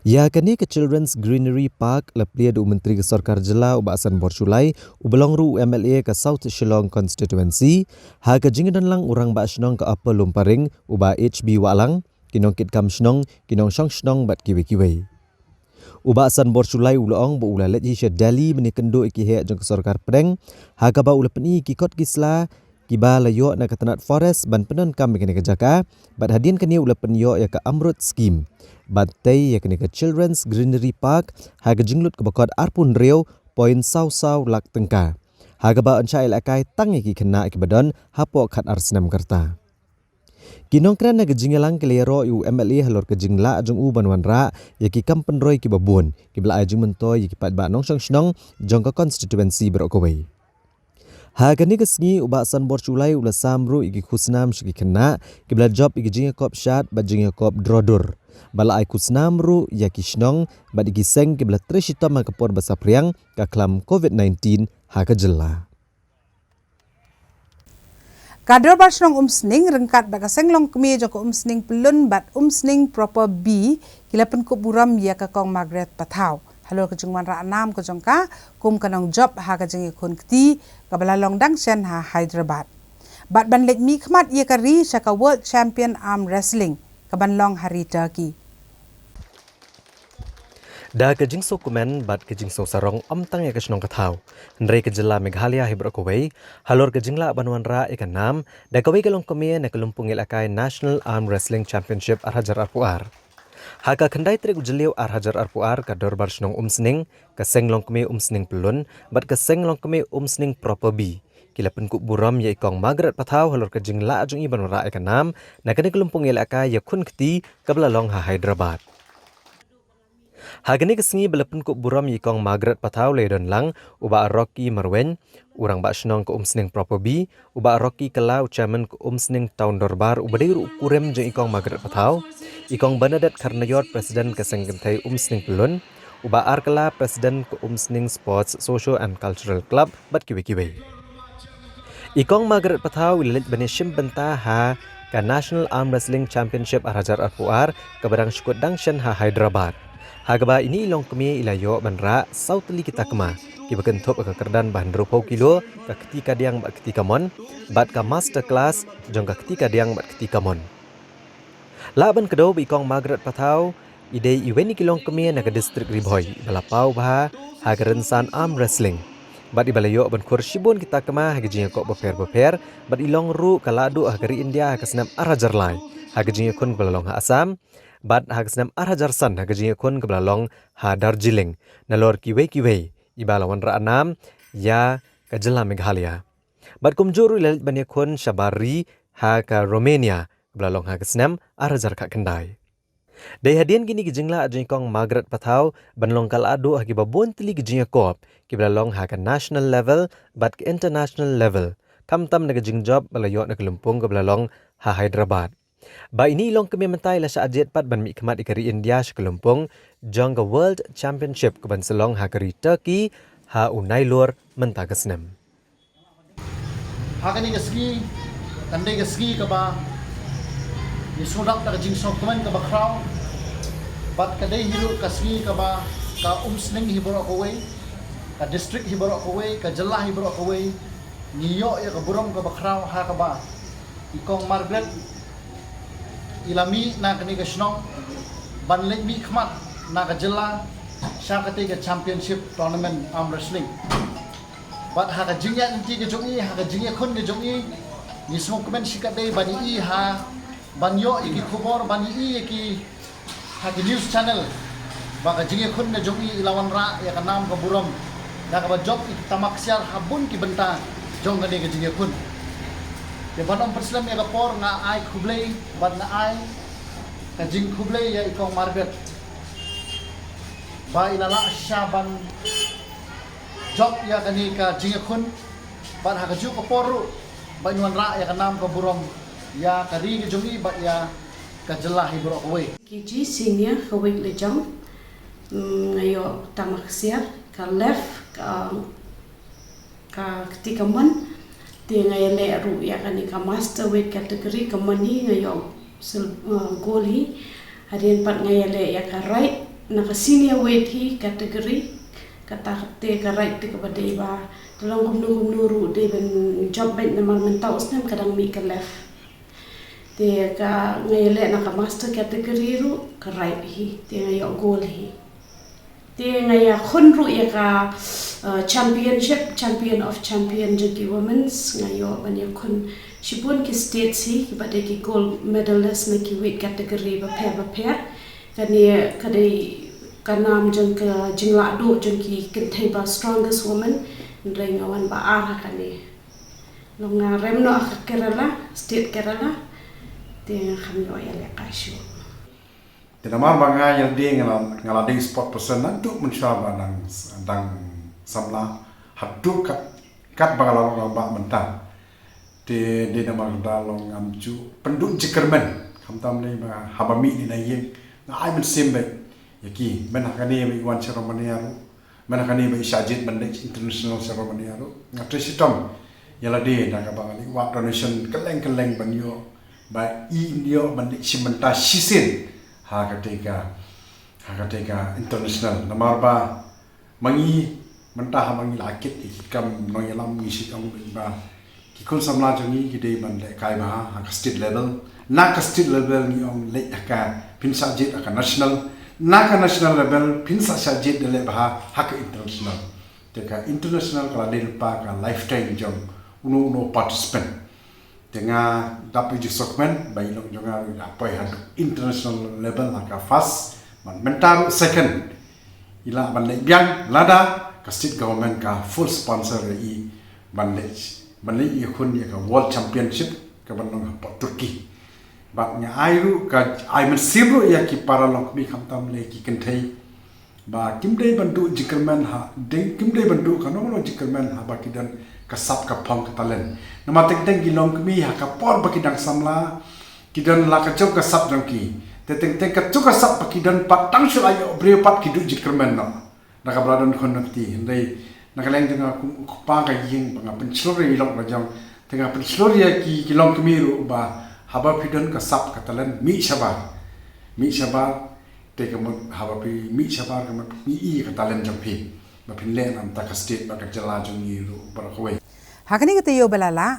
Ïa kane ka Children's Greenery Park la plie da u Myntri ka Sorkar Jylla u Bah Sanbor Shullai, uba long ruh u M L A ka South Shillong Constituency, ha ka jingdon lang u Rangbah Shnong ka Upper Lumparing u Bah H B Wahlang, ki nongkitkam shnong, ki nongshong shnong bad kiwei kiwei. U Bah Sanbor Shullai u la ong ba u la leit hi sha Delhi ban ïakynduh ïa ki heh jong ka sorkar pdeng, ha kaba u la pyni ïa ki kot ki sla kiba la ïoh na ka tnat Forest ban pyndonkam ïa kane ka jaka, bad hadien kane u la pynïoh ïa ka AMRUT Scheme. Bad tei ïa kane ka Children's Greenery Park ha ka jinglut kaba kot arphew hynriew point saw saw lak tyngka, ha kaba yn shah ïalehkai tang ïa ki khynnah kiba don hapoh khatar snem ka rta. Ki nongkren na ka jingïalang ki la ïaroh ïa u M L A halor ka jinglah jong u ban wanrah ïa ki kam pynroi kiba bun kiba la ai jingmyntoi ïa ki paidbah nongshong shnong jong ka constituency baroh kawei. Ha kane ka sngi u Bah Sanbor Shullai u la sam ruh ïa ki khusnam sha ki khynnah kiba la jop ïa ki jingïakop shad bad jingïakop drodur, bad la ai khusnam ruh ïa ki shnong bad ïa ki seng kiba la trei shitom ha ka por ba saphriang ka khlam covid nineteen ha ka jylla. Ka Dorbar Shnong Umsning ryngkat bad ka Seng Longkmie jong ka Umsning Pyllun bad Umsning Proper B ki la pynkup burom ïa ka Kong Margaret Pathaw halor ka jingwanrah nam ka jong ka kum ka nongjop ha ka jingïakhun kti kaba la long dang shen ha Hyderabad, bad ban leit mihkhmat ïa ka ri sha ka World Champion Arm Wrestling kaban long ha ri Turkey. Da ka jingsngewkmen bad ka jingsngewsarong ym tang ïa ka shnong ka thaw, hynrei ka jylla Meghalaya hi baroh kawei, halor ka jinglah ban wanrah ïa ka nam da kawei ka longkmie na ka lympung ïalehkai National Arm Wrestling Championship ar hajar arphew ar. Ha ka khyndai tarik u Jylliew ar hajar arphew ar, ka Dorbar Shnong Umsning, ka Seng Longkmie Umsning Pyllun bad ka Seng Longkmie Umsning Proper B ki la pynkup burom ïa i Kong Margaret Pathaw halor ka jinglah jong i ban wanrah ïa ka nam na kane ka lympung ïalehkai ïakhun kti kaba la long ha Hyderabad. Ha kane ka sngi ba la pynkup burom ïa i Kong Margaret Pathaw la ïadon lang u Bah Rocky Marwein, u Rangbah Shnong ka Umsning Proper B, u Bah Rocky Kylla, u Chairman ka Umsning Town Dorbar uba dei ruh u kurim jong i Kong Margaret Pathaw, i Kong Bernadette Kharnaiod, President ka Seng Kynthei Umsning Pyllun, u Bah R Kylla, President ka Umsning Sports Socio and Cultural Club bad kiwei kiwei. I Kong Margaret Pathaw i la leit ban ïashim bynta ha ka National Arm Wrestling Championship ar hajar arphew ar kaba dang shu kut dang shen ha Hyderabad, ha kaba ine i longkmie i la ïoh ban rah saw tylli ki takma kiba kynthup ïa ka kyrdan ba hynriewphew kilo, ka kti kadiang bad kti kamon, bad ka master class jong ka kti kadiang bad kti kamon. Lah ban kdew ba i Kong Margaret Pathaw i dei iwei na ki longkmie na ka distrik Ri Bhoi iba la paw bha ha ka rynsan arm wrestling, bad iba la ïoh ban khur shibun ki takma ha ki jingïakop bapher bapher, bad i long ruh ka lahduh ha ka ri India ha ka snem ar hajar lai ha ka jingïakhun kaba la long ha Assam, bad ha ka snem ar hajar san ha ka jingïakhun kaba la long ha Darjeeling, nalor kiwei kiwei iba la wanrah nam ïa ka jylla Meghalaya. Bad kumjuh ruh i la leit ban ïakhun shabar ri ha ka Romania kaba la long ha ka snem ar hajar khatkhyndai. Dei hadien kine ki jinglah jong i Kong Margaret Pathaw ban long ka lahduh ha kiba bun tylli ki jingïakop kiba la long ha ka national level bad ka international level, khamtam na ka jingjop ba la ïoh na ka lympung kaba la long ha Hyderabad. Ba ine i longkmie mynta i la shah jied pat ban mihkhmat ïa ka ri India sha ka lympung jong ka World Championship kaban sa long ha ka ri Turkey ha u Nailur mynta ka snem. Ha kane ka sngi kan dei ka sngi kaba ngi sngewdap da ka jingsngewkmen kaba khraw, bad ka dei hi ruh ka sngi kaba ka Umsning hi baroh kawei, ka distrik hi baroh kawei, ka jylla hi baroh kawei ngi ïoh ïa ka burom kaba khraw ha kaba i Kong Margaret i la mih na kane ka shnong ban leit mihkhmat na ka jylla sha katei ka championship tournament arm wrestling. Bad ha ka jingïaid lynti ka jong i, ha ka jingïakhun ka jong i, ngi sngewkmen shikatdei ban ïohi ha, ban ïoh ïa ki khubor, ban ïohi ïa ki ha ki news channel ba ka jingïakhun ka jong i i la wanrah ïa ka nam ka burom da kaba jop ïa ki takma ksiar ha bun ki bynta jong kane ka jingïakhun. Te ban ym pynslem ïa ka por, nga ai khublei bad nga ai ka jingkhublei ïa i Kong Margaret ba i la lah shisha ban jop ïa kane ka jingïakhun bad ha kajuh ka por ruh ba in wanrah ïa ka nam ka burom ïa ka ri ka jong i bad ïa ka jylla hi baroh kawei. K G senior ka weight la jong. Mm, nga ïoh tama ksiar, ka left, ka, ka kti ka mon. Te nga ïaleh ruh ïa kane ka master weight category ka mon hi nga ïoh sil-, uh, gold hi. Hadien pat nga ïaleh ïa ka right na ka senior weight hi category. Kata te ka right te kaba dei ba te long kumno kumno ruh dei ban jop beit namar mynta u snem ka dang mih ka left. Te ka nga ïaleh na ka master category ruh ka right hi. Te nga ïoh gold hi. Te nga ïakhun ruh ïa ka, uh, championship, champion of champion jong ki women's, nga ïoh ban ïakhun shibun ki states hi, kiba dei ki gold medalist na ki weight category bapher bapher. Kane ka dei ka nam jong ka jinglahduh jong ki kynthei ba strongest woman, hynrei nga wan ba ar ha kane. Long nga rem noh ha ka Kerala, state Kerala, te nga kham ïoh ïalehkai shuh. Te namar ba nga ïa dei nga la, nga la dei sport person naduh mynshuwa ba dang, dang samla haduh kat, kat ba nga la long rangbah mynta. Te dei namar da long ngam ju pynduh jingkyrmen. Khamtam lei ba haba mih na ïing nga ai mynsiem beit ïa ki, myn ha kane ba i wan sha Romania ruh. Mynta kane ba i shah jied ban leit international sha Romania ruh. Nga trei shitom ïa lade da kaba nga leit wad donation kylleng kylleng ban ïoh ba i ïoh ban leit shim bynta shisien ha kata ka, ha kata ka international. Namar ba ma ngi mynta haba ngi la kit ïa ki kam nongïalam ngi shu ong ba ki khun samla jong ngi ki dei ban lehkai bha ha ka state level. Na ka state level ngi ong leit ha ka, phin sa jied ha ka national. Na ka national level phin sa, sa jied da leh bha ha ka international. Te ka international ka la dei lypa ka lifetime jong uno uno participant. Te nga dap ïa ka jingshukor ba i long jong nga ruh i la poi ha international level ha ka first, ban mynta ruh second. I lah ban leit biang lada ka state government ka full sponsor ïa i ban leit, ban leit ïakhun ïa ka World Championship ka ban long hapoh Turkey. Bad nga ai ruh ka, ai mynsiem ruh ïa ki para longkmie khamtam lei ki kynthei ba kim dei ban duh jingkyrmen ha, dei, kim dei ban duh kano kano jingkyrmen haba ki don ka sap ka phong ka talent. Namar teng teng ki longkmie ha ka por ba ki dang samla ki don la ka jong ka sap jong ki. Te teng teng ka jong ka sap ba ki don pat tang shu la ïoh briew pat ki duh jingkyrmen noh. Na kaba la don khun na kti, hynrei na ka liang jong nga kum u kpa ka ïing ba nga pynshlur ïa i lok la jong. Te nga pynshlur ïa ki, ki longkmie ruh ba haba phi don ka sap ka talent mih shabar. Mih shabar, te ka mut haba phi mih shabar ka mut phi i ka talent jong phi ba phin leh na ka bynta ka state bad ka jylla jong ngi ruh baroh kawei. Ha kane ka taïew ba la lah,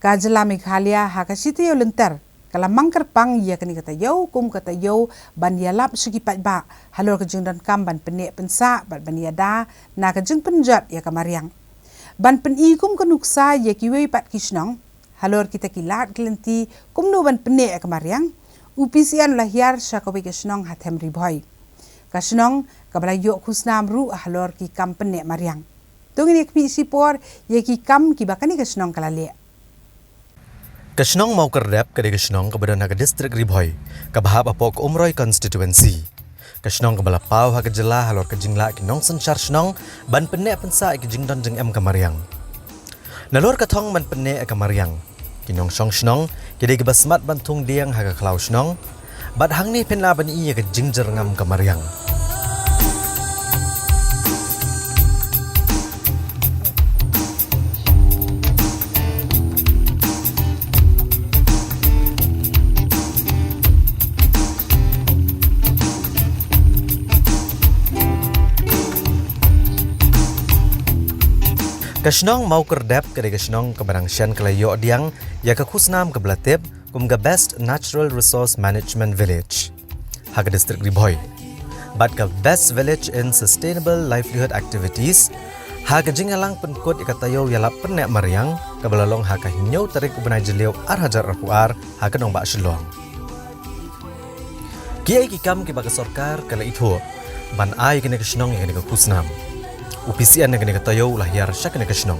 ka jylla Meghalaya ha ka shi taïew lynter ka la mang kyrpang ïa kane ka taïew kum ka taïew ban ïalap sha ki paidbah halor ka jingdonkam ban pynneh pynsah bad ban ïada na ka jingpynjot ïa ka mariang. Ban pyni kum ka nuksa ïa kiwei pat ki shnong halor kita ki lad ki lynti kumno ban pynneh ïa ka mariang, u P C N u la hiar sha kawei ka shnong ha Them Ri Bhoi. Ka shnong kaba la ïoh khusnam ruh halor ki kam pynneh mariang. To ngin ïa khmih shipor ïa ki kam kiba kane ka shnong ka la leh. Ka shnong Mawkyrdep ka dei ka shnong kaba don ha ka district Ri Bhoi, kaba hap hapoh ka Umroi constituency. Ka shnong kaba la paw ha ka jylla halor ka jinglah ki nongsynshar shnong ban pynneh pynsah ïa ka jingdon jingem ka mariang. Nalor ka thong ban pynneh ïa ka mariang, ki nongshong shnong ki dei kiba smat ban thung dieng ha ka khlaw shnong, bad hangne phin lah ban i ïa ka jingjyrngam ka mariang. Ka shnong Mawkyrdep ka dei ka shnong kaba dang shen ka la ïoh diang ïa ka khusnam kaba la tip kum ka Best Natural Resource Management Village ha ka district Ri Bhoi, bad ka Best Village in Sustainable Livelihood Activities ha ka jingïalang pynkut ïa ka taïew ïalap pynneh mariang kaba la long ha ka hynñiew tarik u bnai Jylliew ar hajar arphew ar ha ka nongbah Shillong. Kiei ki kam kiba ka sorkar ka la ithuh ban ai kane ka shnong ïa kane ka khusnam? U P C N ïa kane ka taïew u la hiar sha kane ka shnong.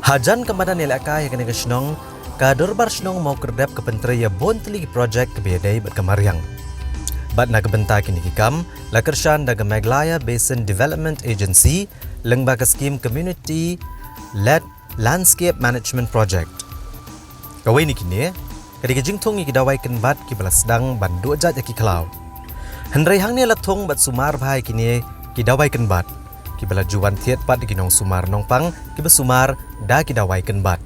Hajan ka madan ïalehkai ïa kane ka shnong, ka Dorbar Shnong Mawkyrdep ka pyntrei ïa bun tylli ki projek kiba ïadei bad ka mariang. Bad na ka bynta kine ki kam la kyrshan da ka Meghalaya Basin Development Agency lyngba ka skim Community Led Landscape Management Project. Kawei na kine, Ka dei ka jingthung ïa ki dawai kynbat kiba la sdang ban duh jait ïa ki khlaw. Hynrei hangne la thung bad sumar bha ïa kine ki dawai kynbat, kiba la ju wan thied pat da ki nongsumar nongpang kiba sumar da ki dawai kynbat.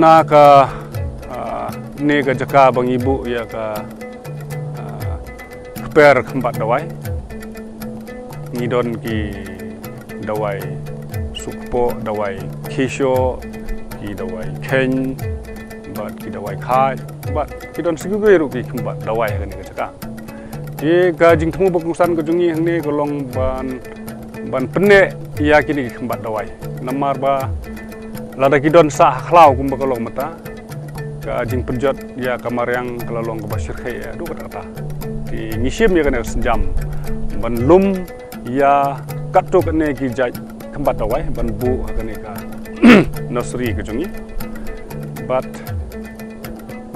Na ka, ah, ne ka jaka ba ngi buh ïa ka, ah, kper khymbat dawai. Ngi don ki dawai sukpoh, dawai khishoh, ki dawai kheiñ, bad ki dawai khaid, bad ki don shuh ki ruh ki khymbat dawai ha kane ka jaka. Te ka jingthmu ba kongsan ka jong ngi hangne ka long ban, ban pynneh ïa kine ki khymbat dawai. Namar ba lada ki don sah ha khlaw kumba ka long mynta, ka jingpynjot ïa ka mariang ka la long kaba shyrkhei haduh katta katta. Te ngi shim ïa kane ka sienjam ban lum ïa katto katne ki jait khymbat dawai ban buh ha kane ka nursery ka jong ngi. Bad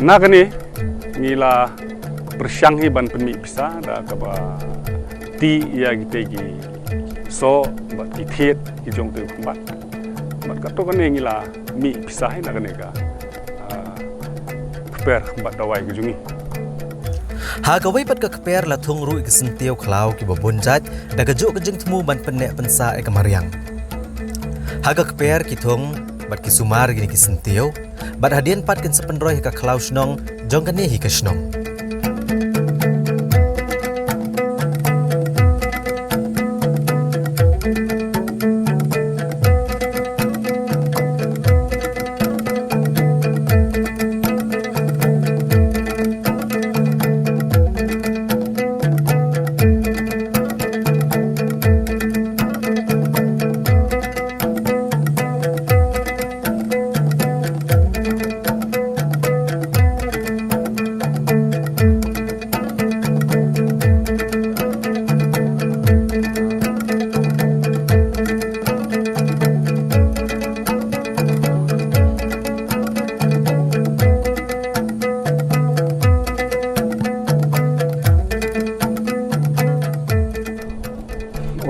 na kane ngi la pyrshang hi ban pynmih pisa da kaba tih ïa kitei ki soh bad ki thied ki jong utei u khymbat. Bad katto katne ngi la mih pisa hi na kane ka, ah, kper khymbat dawai ka jong ngi. Ha kawei pat ka kper la thung ruh ïa ki syntiew khlaw kiba bun jait da kajuh ka jingthmu ban pynneh pynsah ïa ka mariang. Ha ka kper ki thung bad ki sumar ïa kine ki syntiew, bad hadien pat kin sa pynroi ha ka khlaw shnong jong kane hi ka shnong.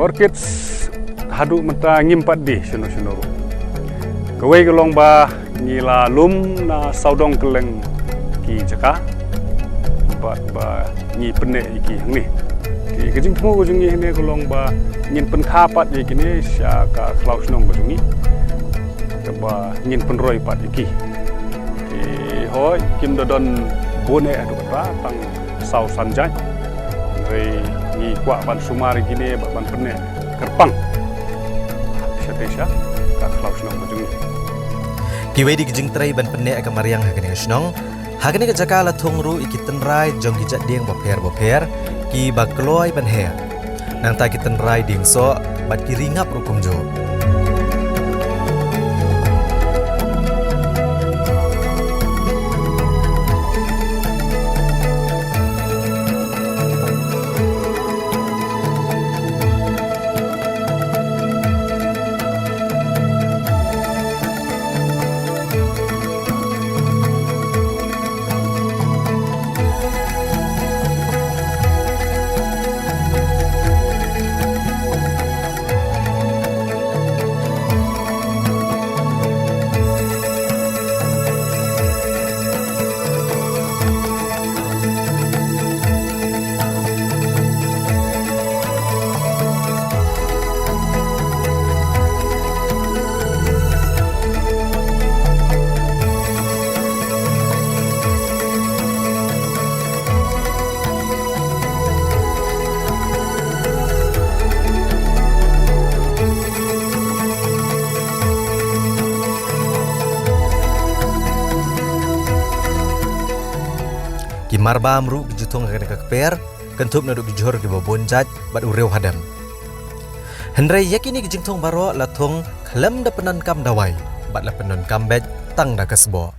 Orchids haduh mynta ngim pat die shano shano ruh. Kawei ka long ba ngi la lum na sawdong kylleng ki jaka bad ba ngi pynneh ïa ki hangne. Te ka jingthmu ka jong ngi hangne ka long ba ngin pynkha pat ïa kine sha ka khlaw shnong ka jong ngi. Kaba ngin pynroi pat ïa ki. Te hooid kim da don bun eh haduh katta tang saw san jait. Hynrei ngi kwah ban sumar ïa kine bad ban pynneh kyrpang shatei sha ka khlaw shnong ka jong ngi. Kiwei de ki jingtrei ban pynneh ka mariang ha kane ka shnong. Ha kane ka jaka la thung ruh ïa ki tynrai jong ki jait dieng bapher bapher kiba kloi ban her. Nangta ki tynrai dieng soh bad ki ri ngap ruh kumjuh. Marbam ruh ki ju thung ha kane ka kper, kynthup naduh ki jhur kiba bun jait bad u riew hadem. Hynrei ïa kine ki jingthung baroh la thung khlem da pyndonkam dawai bad la pyndonkam beit tang da ka sboh.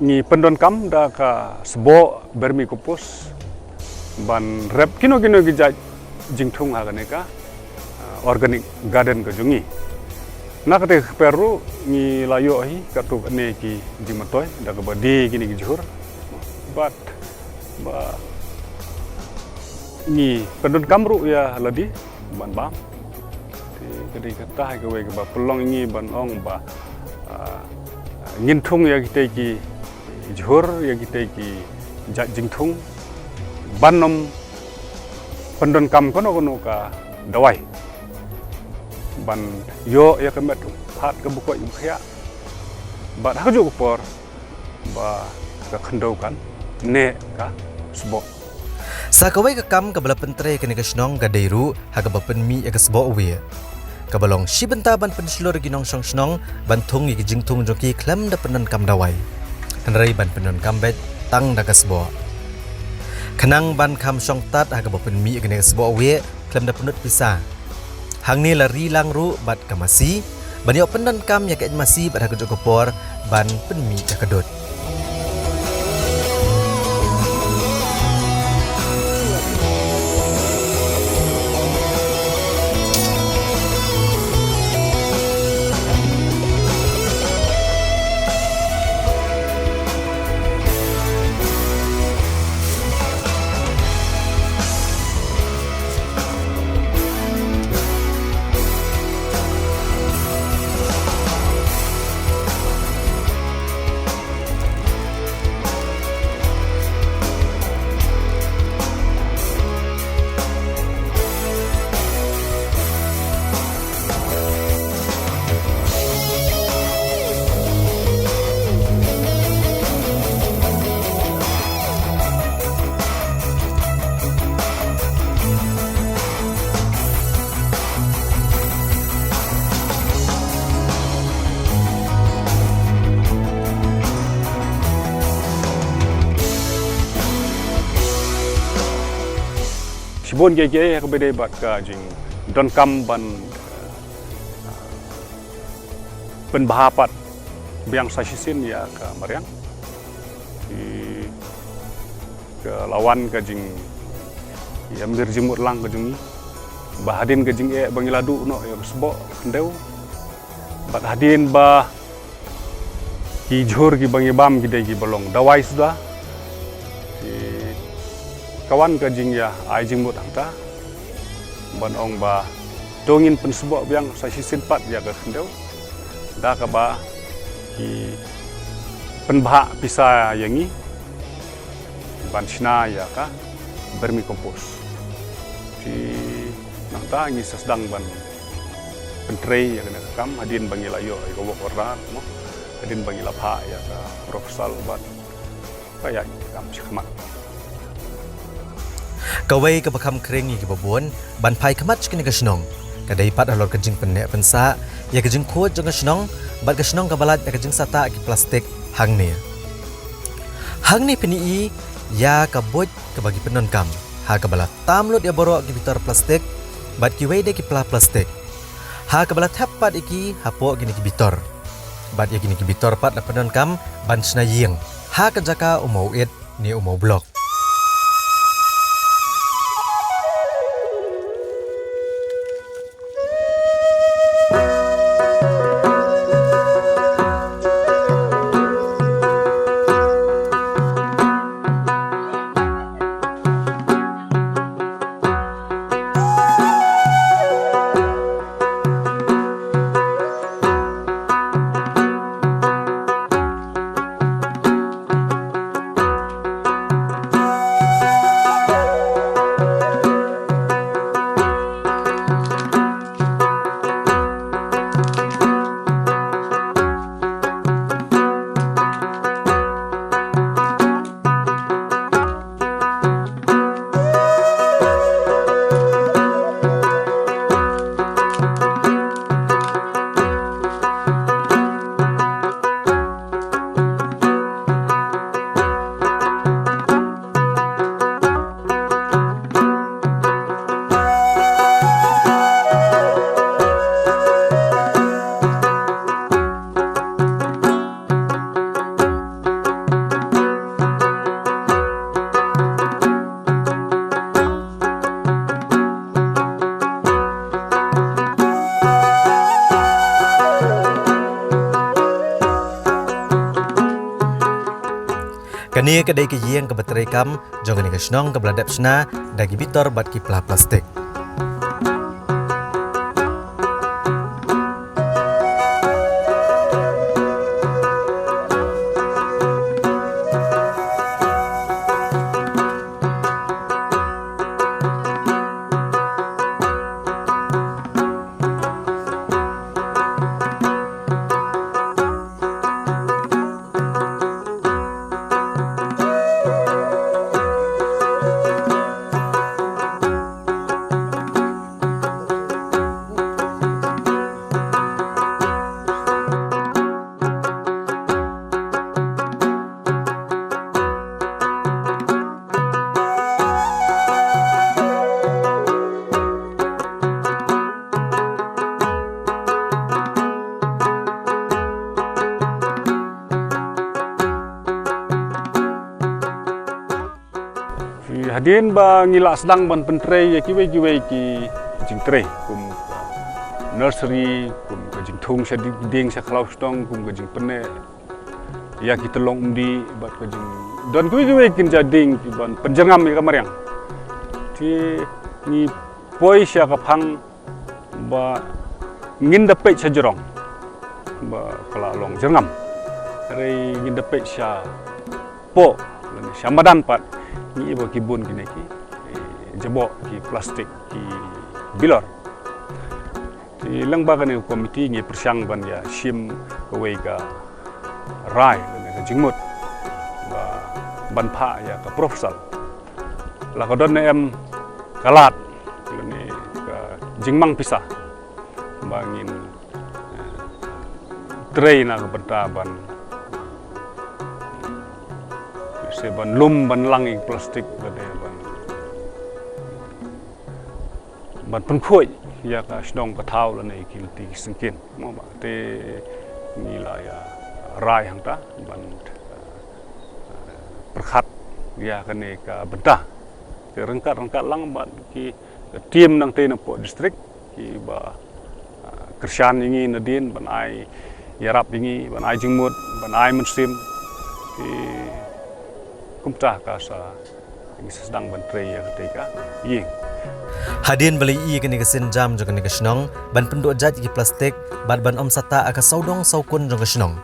Ngi pyndonkam da ka sboh vermicompost ban rep kino kino ki jait jingthung ha kane ka, ah, organic garden ka jong ngi. Na kata ka kper ruh ngi la ïoh hi katto katne ki jingmyntoi da kaba die kine ki jhur. Bad ba ngi pyndonkam ruh ïa lade ban bam. Te ka dei kata hi kawei kaba pynlong ïa ngi ban ong ba, ah, ngin thung ïa kitei ki jhur, ïa kitei ki jait jingthung ban ym pyndonkam kano kano ka dawai ban ïoh ïa ka met u phad kaba koit ba khiah. Bad ha kajuh ka por ba ka khyndew kan neh ka sboh. Sa kawei ka kam kaba la pyntrei kane ka shnong ka dei ruh ha kaba pynmih ïa ka sboh wieh, kaba long shi bynta ban pynshlur ïa ki nongshong shnong ban thung ïa ki jingthung jong ki khlem da pyndonkam dawai, hynrei ban pyndonkam beit tang da ka sboh. Khnang ban kham shong tad ha kaba pynmih ïa kane ka sboh wieh khlem da pynlut pisa, hangne la ri lang ruh bad ka masi ban ïoh pyndonkam ïa ka eit masi bad ha kajuh ka por ban pynmih ïa ka dud. Shibun kiei kiei ha kaba ïadei bad ka jingdonkam ban, eh, pynbha pat biang sa shisien ïa ka mariang. Ki ka la wan ka jing, ïa mir jingmut lang ka jong ngi. Ba hadien ka jingeh ba ngi la duh noh ïa ka sboh khyndew. Bad hadien ba ki jhur kiba ngi bam ki dei kiba long dawai suda. Ki ka wan ka jingïa ai jingmut hangta ban ong ba to ngin pynsboh biang sa shisien pat ïa ka khyndew da kaba ki pynbha pisa ïa ngi ban shna ïa ka vermicompost. Te nangta ngi sa sdang ban pyntrei ïa kane ka kam hadien ba ngi la ïoh ïa ka work order mo, hadien ba ngi la phah ïa ka proposal bad ka ïaid kam shi khmat. Kawei kaba kham khring ïa kiba bun ban phai khmat sha kane ka shnong ka dei pat halor ka jingpynneh pynsah ïa ka jingkhuid jong ka shnong bad ka shnong kaba lait na ka jingsah tah ki plastik hangne. Hangne phin ïohi ïa ka buit kaba ki pyndonkam ha kaba la tam lut ïa baroh ki bitor plastik bad kiwei de ki pla plastik ha kaba la thep pat ïa ki hapoh kine ki bitor. Bad ïa kine ki bitor pat la pyndonkam ban shna ïing ha ka jaka u maw it ne u maw blok. Kane ka dei ka ïing kaba treikam jong kane ka shnong kaba la dep shna da ki bitor bad ki pla plastik. Hadien ba ngi la sdang ban pyntrei ïa kiwei kiwei ki jingtrei, kum ka nursery, kum ka jingthung sha di-, dieng sha khlaw shnong, kum ka jingpynneh ïa ki tyllong umdih bad ka jingdon kiwei kiwei ki jingdon ban pynjyrngam ïa ka mariang. Te ngi poi sha ka phang ba ngin da peit sha jrong ba ka la long jyrngam. Hynrei ngin da peit shapoh lane sha madan pat, ngi ïohi ba ki bun kine ki, eh, jaboh ki plastik ki bilor. Te lyngba kane ka komiti ngi pyrshang ban ïa shim kawei ka rai lane ka jingmut ba ban phah ïa ka proposal. La ka don ne em ka lad lane ka jingmang pisa ba ngin, eh, trei na ka bynta ban, se ban lum ban lang ïa ki plastik lane ban ban pynkhuid ïa ka shnong ka thaw lane ïa ki lynti ki syngkien. Mo ba te ngi la ïa rai hangta ban, eh, pyrkhat ïa kane ka bynta. Te ryngkat ryngkat lang bad ki, ka team nangtei napoh district kiba, eh, kyrshan ïa ngi nadien ban ai ïarap ïa ngi, ban ai jingmut, ban ai mynsiem. Te kumta ka sa ngi sa sdang ban trei ïa katei ka ïing. Hadien ba la ïohi ïa kane ka sienjam jong kane ka shnong ban pynduh jait ïa ki plastik bad ban ym sah tah ha ka sawdong sawkun jong ka shnong,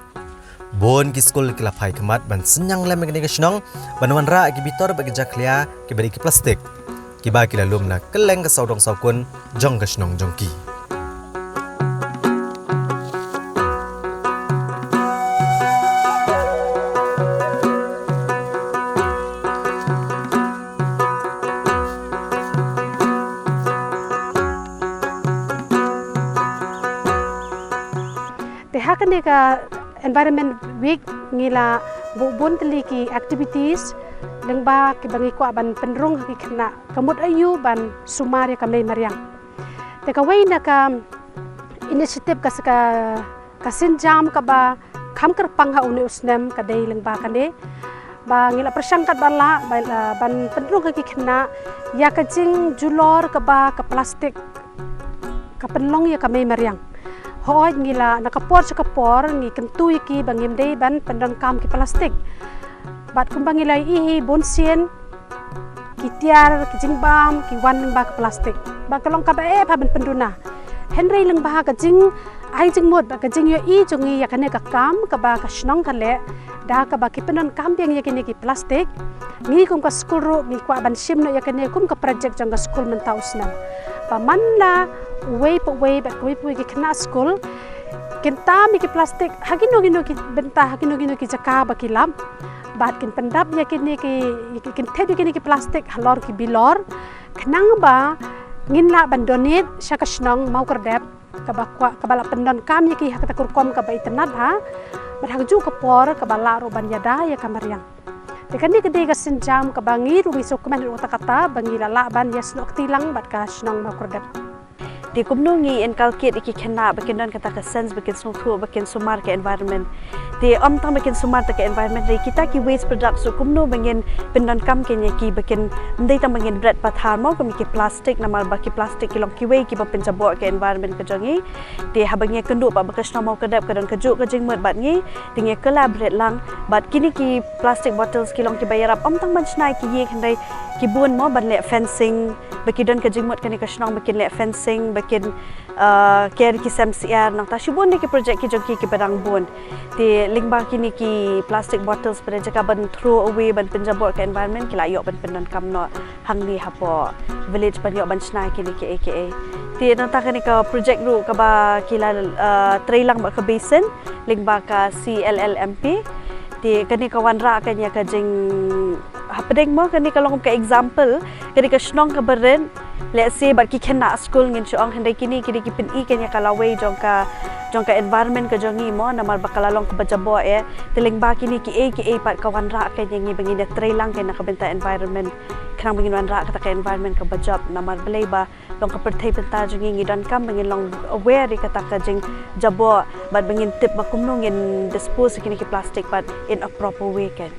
bun ki skul ki la phai khmat ban synñiang lem ïa kane ka shnong ban wanrah ïa ki bitor bad ki jakhlia kiba dei ki plastik, kiba ki la lum na kylleng ka sawdong sawkun jong ka shnong jong ki. Te ha kane ka Environment Week ngi la buh bun tylli ki activities lyngba kiba ngi kwah ban pynrung ha ki khynnah ka mut aïu ban sumar ïa ka mei mariang. Te kawei na ka initiative ka, ka, ka sienjam kaba kham kyrpang ha une u snem ka dei lyngba kane ba ngi la pyrshang katba lah ba, ah, ban pynrung ha ki khynnah ïa ka jingjulor kaba ka plastik ka pynlong ïa ka mei mariang. Hooid ngi la na ka por sha ka por ngi kyntu ïa ki ba ngim dei ban pyndonkam ki plastik. Bad kumba ngi la ïohi bunsien ki tiar, ki jingbam ki wan lyngba ka plastik. Bad ka long kaba eh bha ban pynduna. Hynrei lyngba ka jingai jingmut bad ka jingïohi jong ngi ïa kane ka kam kaba ka shnong ka leh da kaba ki pyndonkam biang ïa kine ki plastik, ngi kum ka skul ruh ngi kwah ban shim noh ïa kane kum ka project jong ka skul mynta u snem. Ba man la uwei pa uwei bad kawei pa kawei ki khynnah skul kin tam ïa ki plastik ha kino kino ki bynta, ha kino kino ki jaka ba ki lap. Bad kin pyndap ïa kine ki, kin thep ïa kine ki plastik halor ki bilor khnang ba ngin lah ban donate sha ka shnong Mawkyrdep kaba kwah, kaba lah pyndonkam ïa ki ha kata ka rukom kaba itynnad bha. Bad ha kajuh ka por kaba lah ruh ban ïada ïa ka mariang. Te kane ka dei ka sienjam kaba ngi ruh ngi sngewkmen ruh kata kata ba ngi la lah ban ïasnoh kti lang bad ka shnong Mawkyrdep. Te kumno ngi inculcate ïa ki khynnah ba kin don kata ka sense ba kin sngewthuh ba kin sumar ka environment. Te ym tang ba kin sumar ïa ka environment, hynrei kita ki waste products ruh kumno ba ngin pyndonkam kein ïa ki, ba kin ym dei tang ba ngin bret pathar mo kum ki plastik, namar ba ki plastik ki long kiwei kiba pynjaboh ïa ka environment ka jong ngi. Te haba ngi ïakynduh pat ba ka shnong Mawkyrdep ka don kajuh ka jingmut bad ngi, te ngi ïa collaborate lang. Bad kine ki plastic bottles ki long kiba ïarap ym tang ban shna ïa ki ïing, hynrei ki bun mo ban leh fencing, ba ki don ka jingmut kane ka shnong ba kin leh fencing, ba kin, uh, ker ki sem syiar, nangta shibun de ki project ki jong ki kiba dang bun. Te lyngba kine ki plastic bottles, pat ïa ka ban throw away, ban pynjaboh ïa ka environment, ki la ïoh ban pyndonkam noh hangne hapoh village ban ïoh ban shna ïa kine kiei kiei. Te nangta kane ka project ruh kaba ki la, uh, trei lang bad ka basin lyngba ka C L L M P. Te kane ka wanrah kein ïa ka jing hapdeng mo, kane ka long ka example, kane ka shnong kaba rit, let's say, bad ki khynnah skul ngin shu ong, hynrei kine ki dei ki pyni kein ïa ka lawei jong ka, jong ka environment ka jong ngi mo, namar ba ka la long kaba jaboh eh. Te lyngba kine kiei kiei pat ka wanrah kein ïa ngi ba ngin ïa trei lang kein na ka bynta environment, khnang ba ngin wanrah kata ka environment kaba jop, namar balei ba long ka pyrthei bynta jong ngi, ngi donkam ba ngin long aware ïa kata ka jingjaboh, bad ba ngin tip ba kumno ngin dispose ïa kine ki plastik pat in a proper way kein.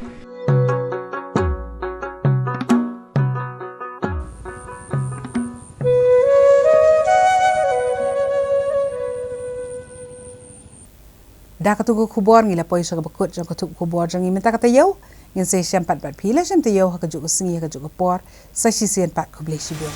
Da katu ka khubor ngi la poi sha kaba kut jong ka thup khubor jong ngi mynta ka taïew. Ngin sa ïashem pat bad phi la shem taïew ha kajuh ka sngi ha kajuh ka por. Sa shisien pat, khublei shibun.